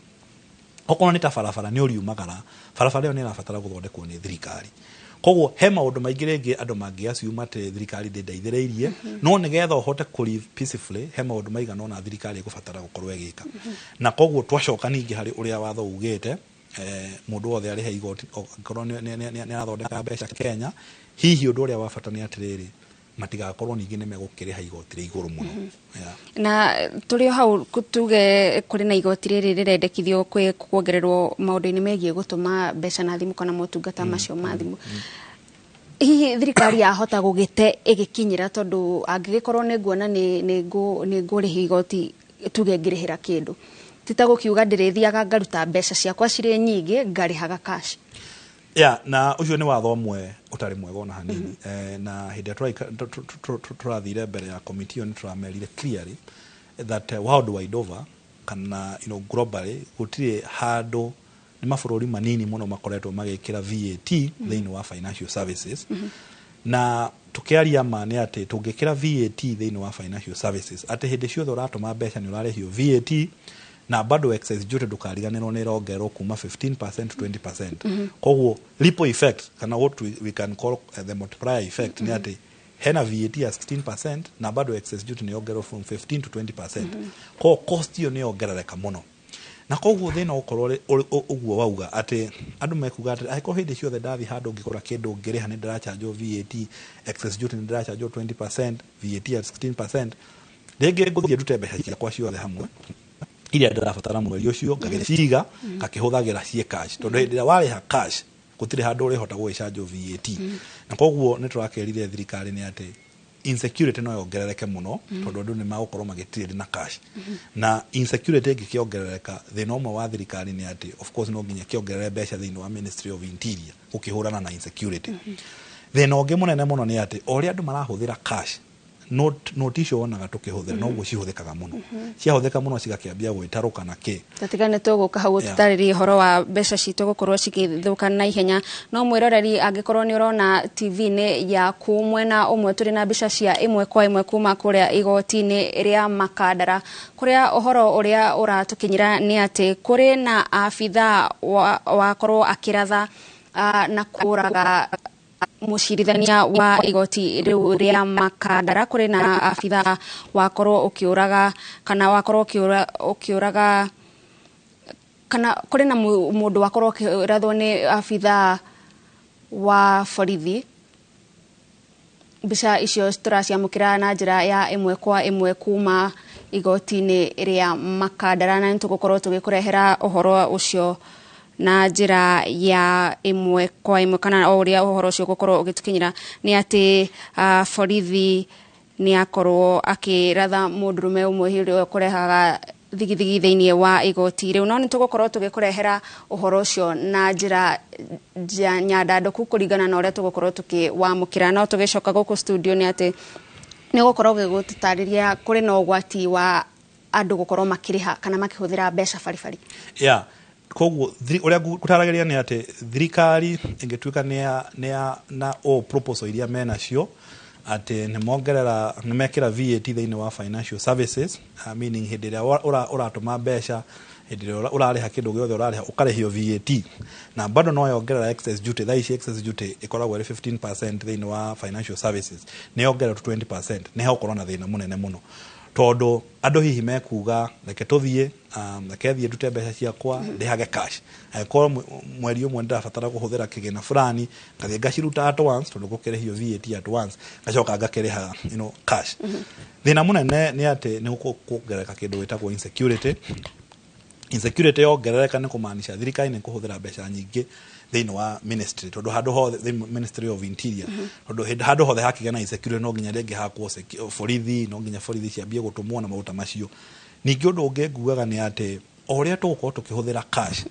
Okorwo nĩ ta barabara, nĩ ũriumagara, barabara ĩyo nĩ ĩrabatara gũthondekwo nĩ thirikari. Koguo he maũndũ maingĩ rĩngĩ andũ mangĩ assume atĩ thirikari ndĩndeithĩrĩirie, no nĩgetha ũhote kũ live peacefully, he maũndũ maigana ũna thirikari ĩgũbatara gũkorwo ĩgĩka. Na koguo twacoka ningĩ harĩ ũrĩa watho ugĩte, mũndũ wothe arĩhe igoti angĩkorwo nĩ arathondeka mbeca Kenya. Hihi ũndũ ũrĩa wa bata nĩ atĩrĩrĩ, matigakorwo ningĩ nĩ megũkĩrĩha igoti rĩa igũrũ mũno. Yeah. Na tũrĩ o hau, tuge kũrĩ na igoti rĩrĩ rĩrendekithio kwĩ kuongererwo maũndũ-inĩ megiĩ gũtũma mbeca na thimũ kana motungata macio ma thimũ, hihi thirikari yahota gũgĩte ĩgĩkinyĩra? Tondũ angĩgĩkorwo nĩ nguona nĩ ngũrĩha igoti, tuge ngĩrĩhĩra kĩndũ, ti ta gũkiuga ndĩrĩthiaga ngaruta mbeca ciakwa cirĩ nyingĩ ngarĩhaga cash. Yeah, na ũcio nĩ watho ũmwe ũtarĩ mwega ona hanini. Na hĩndĩ ĩrĩa tũrathire mbere ya committee ĩyo, nĩ tũramerire clearly that worldwide over kana globally, gũtirĩ handũ, nĩ mabũrũri manini mũno makoretwo magĩkĩra VAT thĩinĩ wa financial services. Na tukiaria ma nĩ atĩ tũngĩkĩra VAT thĩinĩ wa financial services, atĩ hĩndĩ ciothe ũratũma mbeca nĩ ũrarĩhio VAT, na bado excise duty ndũkariganĩrwo nĩ ĩrongererwo kuma 15% to 20%. Koguo ripple effect kana what we can call the multiplier effect nĩ atĩ hena VAT ya 16% na bado excise duty nĩ yongererwo from 15 to 20%. Koguo cost ĩyo nĩ yongerereka mũno, na koguo thĩna ũkorwo ũguo wauga atĩ andũ mekuga atĩ angĩkorwo hĩndĩ ciothe ndathiĩ handũ ngĩgũra kĩndũ ngĩrĩha nĩ ndĩrachanjwo VAT, excise duty nĩ ndĩrachanjwo 20%, VAT ya 16%, rĩngĩ ngũthiĩ ndute mbeca ciakwa ciothe hamwe iria ndĩrabatara mweri ũcio, ngagĩciga, ngakĩhũthagĩra ciĩ cash, tondũ hĩndĩ ĩrĩa warĩha cash gũtirĩ handũ ũrĩhota gũgĩcanjwo VAT. Na koguo nĩ tũrakĩrire thirikari nĩ atĩ insecurity no yongerereke mũno, tondũ andũ nĩ magũkorwo magĩtrade na cash. Na insecurity ĩngĩkĩongerereka, thĩna ũmwe wa thirikari nĩ atĩ of course no nginya kĩongerere mbeca thĩinĩ wa Ministry of Interior gũkĩhũrana na insecurity. Thĩna ũngĩ mũnene mũno nĩ atĩ o ũrĩa andũ marahũthĩra cash, note icio wonaga tũkĩhũthĩra noguo cihũthĩkaga mũno. Ciahũthĩka mũno cigakĩambia gwĩtarũka na kĩ. Tatiga nĩ tũgũka hau tũtarĩrie ũhoro wa mbeca citũ gũkorwo cigĩthũka na ihenya. No mwĩroreri, angĩkorwo nĩ ũrona TV-inĩ yaku mwena ũmwe, tũrĩ na mbica cia ĩmwe kwa ĩmwe kuma kũrĩa igoti-inĩ rĩa Makandara, kũrĩa ũhoro ũrĩa ũratũkinyĩra nĩ atĩ kũrĩ na abithaa wakorwo akĩratha na kũraga mũcirithania wa igoti rĩu rĩa Makandara. Kũrĩ na abithaa wakorwo ũkĩũraga kana wakorwo ũkĩũraga kana kũrĩ na mũndũ wakorwo ũkĩrathwo nĩ abithaa wa borithi. Mbica icio tũraciamũkĩra na njĩra ya ĩmwe kwa ĩmwe kuma igoti-inĩ rĩa Makandara, na nĩtũgũkorwo tũgĩkũrehera ũhoro ũcio na njĩra ya ĩmwe kwa ĩmwe kana o ũrĩa ũhoro ũcio ũgũkorwo ũgĩtũkinyĩra. Nĩ atĩ borithi Nĩ akorwo akĩratha mũndũrũme ũmwe hihi ũrĩa ũkũrehaga thigithigi thĩinĩ wa igoti rĩu. No nĩ tũgũkorwo tũgĩkũrehera ũhoro ũcio na njĩra nyandandũku kũringana na ũrĩa tũgũkorwo tũkĩwamũkĩra. No tũgĩcoka gũkũ studio nĩ atĩ nĩ ũgũkorwo ũgĩgũtũtarĩria kũrĩ na ũgwati wa andũ gũkorwo makĩrĩha kana makĩhũthĩra mbeca baribari. Yeah, koguo ũrĩa ngũtaragĩria nĩ atĩ thirikari ĩngĩtuĩka nĩ na o proposal iria menacio atĩ nĩ mongerera, nĩ mekĩra VAT thĩinĩ wa financial services, meaning hĩndĩ ĩrĩa ũratũma mbeca, hĩndĩ ĩrĩa ũrarĩha kĩndũ gĩothe ũrarĩha, ũkarĩhio VAT, na bado no yongerera excess duty. Thaa ici excess duty ĩkoragwo ĩrĩ 15% thĩinĩ wa financial services, nĩ yongererwo to 20%, nĩ hegũkorwo na thĩna mũnene mũno, tondũ andũ hihi mekuga reke tũthiĩ, reke thiĩ ndute mbeca ciakwa ndĩhage cash. Angĩkorwo mweri ũmwe ndĩrabatara kũhũthĩra kĩgĩna fulani, ngathiĩ ngaciruta at once, tondũ gũkĩrĩhio VAT at once, ngacoka ngakĩrĩha cash. Thĩna mũnene nĩ atĩ nĩ gũkuongerereka kĩndũ gĩtagwo insecurity. Insecurity yongerereka nĩ kũmaanisha thirikari nĩ kũhũthĩra mbeca nyingĩ thĩinĩ wa ministry, tondũ handũ hothe the Ministry of Interior, tondũ hĩndĩ handũ hothe hakĩgĩa na insecurity, no nginya rĩngĩ hakwo borithi, no nginya borithi ciambie gũtũmwo na maũndũ ta macio. Ningĩ ũndũ ũngĩ ngugaga nĩ atĩ o ũrĩa tũgũkorwo tũkĩhũthĩra cash,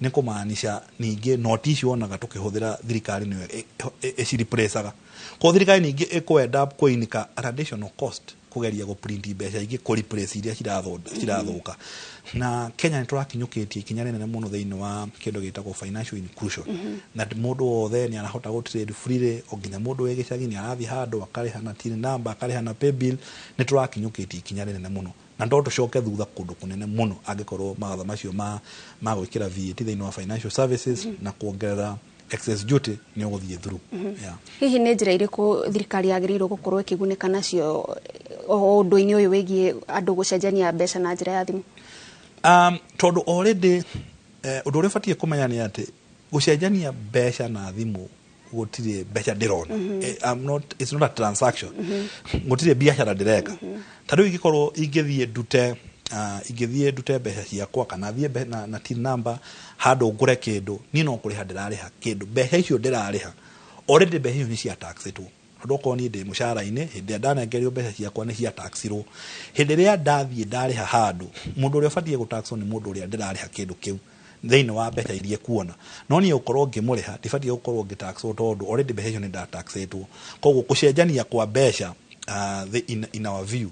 nĩ kũmaanisha ningĩ noti icio wonaga tũkĩhũthĩra, thirikari nĩyo ĩcireplacaga. Koguo thirikari ningĩ ĩkwenda kũinika an additional cost kũgeria gũprint mbeca ingĩ kũ replace iria cirathũka. Na Kenya nĩ tũrakinyũkĩtie ikinya rĩnene mũno thĩinĩ wa kĩndũ gĩtagwo financial inclusion, na mũndũ wothe nĩ arahota gũ trade freely, o nginya mũndũ wĩ gĩcagi nĩ arathiĩ handũ akarĩha na till number, akarĩha na paybill. Nĩ tũrakinyũkĩtie ikinya rĩnene mũno na no tũcoke thutha kũndũ kũnene mũno angĩkorwo mawatho macio ma gwĩkĩra VAT thĩinĩ wa financial services na kuongerera excess duty nĩ ũgũthiĩ through. Yeah. Hihi nĩ njĩra irĩkũ thirikari yagĩrĩirwo gũkorwo ĩkĩgunĩka nacio ũndũ-inĩ ũyũ wĩgiĩ andũ gũcenjania mbeca na njĩra ya thimũ? Tondũ already ũndũ ũrĩa ũbatiĩ kũmenya nĩ atĩ gũcenjania mbeca na thimũ gũtirĩ mbeca ndĩrona. I'm not, it's not a transaction. Gũtirĩ biacara ndĩreka. Ta rĩu ingĩkorwo ingĩthiĩ ndute mbeca ciakwa kana thiĩ na till number handũ ngũre kĩndũ, niĩ no kũrĩha ndĩrarĩha kĩndũ. Mbeca icio ndĩrarĩha, already mbeca icio nĩ cia taxĩtwo, tondũ okorwo niĩ ndĩ mũcara-inĩ, hĩndĩ ĩrĩa ndanengerio mbeca ciakwa nĩ cia taxirwo. Hĩndĩ ĩrĩa ndathiĩ ndarĩha handũ, mũndũ ũrĩa ũbatiĩ gũtaxwo nĩ mũndũ ũrĩa ndĩrarĩha kĩndũ kĩu thĩinĩ wa mbeca iria ekuona. No niĩ gũkorwo ngĩmũrĩha ndibatiĩ gũkorwo ngĩtaxwo, tondũ already mbeca icio nĩ ndataxĩtwo. Koguo gũcenjania kwa mbeca, in our view,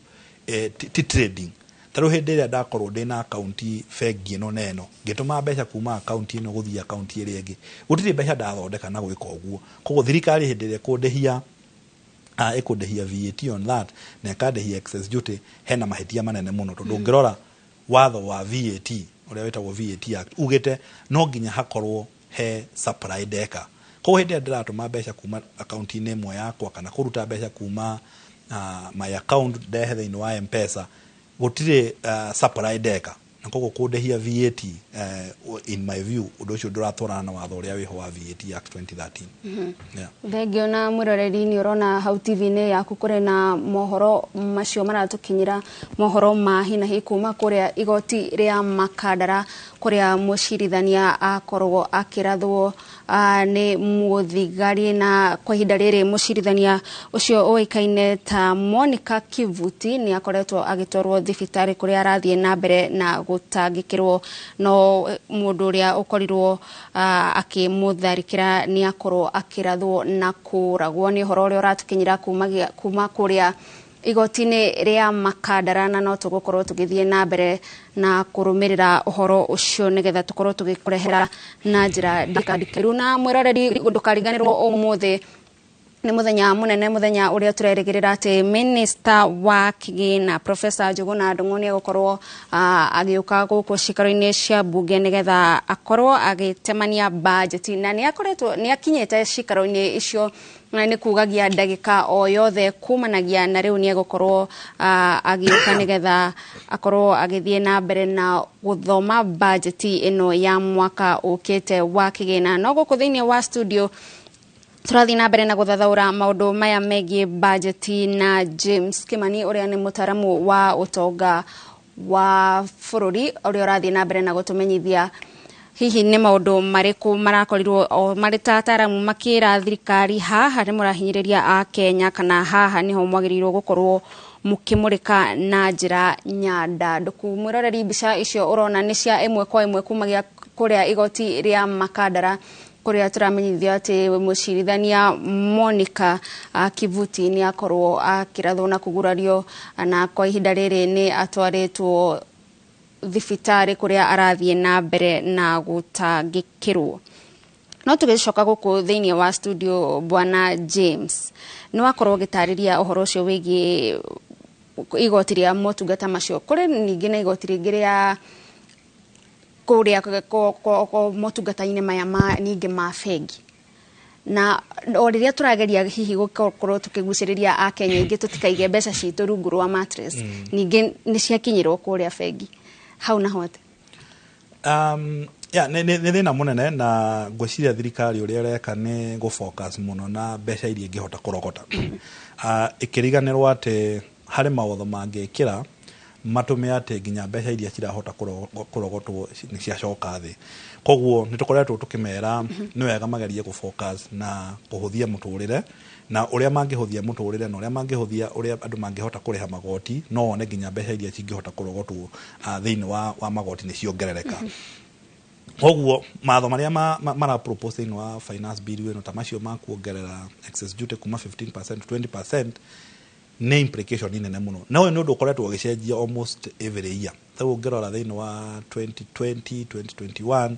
ti trading. Ta rĩu hĩndĩ ĩrĩa ndakorwo ndĩna akaunti bengi ĩno na ĩno, ngĩtũma mbeca kuma akaunti ĩno gũthiĩ akaunti ĩrĩa ĩngĩ, gũtirĩ mbeca ndathondeka na gwĩka ũguo. Koguo thirikari hĩndĩ ĩrĩa ĩkũndĩhia VAT on that na ĩkandĩhia excess duty, hena mahĩtia manene mũno, tondũ ũngĩrora watho wa VAT ũrĩa wĩtagwo VAT Act ugĩte no nginya hakorwo he supply ndeka. Koguo hĩndĩ ĩrĩa ndĩratũma mbeca kuma akaunti-inĩ ĩmwe yakwa kana kũruta mbeca kuma my account ndehe thĩinĩ wa M-Pesa, gũtirĩ supply ndeka, na koguo kũndĩhia VAT, in my view, ũndũ ũcio ndũratwarana na watho ũrĩa wĩho wa VAT Act 2013. Yeah. Thengio na mwĩroreri, nĩ ũrona hau TV-inĩ yaku kũrĩ na mohoro macio maratũkinyĩra, mohoro ma hi na hi kuma kũrĩa igoti rĩa Makandara, kũrĩa mũcirithania akorwo akĩrathwo nĩ mũthigari. Na kwa ihinda rĩrĩ mũcirithania ũcio ũĩkaine ta Monica Kivuti nĩ akoretwo agĩtwarwo thibitarĩ kũrĩa arathiĩ na mbere na gũtangĩkĩrwo, no mũndũ ũrĩa ũkorirwo akĩmũtharĩkĩra nĩ akorwo akĩrathwo na kũragwo. Nĩ ũhoro ũrĩa ũratũkinyĩra kuma kũrĩa igoti-inĩ rĩa Makandara, na no tũgũkorwo tũgĩthiĩ na mbere na kũrũmĩrĩra ũhoro ũcio nĩgetha tũkorwo tũgĩkũrehera na njĩra ndikandikĩru. Na mwĩroreri, ndũkariganĩrwo ũmũthĩ nĩ mũthenya mũnene, mũthenya ũrĩa tũrerĩgĩrĩra atĩ Minister wa Kĩgĩna Professor Njuguna Ndung'u nĩ egũkorwo agĩũka gũkũ cikaro-inĩ cia mbunge nĩgetha akorwo agĩtemania bajeti, na nĩ akoretwo nĩ akinyĩte cikaro-inĩ icio, na nĩ kugagia ndagĩka o yothe kumanagia na rĩu nĩ egũkorwo agĩũka nĩgetha akorwo agĩthiĩ na mbere na gũthoma bajeti ĩno ya mwaka ũkĩte wa kĩgĩna. No gũkũ thĩinĩ wa studio tũrathiĩ na mbere na gũthathaũra maũndũ maya megiĩ bajeti na James Kimani, ũrĩa nĩ mũtaramu wa ũtonga wa bũrũri, ũrĩa ũrathiĩ na mbere na gũtũmenyithia Hihi nĩ maũndũ marĩkũ marakorirwo o marĩ ta ataramu makĩra thirikari haha nĩ mũrahinyĩrĩria a Kenya, kana haha nĩho mwagĩrĩirwo gũkorwo mũkĩmũrĩka na njĩra nyandandũku? Mwĩroreri, mbica icio ũrona nĩ cia ĩmwe kwa ĩmwe kumagia kũrĩa igoti rĩa Makandara, kũrĩa tũramenyithio atĩ mũcirithania Monica Kivuti nĩ akorwo akĩrathwo na kũgurario, na kwa ihinda rĩrĩ nĩ atwarĩtwo thibitarĩ kũrĩa arathiĩ na mbere na gũtangĩkĩrwo. No tũgĩcoka gũkũ thĩinĩ wa studio, Bwana James, nĩ wakorwo ũgĩtarĩria ũhoro ũcio wĩgiĩ igoti rĩa motungata macio. Kũrĩ ningĩ na igoti rĩngĩ rĩa kũrĩa motungata-inĩ maya ma ningĩ ma bengi, na o rĩrĩa tũrageria hihi gũkorwo tũkĩgucĩrĩria akenya aingĩ tũtikaige mbeca citũ rungu rwa mattress, ningĩ nĩ ciakinyĩrwo kũrĩa bengi hau naho atĩ Ya, nĩ thĩna mũnene, na ngwĩciria thirikari ũrĩa ĩreka nĩ gũ-focus mũno na mbeca iria ĩngĩhota kũrogota, ĩkĩriganĩrwo atĩ harĩ mawatho mangĩkĩra matũme atĩ nginya mbeca iria cirahota kũrogotwo nĩ ciacoka thĩ. Koguo nĩ tũkoretwo tũkĩmera nĩ wega magerie gũ-focus na kũhũthia mũtũrĩre, na ũrĩa mangĩhũthia mũtũrĩre na ũrĩa mangĩhũthia ũrĩa andũ mangĩhota kũrĩha magoti, no wone nginya mbeca iria cingĩhota kũrogotwo thĩinĩ wa magoti nĩ ciongerereka. Koguo matho marĩa mara propose thĩinĩ wa finance bill ĩno, ta macio ma kuongerera excess duty kuma 15% to 20%, nĩ implication nene mũno, na ũyũ nĩ ũndũ ũkoretwo ũgĩcenjia almost every year. Rĩu ũngĩrora thĩinĩ wa 2020, 2021,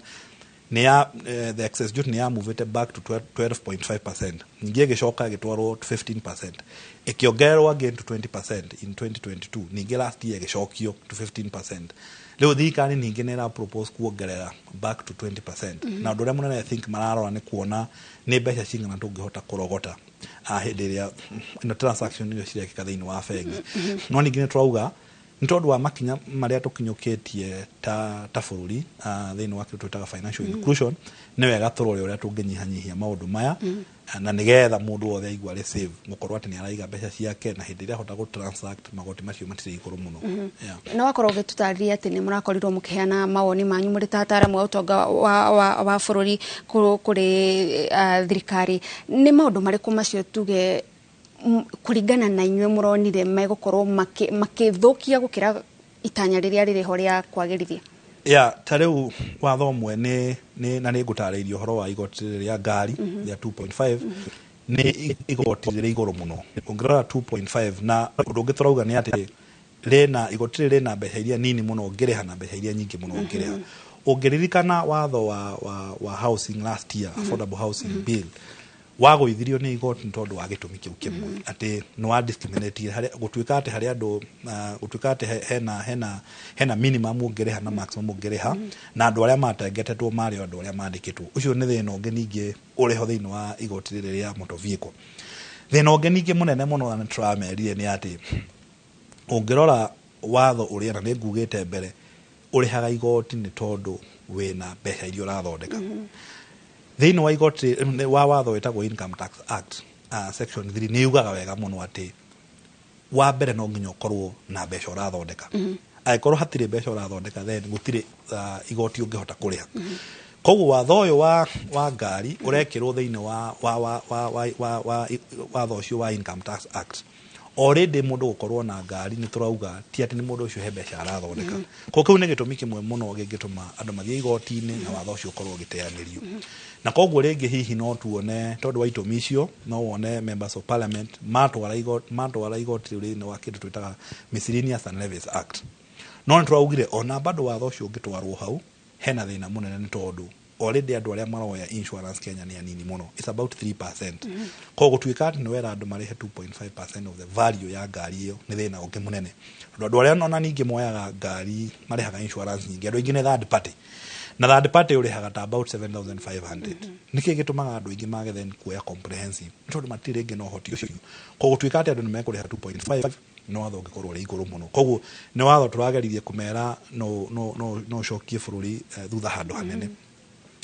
nĩ ya the excess duty nĩ ya movete back to 12.5%, ningĩ ĩgĩcoka ĩgĩtwarwo to 15%, ĩkĩongererwo again to 20% in 2022, ningĩ last year ĩgĩcokio to 15%. Rĩu thirikari ningĩ nĩ ĩra propose kuongerera back to 20%. Na ũndũ ũrĩa mũnene I think mararora nĩ kuona nĩ mbeca cigana tũngĩhota kũrogota hĩndĩ ĩrĩa ino transaction iria cirekĩka thĩinĩ wa bengi. No ningĩ nĩ tũrauga nĩ tondũ wa makinya marĩa tũkinyũkĩtie ta bũrũri thĩinĩ wa kĩndũ twĩtaga financial inclusion, nĩ wega tũrore ũrĩa tũngĩnyihanyihia maũndũ maya, na nĩgetha mũndũ wothe aigua arĩ safe gũkorwo atĩ nĩ araiga mbeca ciake, na hĩndĩ ĩrĩa ahota gũ transact magoti macio matirĩ igũrũ mũno. Yeah. Na wakorwo ũgĩtũtarĩria atĩ nĩ mũrakorirwo mũkĩheana mawoni manyu mũrĩ ta ataramu a ũtonga wa bũrũri kũrĩ thirikari. Nĩ maũndũ marĩkũ macio tuge kũringana na inyuĩ mũronire megũkorwo makĩthũkia gũkĩra itanya rĩrĩa rĩrĩ ho rĩa kwagĩrithia? Ya, ta rĩu watho ũmwe nĩ na nĩ ngũtarĩirie ũhoro wa igoti rĩrĩ rĩa ngari rĩa 2.5. Nĩ igoti rĩrĩ igũrũ mũno ũngĩrora 2.5, na ũndũ ũngĩ tũrauga nĩ atĩ rĩna igoti rĩrĩ rĩna mbeca iria nini mũno ũngĩrĩha na mbeca iria nyingĩ mũno ũngĩrĩha. Ũngĩririkana watho wa housing last year, affordable housing bill, wagũithirio nĩ igoti nĩ tondũ wa gĩtũmi kĩu kĩmwe, atĩ nĩ wa discriminate harĩa gũtuĩka atĩ harĩ andũ, gũtuĩka atĩ hena minimum ũngĩrĩha na maximum ũngĩrĩha, na andũ arĩa matengetetwo marĩ o andũ arĩa mandĩkĩtwo. Ũcio nĩ thĩna ũngĩ ningĩ ũrĩ ho thĩinĩ wa igoti rĩrĩ rĩa motor vehicle. Thĩna ũngĩ ningĩ mũnene mũno na nĩ tũramerire nĩ atĩ ũngĩrora watho ũrĩa, na nĩ ngugĩte mbere, ũrĩhaga igoti nĩ tondũ wĩna mbeca iria ũrathondeka. Thĩinĩ wa igoti wa watho wĩtagwo Income Tax Act, section 3 nĩ yugaga wega mũno atĩ wa mbere no nginya ũkorwo na mbeca ũrathondeka. Angĩkorwo hatirĩ mbeca ũrathondeka, then gũtirĩ igoti ũngĩhota kũrĩha. Koguo watho ũyũ wa ngari ũrekĩrwo thĩinĩ wa watho ũcio wa Income Tax Act. Already mũndũ gũkorwo na ngari, nĩ tũrauga ti atĩ nĩ mũndũ ũcio he mbeca arathondeka. Koguo kĩu nĩ gĩtũmi kĩmwe mũno gĩngĩtũma andũ mathiĩ igoti-inĩ na watho ũcio ũkorwo ũgĩteanĩrio. Na koguo rĩngĩ hihi no tuone, tondũ wa itũmi icio, no wone members of parliament matwara igoti rĩu thĩinĩ wa kĩndũ twĩtaga Miscellaneous and Levies Act. No nĩ tũraugire ona bado watho ũcio ũngĩtwarwo hau, hena thĩna mũnene, nĩ tondũ already andũ arĩa maroya insurance Kenya nĩ anini mũno, it's about 3%. Koguo gũtuĩka atĩ nĩ wera andũ marĩhe 2.5% of the value ya ngari ĩyo nĩ thĩna ũngĩ mũnene, tondũ andũ arĩa ona ningĩ moyaga ngari marĩhaga insurance nyingĩ, andũ aingĩ nĩ third party, na third party ũrĩhaga ta about 7500. Nĩkĩ gĩtũmaga andũ aingĩ mage then kuoya comprehensive? Nĩ tondũ matirĩ rĩngĩ na ũhoti ũcio. Koguo gũtuĩka atĩ andũ nĩ mekũrĩha 2.5, nĩ watho ũngĩkorwo ũrĩ igũrũ mũno. Koguo nĩ watho tũrageririe kũmera no ũcokie bũrũri thutha handũ hanene.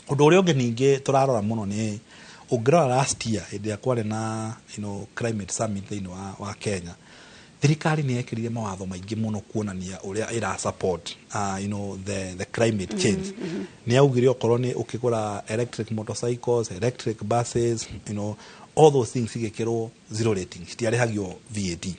Ũndũ ũrĩa ũngĩ ningĩ tũrarora mũno nĩ ũngĩrora last year hĩndĩ ĩrĩa kwarĩ na climate summit thĩinĩ wa Kenya, Thirikari nĩ yekĩrire mawatho maingĩ mũno kuonania ũrĩa ĩra support the climate change. Nĩ yaugire okorwo nĩ ũkĩgũra electric motorcycles, electric buses, all those things igĩkĩrwo zero rating, citiarĩhagio VAT.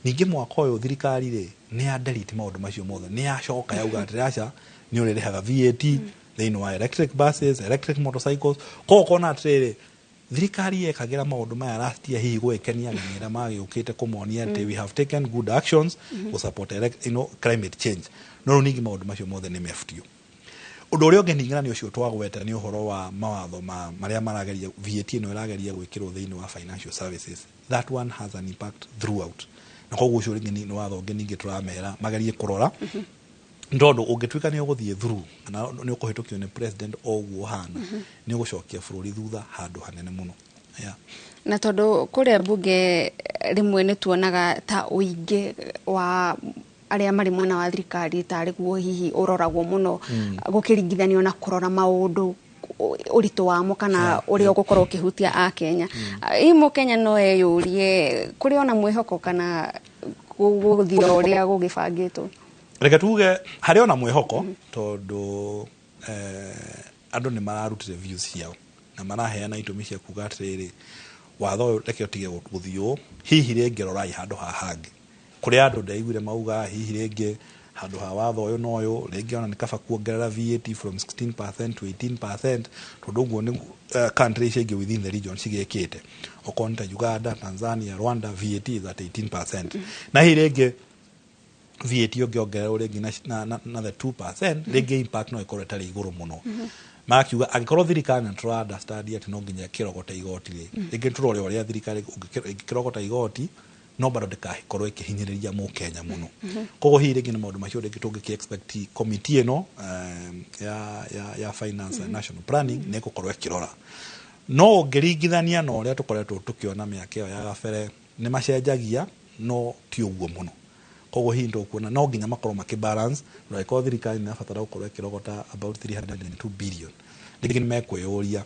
Ningĩ mwaka ũyũ thirikari rĩ nĩ ya delete maũndũ macio mothe, nĩ yacoka yauga atĩ aca, nĩ ũrĩrĩhaga VAT thĩinĩ wa electric buses, electric motorcycles. Koguo ũkona atĩrĩrĩ, thirikari yekagĩra maũndũ maya last year hihi gwĩkenia ageni arĩa magĩũkĩte, kũmonia atĩ we have taken good actions gũ support climate change, no rĩu ningĩ maũndũ macio mothe nĩ mebutio. Ũndũ ũrĩa ũngĩ ningĩ na nĩ ũcio twagweta nĩ ũhoro wa mawatho ma marĩa marageria VAT ĩno ĩrageria gwĩkĩrwo thĩinĩ wa financial services. That one has an impact throughout, na koguo ũcio rĩngĩ nĩ watho ũngĩ ningĩ tũramera magerie kũrora, tondũ ũngĩtuĩka nĩ ũgũthiĩ through kana nĩ ũkũhĩtũkio nĩ president o ũguo ũhana, nĩ ũgũcokia bũrũri thutha handũ hanene mũno, yeah. Na tondũ kũrĩa mbunge rĩmwe nĩ tuonaga ta ũingĩ wa arĩa marĩ mwena wa thirikari tarĩ guo hihi ũroragwo mũno gũkĩringithanio na kũrora maũndũ ũritũ wamo kana ũrĩa ũgũkorwo ũkĩhutia Akenya. Hihi mũkenya no eyũrie kũrĩ ona mwĩhoko kana gũgũthira ũrĩa gũgĩbangĩtwo? Reke tuge harĩ ona mwĩhoko, tondũ andũ nĩ mararutire views ciao na maraheana itũmi cia kuga atĩrĩrĩ, watho ũyũ reke ũtige gũthiĩ ũũ, hihi rĩngĩ rorai handũ haha hangĩ. Kũrĩ andũ ndaiguire mauga hihi rĩngĩ handũ ha watho ũyũ na ũyũ, rĩngĩ ona nĩ kaba kuongerera VAT from 16% to 18%, tondũ ũguo nĩ countries ingĩ within the region cigĩkĩte, okorwo nĩ ta Uganda, Tanzania, Rwanda, VAT is at 18%. Na hihi rĩngĩ VAT ũngĩongererwo rĩngĩ na the 2%, rĩngĩ impact no ĩkorwo ĩtarĩ igũrũ mũno. Makiuga angĩkorwo thirikari nĩ tũra understand atĩ no nginya ĩkĩrogota igoti rĩ, rĩngĩ tũrore ũrĩa thirikari ĩngĩkĩrogota igoti no bado ndĩkakorwo ĩkĩhinyĩrĩria mũkenya mũno. Koguo hihi rĩngĩ nĩ maũndũ macio rĩngĩ tũngĩkĩ expect committee ĩno ya finance and national planning nĩ ĩgũkorwo ĩkĩrora. No ũngĩringithania na ũrĩa tũkoretwo tũkĩona mĩaka ĩyo ya gabere, nĩ macenjagia no ti ũguo mũno. Koguo hihi tũkuona no nginya makorwo makĩ balance, na angĩkorwo thirikari nĩ ĩrabatara gũkorwo ĩkĩrogota about 302 billion, rĩngĩ nĩ mekwĩyũria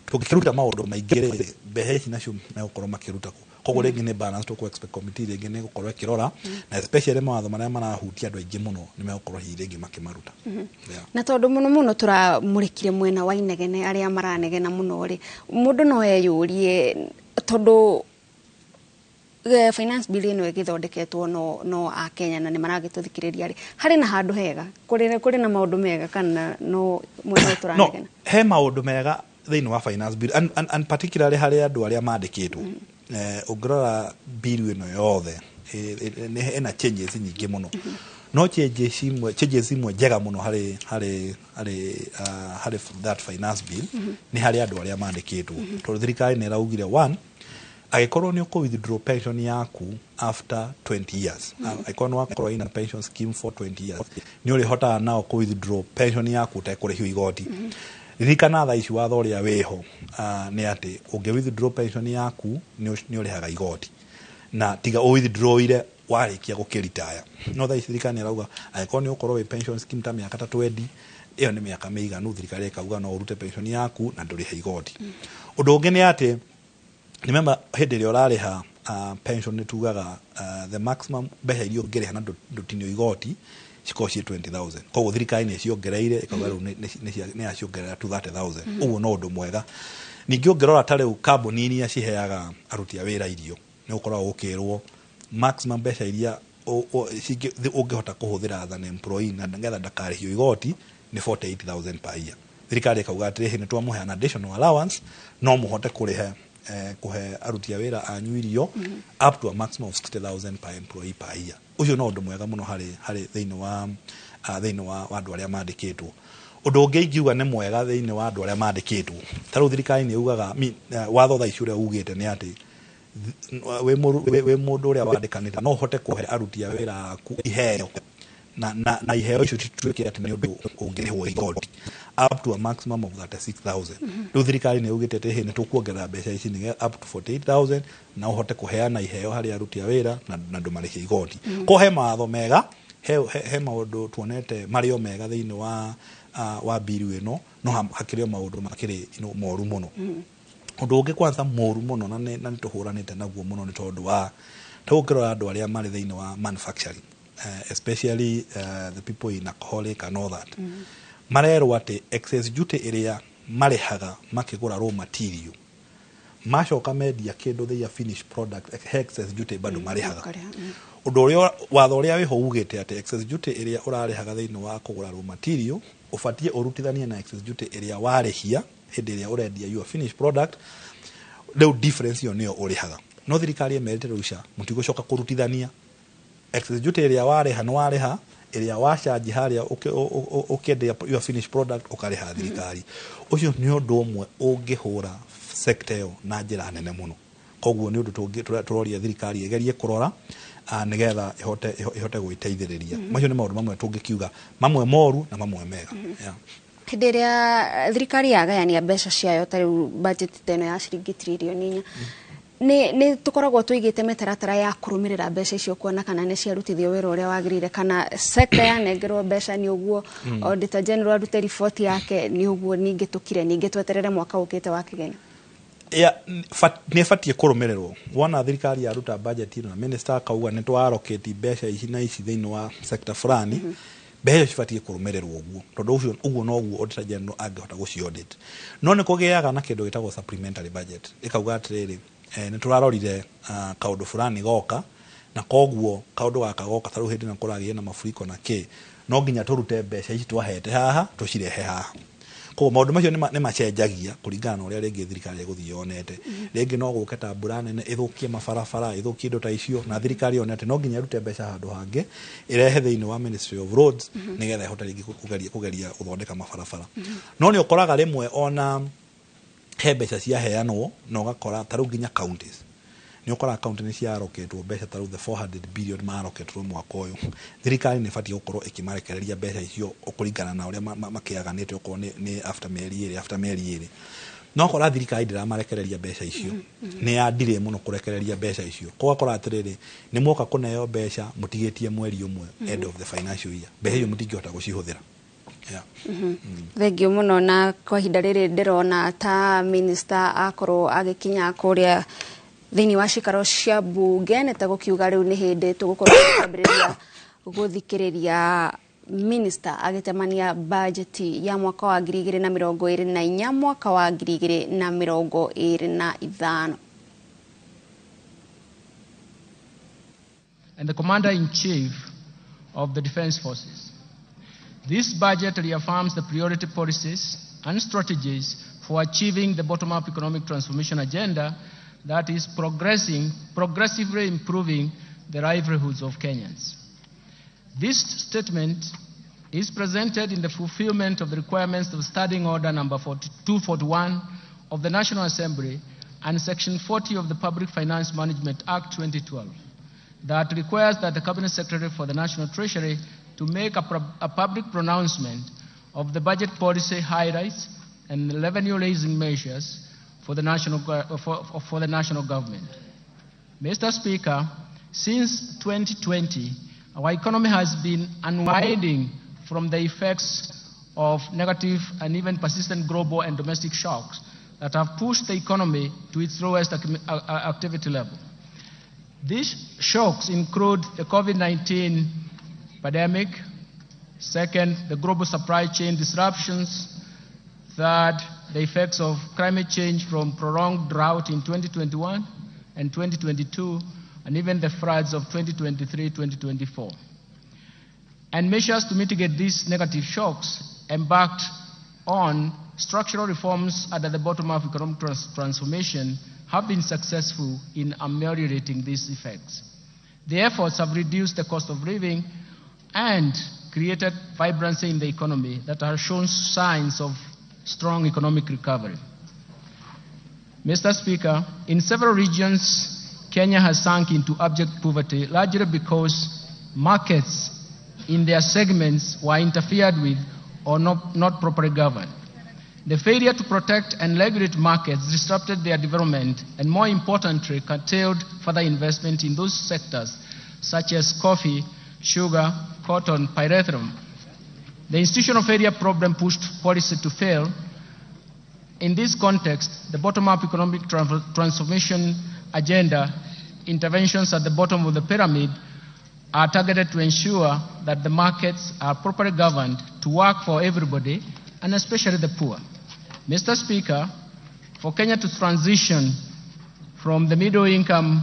tũngĩkĩruta maũndũ maingĩ rĩ, mbeca ici nacio megũkorwo makĩruta kũ? Koguo rĩngĩ nĩ balance tũkũ expect committee rĩngĩ nĩ gũkorwo ĩkĩrora, na especially mawatho marĩa marahutia andũ aingĩ mũno nĩ megũkorwo hihi rĩngĩ makĩmaruta. Yeah. Na tondũ mũno mũno tũramũrĩkire mwena wa inegene, arĩa maranegena mũno rĩ, mũndũ no eyũrie tondũ finance bill ĩno ĩgĩthondeketwo no Akenya na nĩ maragĩtũthikĩrĩria rĩ, harĩ na handũ hega, kũrĩ na maũndũ mega kana no mwena ũyũ No tũranegena? He maũndũ mega thĩinĩ wa finance bill and particularly harĩ andũ arĩa mandĩkĩtwo. Ũngĩrora bill ĩno yothe ĩna changes nyingĩ mũno, no changes imwe njega mũno harĩ that finance bill nĩ harĩ andũ arĩa mandĩkĩtwo, tondũ thirikari nĩ ĩraugire one, angĩkorwo nĩ ũkũ withdraw pension yaku after 20 years, angĩkorwo nĩ wakorwo ina pension scheme for 20 years, nĩ ũrĩhotaga nao kũ withdraw pension yaku ũtekũrĩhio igoti. Ririkana thaa ici watho ũrĩa wĩho nĩ atĩ ũngĩ withdraw pension yaku nĩ ũrĩhaga igoti, na tiga ũ withdrawire warĩkia gũkĩritaya. No thaa ici thirikari nĩ ĩrauga angĩkorwo nĩ ũkorwo wĩ pension scheme ta mĩaka ta 20, ĩyo nĩ mĩaka mĩiganu, thirikari ĩkauga no ũrute pension yaku na ndũrĩhe igoti. Ũndũ ũngĩ nĩ atĩ remember hĩndĩ ĩrĩa ũrarĩha pension nĩ tugaga the maximum mbeca iria ũngĩrĩha na ndũtinio igoti cikorwo ciĩ 20,000. Koguo thirikari nĩ ciongereire ĩkauga rĩu nĩ yaciongerera to 30,000. Ũguo no ũndũ mwega. Ningĩ ũngĩrora ta rĩu kambuni iria ciheaga aruti a wĩra irio, nĩ ũkoragwo ũkĩrwo maximum mbeca iria ũngĩhota kũhũthĩra as an employee na nĩgetha ndakarĩhio igoti nĩ 48,000 per year. Thirikari ĩkauga atĩrĩ, nĩ twamũhe an additional allowance, no mũhote kũrĩha kũhe aruti a wĩra anyu irio up to a maximum of 60,000 per employee per year. Ũcio no ũndũ mwega mũno harĩ thĩinĩ wa andũ arĩa mandĩkĩtwo. Ũndũ ũngĩ ingiuga nĩ mwega thĩinĩ wa andũ arĩa mandĩkĩtwo, ta rĩu thirikari nĩ yugaga watho thaa ici ũrĩa ugĩte nĩ atĩ wĩ mũndũ ũrĩa wandĩkanĩte no ũhote kũhe aruti a wĩra aku iheo, na iheo icio cituĩke atĩ nĩ ũndũ ũngĩrĩhwo igoti up to a maximum of 36,000. Rĩu thirikari nĩ yugĩte atĩ nĩ tũkuongerera mbeca ici nĩ up to 48,000 na ũhote kũheana iheo harĩ aruti a wĩra na ndũmarĩhe igoti. Ko he mawatho mega, he maũndũ tuonete marĩ o mega thĩinĩ wa bill ĩno, no hakĩrĩ o maũndũ makĩrĩ moru mũno. Ũndũ ũngĩ kwanza moru mũno na nĩ tũhũranĩte naguo mũno nĩ tondũ wa Ta ũngĩrora andũ arĩa marĩ thĩinĩ wa manufacturing, especially the people in alcoholic and all that, marerwo atĩ excess duty ĩrĩa marĩhaga makĩgũra raw material, macoka mendia kĩndũ, they are finished product, he excess duty bado marĩhaga. Ũndũ ũrĩa watho ũrĩa wĩho ugĩte atĩ excess duty ĩrĩa ũrarĩhaga thĩinĩ wa kũgũra raw material ũbatiĩ ũrutithanie na excess duty ĩrĩa warĩhia hĩndĩ ĩrĩa ũrendia your finished product. Rĩu difference ĩyo nĩyo ũrĩhaga. No thirikari ĩmerĩte rĩu ca mũtigũcoka kũrutithania excess duty ĩrĩa warĩha, nĩ warĩha ĩrĩa wacanji harĩa ũkĩendia your finished product ũkarĩha thirikari. Ũcio nĩ ũndũ ũmwe ũngĩhũra sector ĩyo na njĩra nene mũno. Koguo nĩ ũndũ tũroria thirikari ĩgerie kũrora nĩgetha ĩhote gwĩteithĩrĩria. Macio nĩ maũndũ mamwe tũngĩkiuga, mamwe moru na mamwe mega. Yeah. Hĩndĩ ĩrĩa thirikari yagayania mbeca ciayo, ta rĩu budget ta ĩno ya ciringi 4.4 trillion, nĩ tũkoragwo tũigĩte mĩtaratara ya kũrũmĩrĩra mbeca icio kuona kana nĩ ciarutithio wĩra ũrĩa wagĩrĩire, kana sector yanengerwo mbeca nĩ ũguo Auditor General arute riboti yake nĩ ũguo, ningĩ tũkire, ningĩ tweterere mwaka ũkĩte wa kĩgĩna? Nĩ ĩbatiĩ kũrũmĩrĩrwo. Wona thirikari yaruta budget ĩno na minister akauga nĩ twa-allocate mbeca ici na ici thĩinĩ wa sector fulani, mbeca icio cibatiĩ kũrũmĩrĩrwo ũguo, tondũ ũcio ũguo noguo Auditor General angĩhota gũci audit. No nĩ kũgĩaga na kĩndũ gĩtagwo supplementary budget, ĩkauga atĩrĩrĩ, nĩ tũrarorire kaũndũ fulani goka, na koguo kaũndũ gaka goka, ta rĩu hĩndĩ ĩno kũragĩire na mafuriko na kĩ, no nginya tũrute mbeca ici twahete haha tũcirehe haha. Koguo maũndũ macio nĩ macenjagia kũringana na ũrĩa rĩngĩ thirikari ĩgũthiĩ yonete. Rĩngĩ no gũke ta mbura nene ĩthũkie mabarabara, ĩthũkie indo ta icio, na thirikari yone atĩ no nginya ĩrute mbeca handũ hangĩ ĩrehe thĩinĩ wa Ministry of Roads nĩgetha ĩhote rĩngĩ kũgeria gũthondeka mabarabara. No nĩ ũkoraga rĩmwe ona he mbeca ciaheanwo na ũgakora ta rĩu nginya counties, nĩ ũkoraga county nĩ ciaroketwo mbeca, ta rĩu the 400 billion maroketwo mwaka ũyũ. Thirikari nĩ ĩbatiĩ gũkorwo ĩkĩmarekereria mbeca icio kũringana na ũrĩa makĩaganĩte, okorwo nĩ after mĩeri 2, after mĩeri 2. No kora thirikari ndĩramarekereria mbeca icio, nĩ ya delay mũno kũrekereria mbeca icio. Koguo atĩrĩrĩ, nĩ mwoka kũneo mbeca mũtigĩtie mweri 1 end of the financial year, mbeca icio mũtingĩhota gũcihũthĩra. Yeah. Thengiũ mũno. Na kwa ihinda rĩrĩ ndĩrona ta minister akorwo agĩkinya kũrĩa thĩinĩ wa cikaro cia mbunge, nĩ ta gũkiuga rĩu nĩ hĩndĩ tũgũkorwo tũkĩambĩrĩria gũthikĩrĩria minister agĩtemania bajeti ya mwaka wa 2024 mwaka wa 2025. And the Commander-in-Chief of the Defense Forces. This budget reaffirms the priority policies and strategies for achieving the bottom-up economic transformation agenda that is progressively improving the livelihoods of Kenyans. This statement is presented in the fulfillment of the requirements of Standing Order number 241 of the National Assembly and Section 40 of the Public Finance Management Act 2012 that requires that the Cabinet Secretary for the National Treasury to make a public pronouncement of the budget policy highlights and the revenue raising measures for the national government. Mr. Speaker, since 2020, our economy has been unwinding from the effects of negative and even persistent global and domestic shocks that have pushed the economy to its lowest activity level. These shocks include the COVID-19 pandemic, second, the global supply chain disruptions, third, the effects of climate change from prolonged drought in 2021 and 2022, and even the floods of 2023-2024. And measures to mitigate these negative shocks embarked on structural reforms under the bottom-up economic transformation have been successful in ameliorating these effects. The efforts have reduced the cost of living and created vibrancy in the economy that has shown signs of strong economic recovery. Mr. Speaker, in several regions, Kenya has sunk into abject poverty, largely because markets in their segments were interfered with or not properly governed. The failure to protect and regulate markets disrupted their development and, more importantly, curtailed further investment in those sectors such as coffee, sugar, cotton, pyrethrum. The institutional failure problem pushed policy to fail. In this context, the bottom-up economic transformation agenda interventions at the bottom of the pyramid are targeted to ensure that the markets are properly governed to work for everybody, and especially the poor. Mr. Speaker, for Kenya to transition from the middle income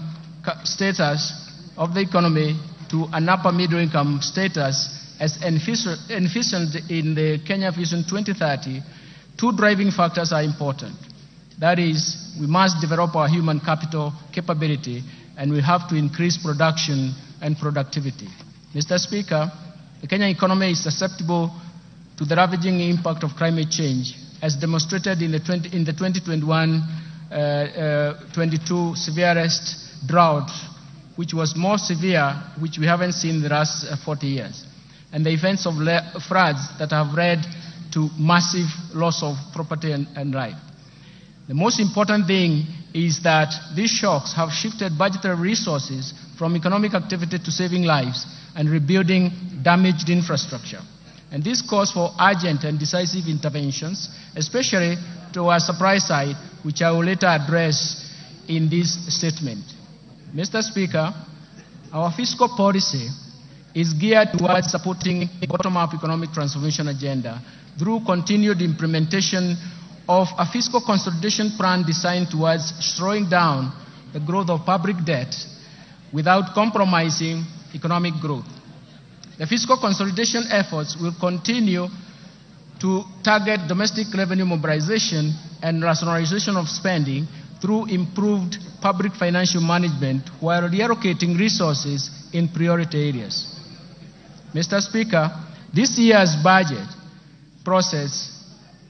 status of the economy to an upper middle income status as envisioned in the Kenya Vision 2030, two driving factors are important. That is, we must develop our human capital capability, and we have to increase production and productivity. Mr. Speaker, the Kenyan economy is susceptible to the ravaging impact of climate change, as demonstrated in the 2021-22 severest drought, which was more severe, which we haven't seen in the last 40 years, and the events of floods that have led to massive loss of property and life. The most important thing is that these shocks have shifted budgetary resources from economic activity to saving lives and rebuilding damaged infrastructure. And this calls for urgent and decisive interventions, especially to our supply side, which I will later address in this statement. Mr. Speaker, our fiscal policy is geared towards supporting a bottom-up economic transformation agenda through continued implementation of a fiscal consolidation plan designed towards slowing down the growth of public debt without compromising economic growth. The fiscal consolidation efforts will continue to target domestic revenue mobilization and rationalization of spending through improved public financial management while reallocating resources in priority areas. Mr. Speaker, this year's budget process,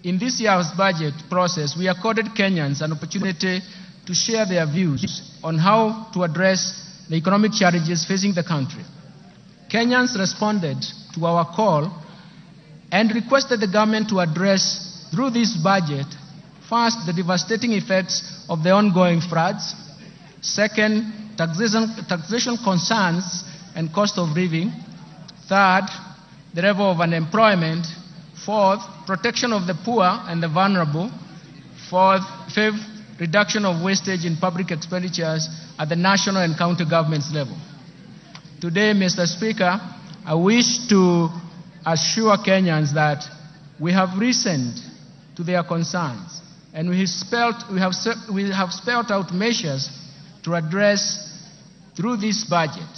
in this year's budget process, we accorded Kenyans an opportunity to share their views on how to address the economic challenges facing the country. Kenyans responded to our call and requested the government to address, through this budget, first, the devastating effects of the ongoing floods, second, taxation concerns and cost of living, third, the level of unemployment, fourth, protection of the poor and the vulnerable, fifth, reduction of wastage in public expenditures at the national and county governments level. Today, Mr. Speaker, I wish to assure Kenyans that we have listened to their concerns, and we have spelled out measures to address through this budget.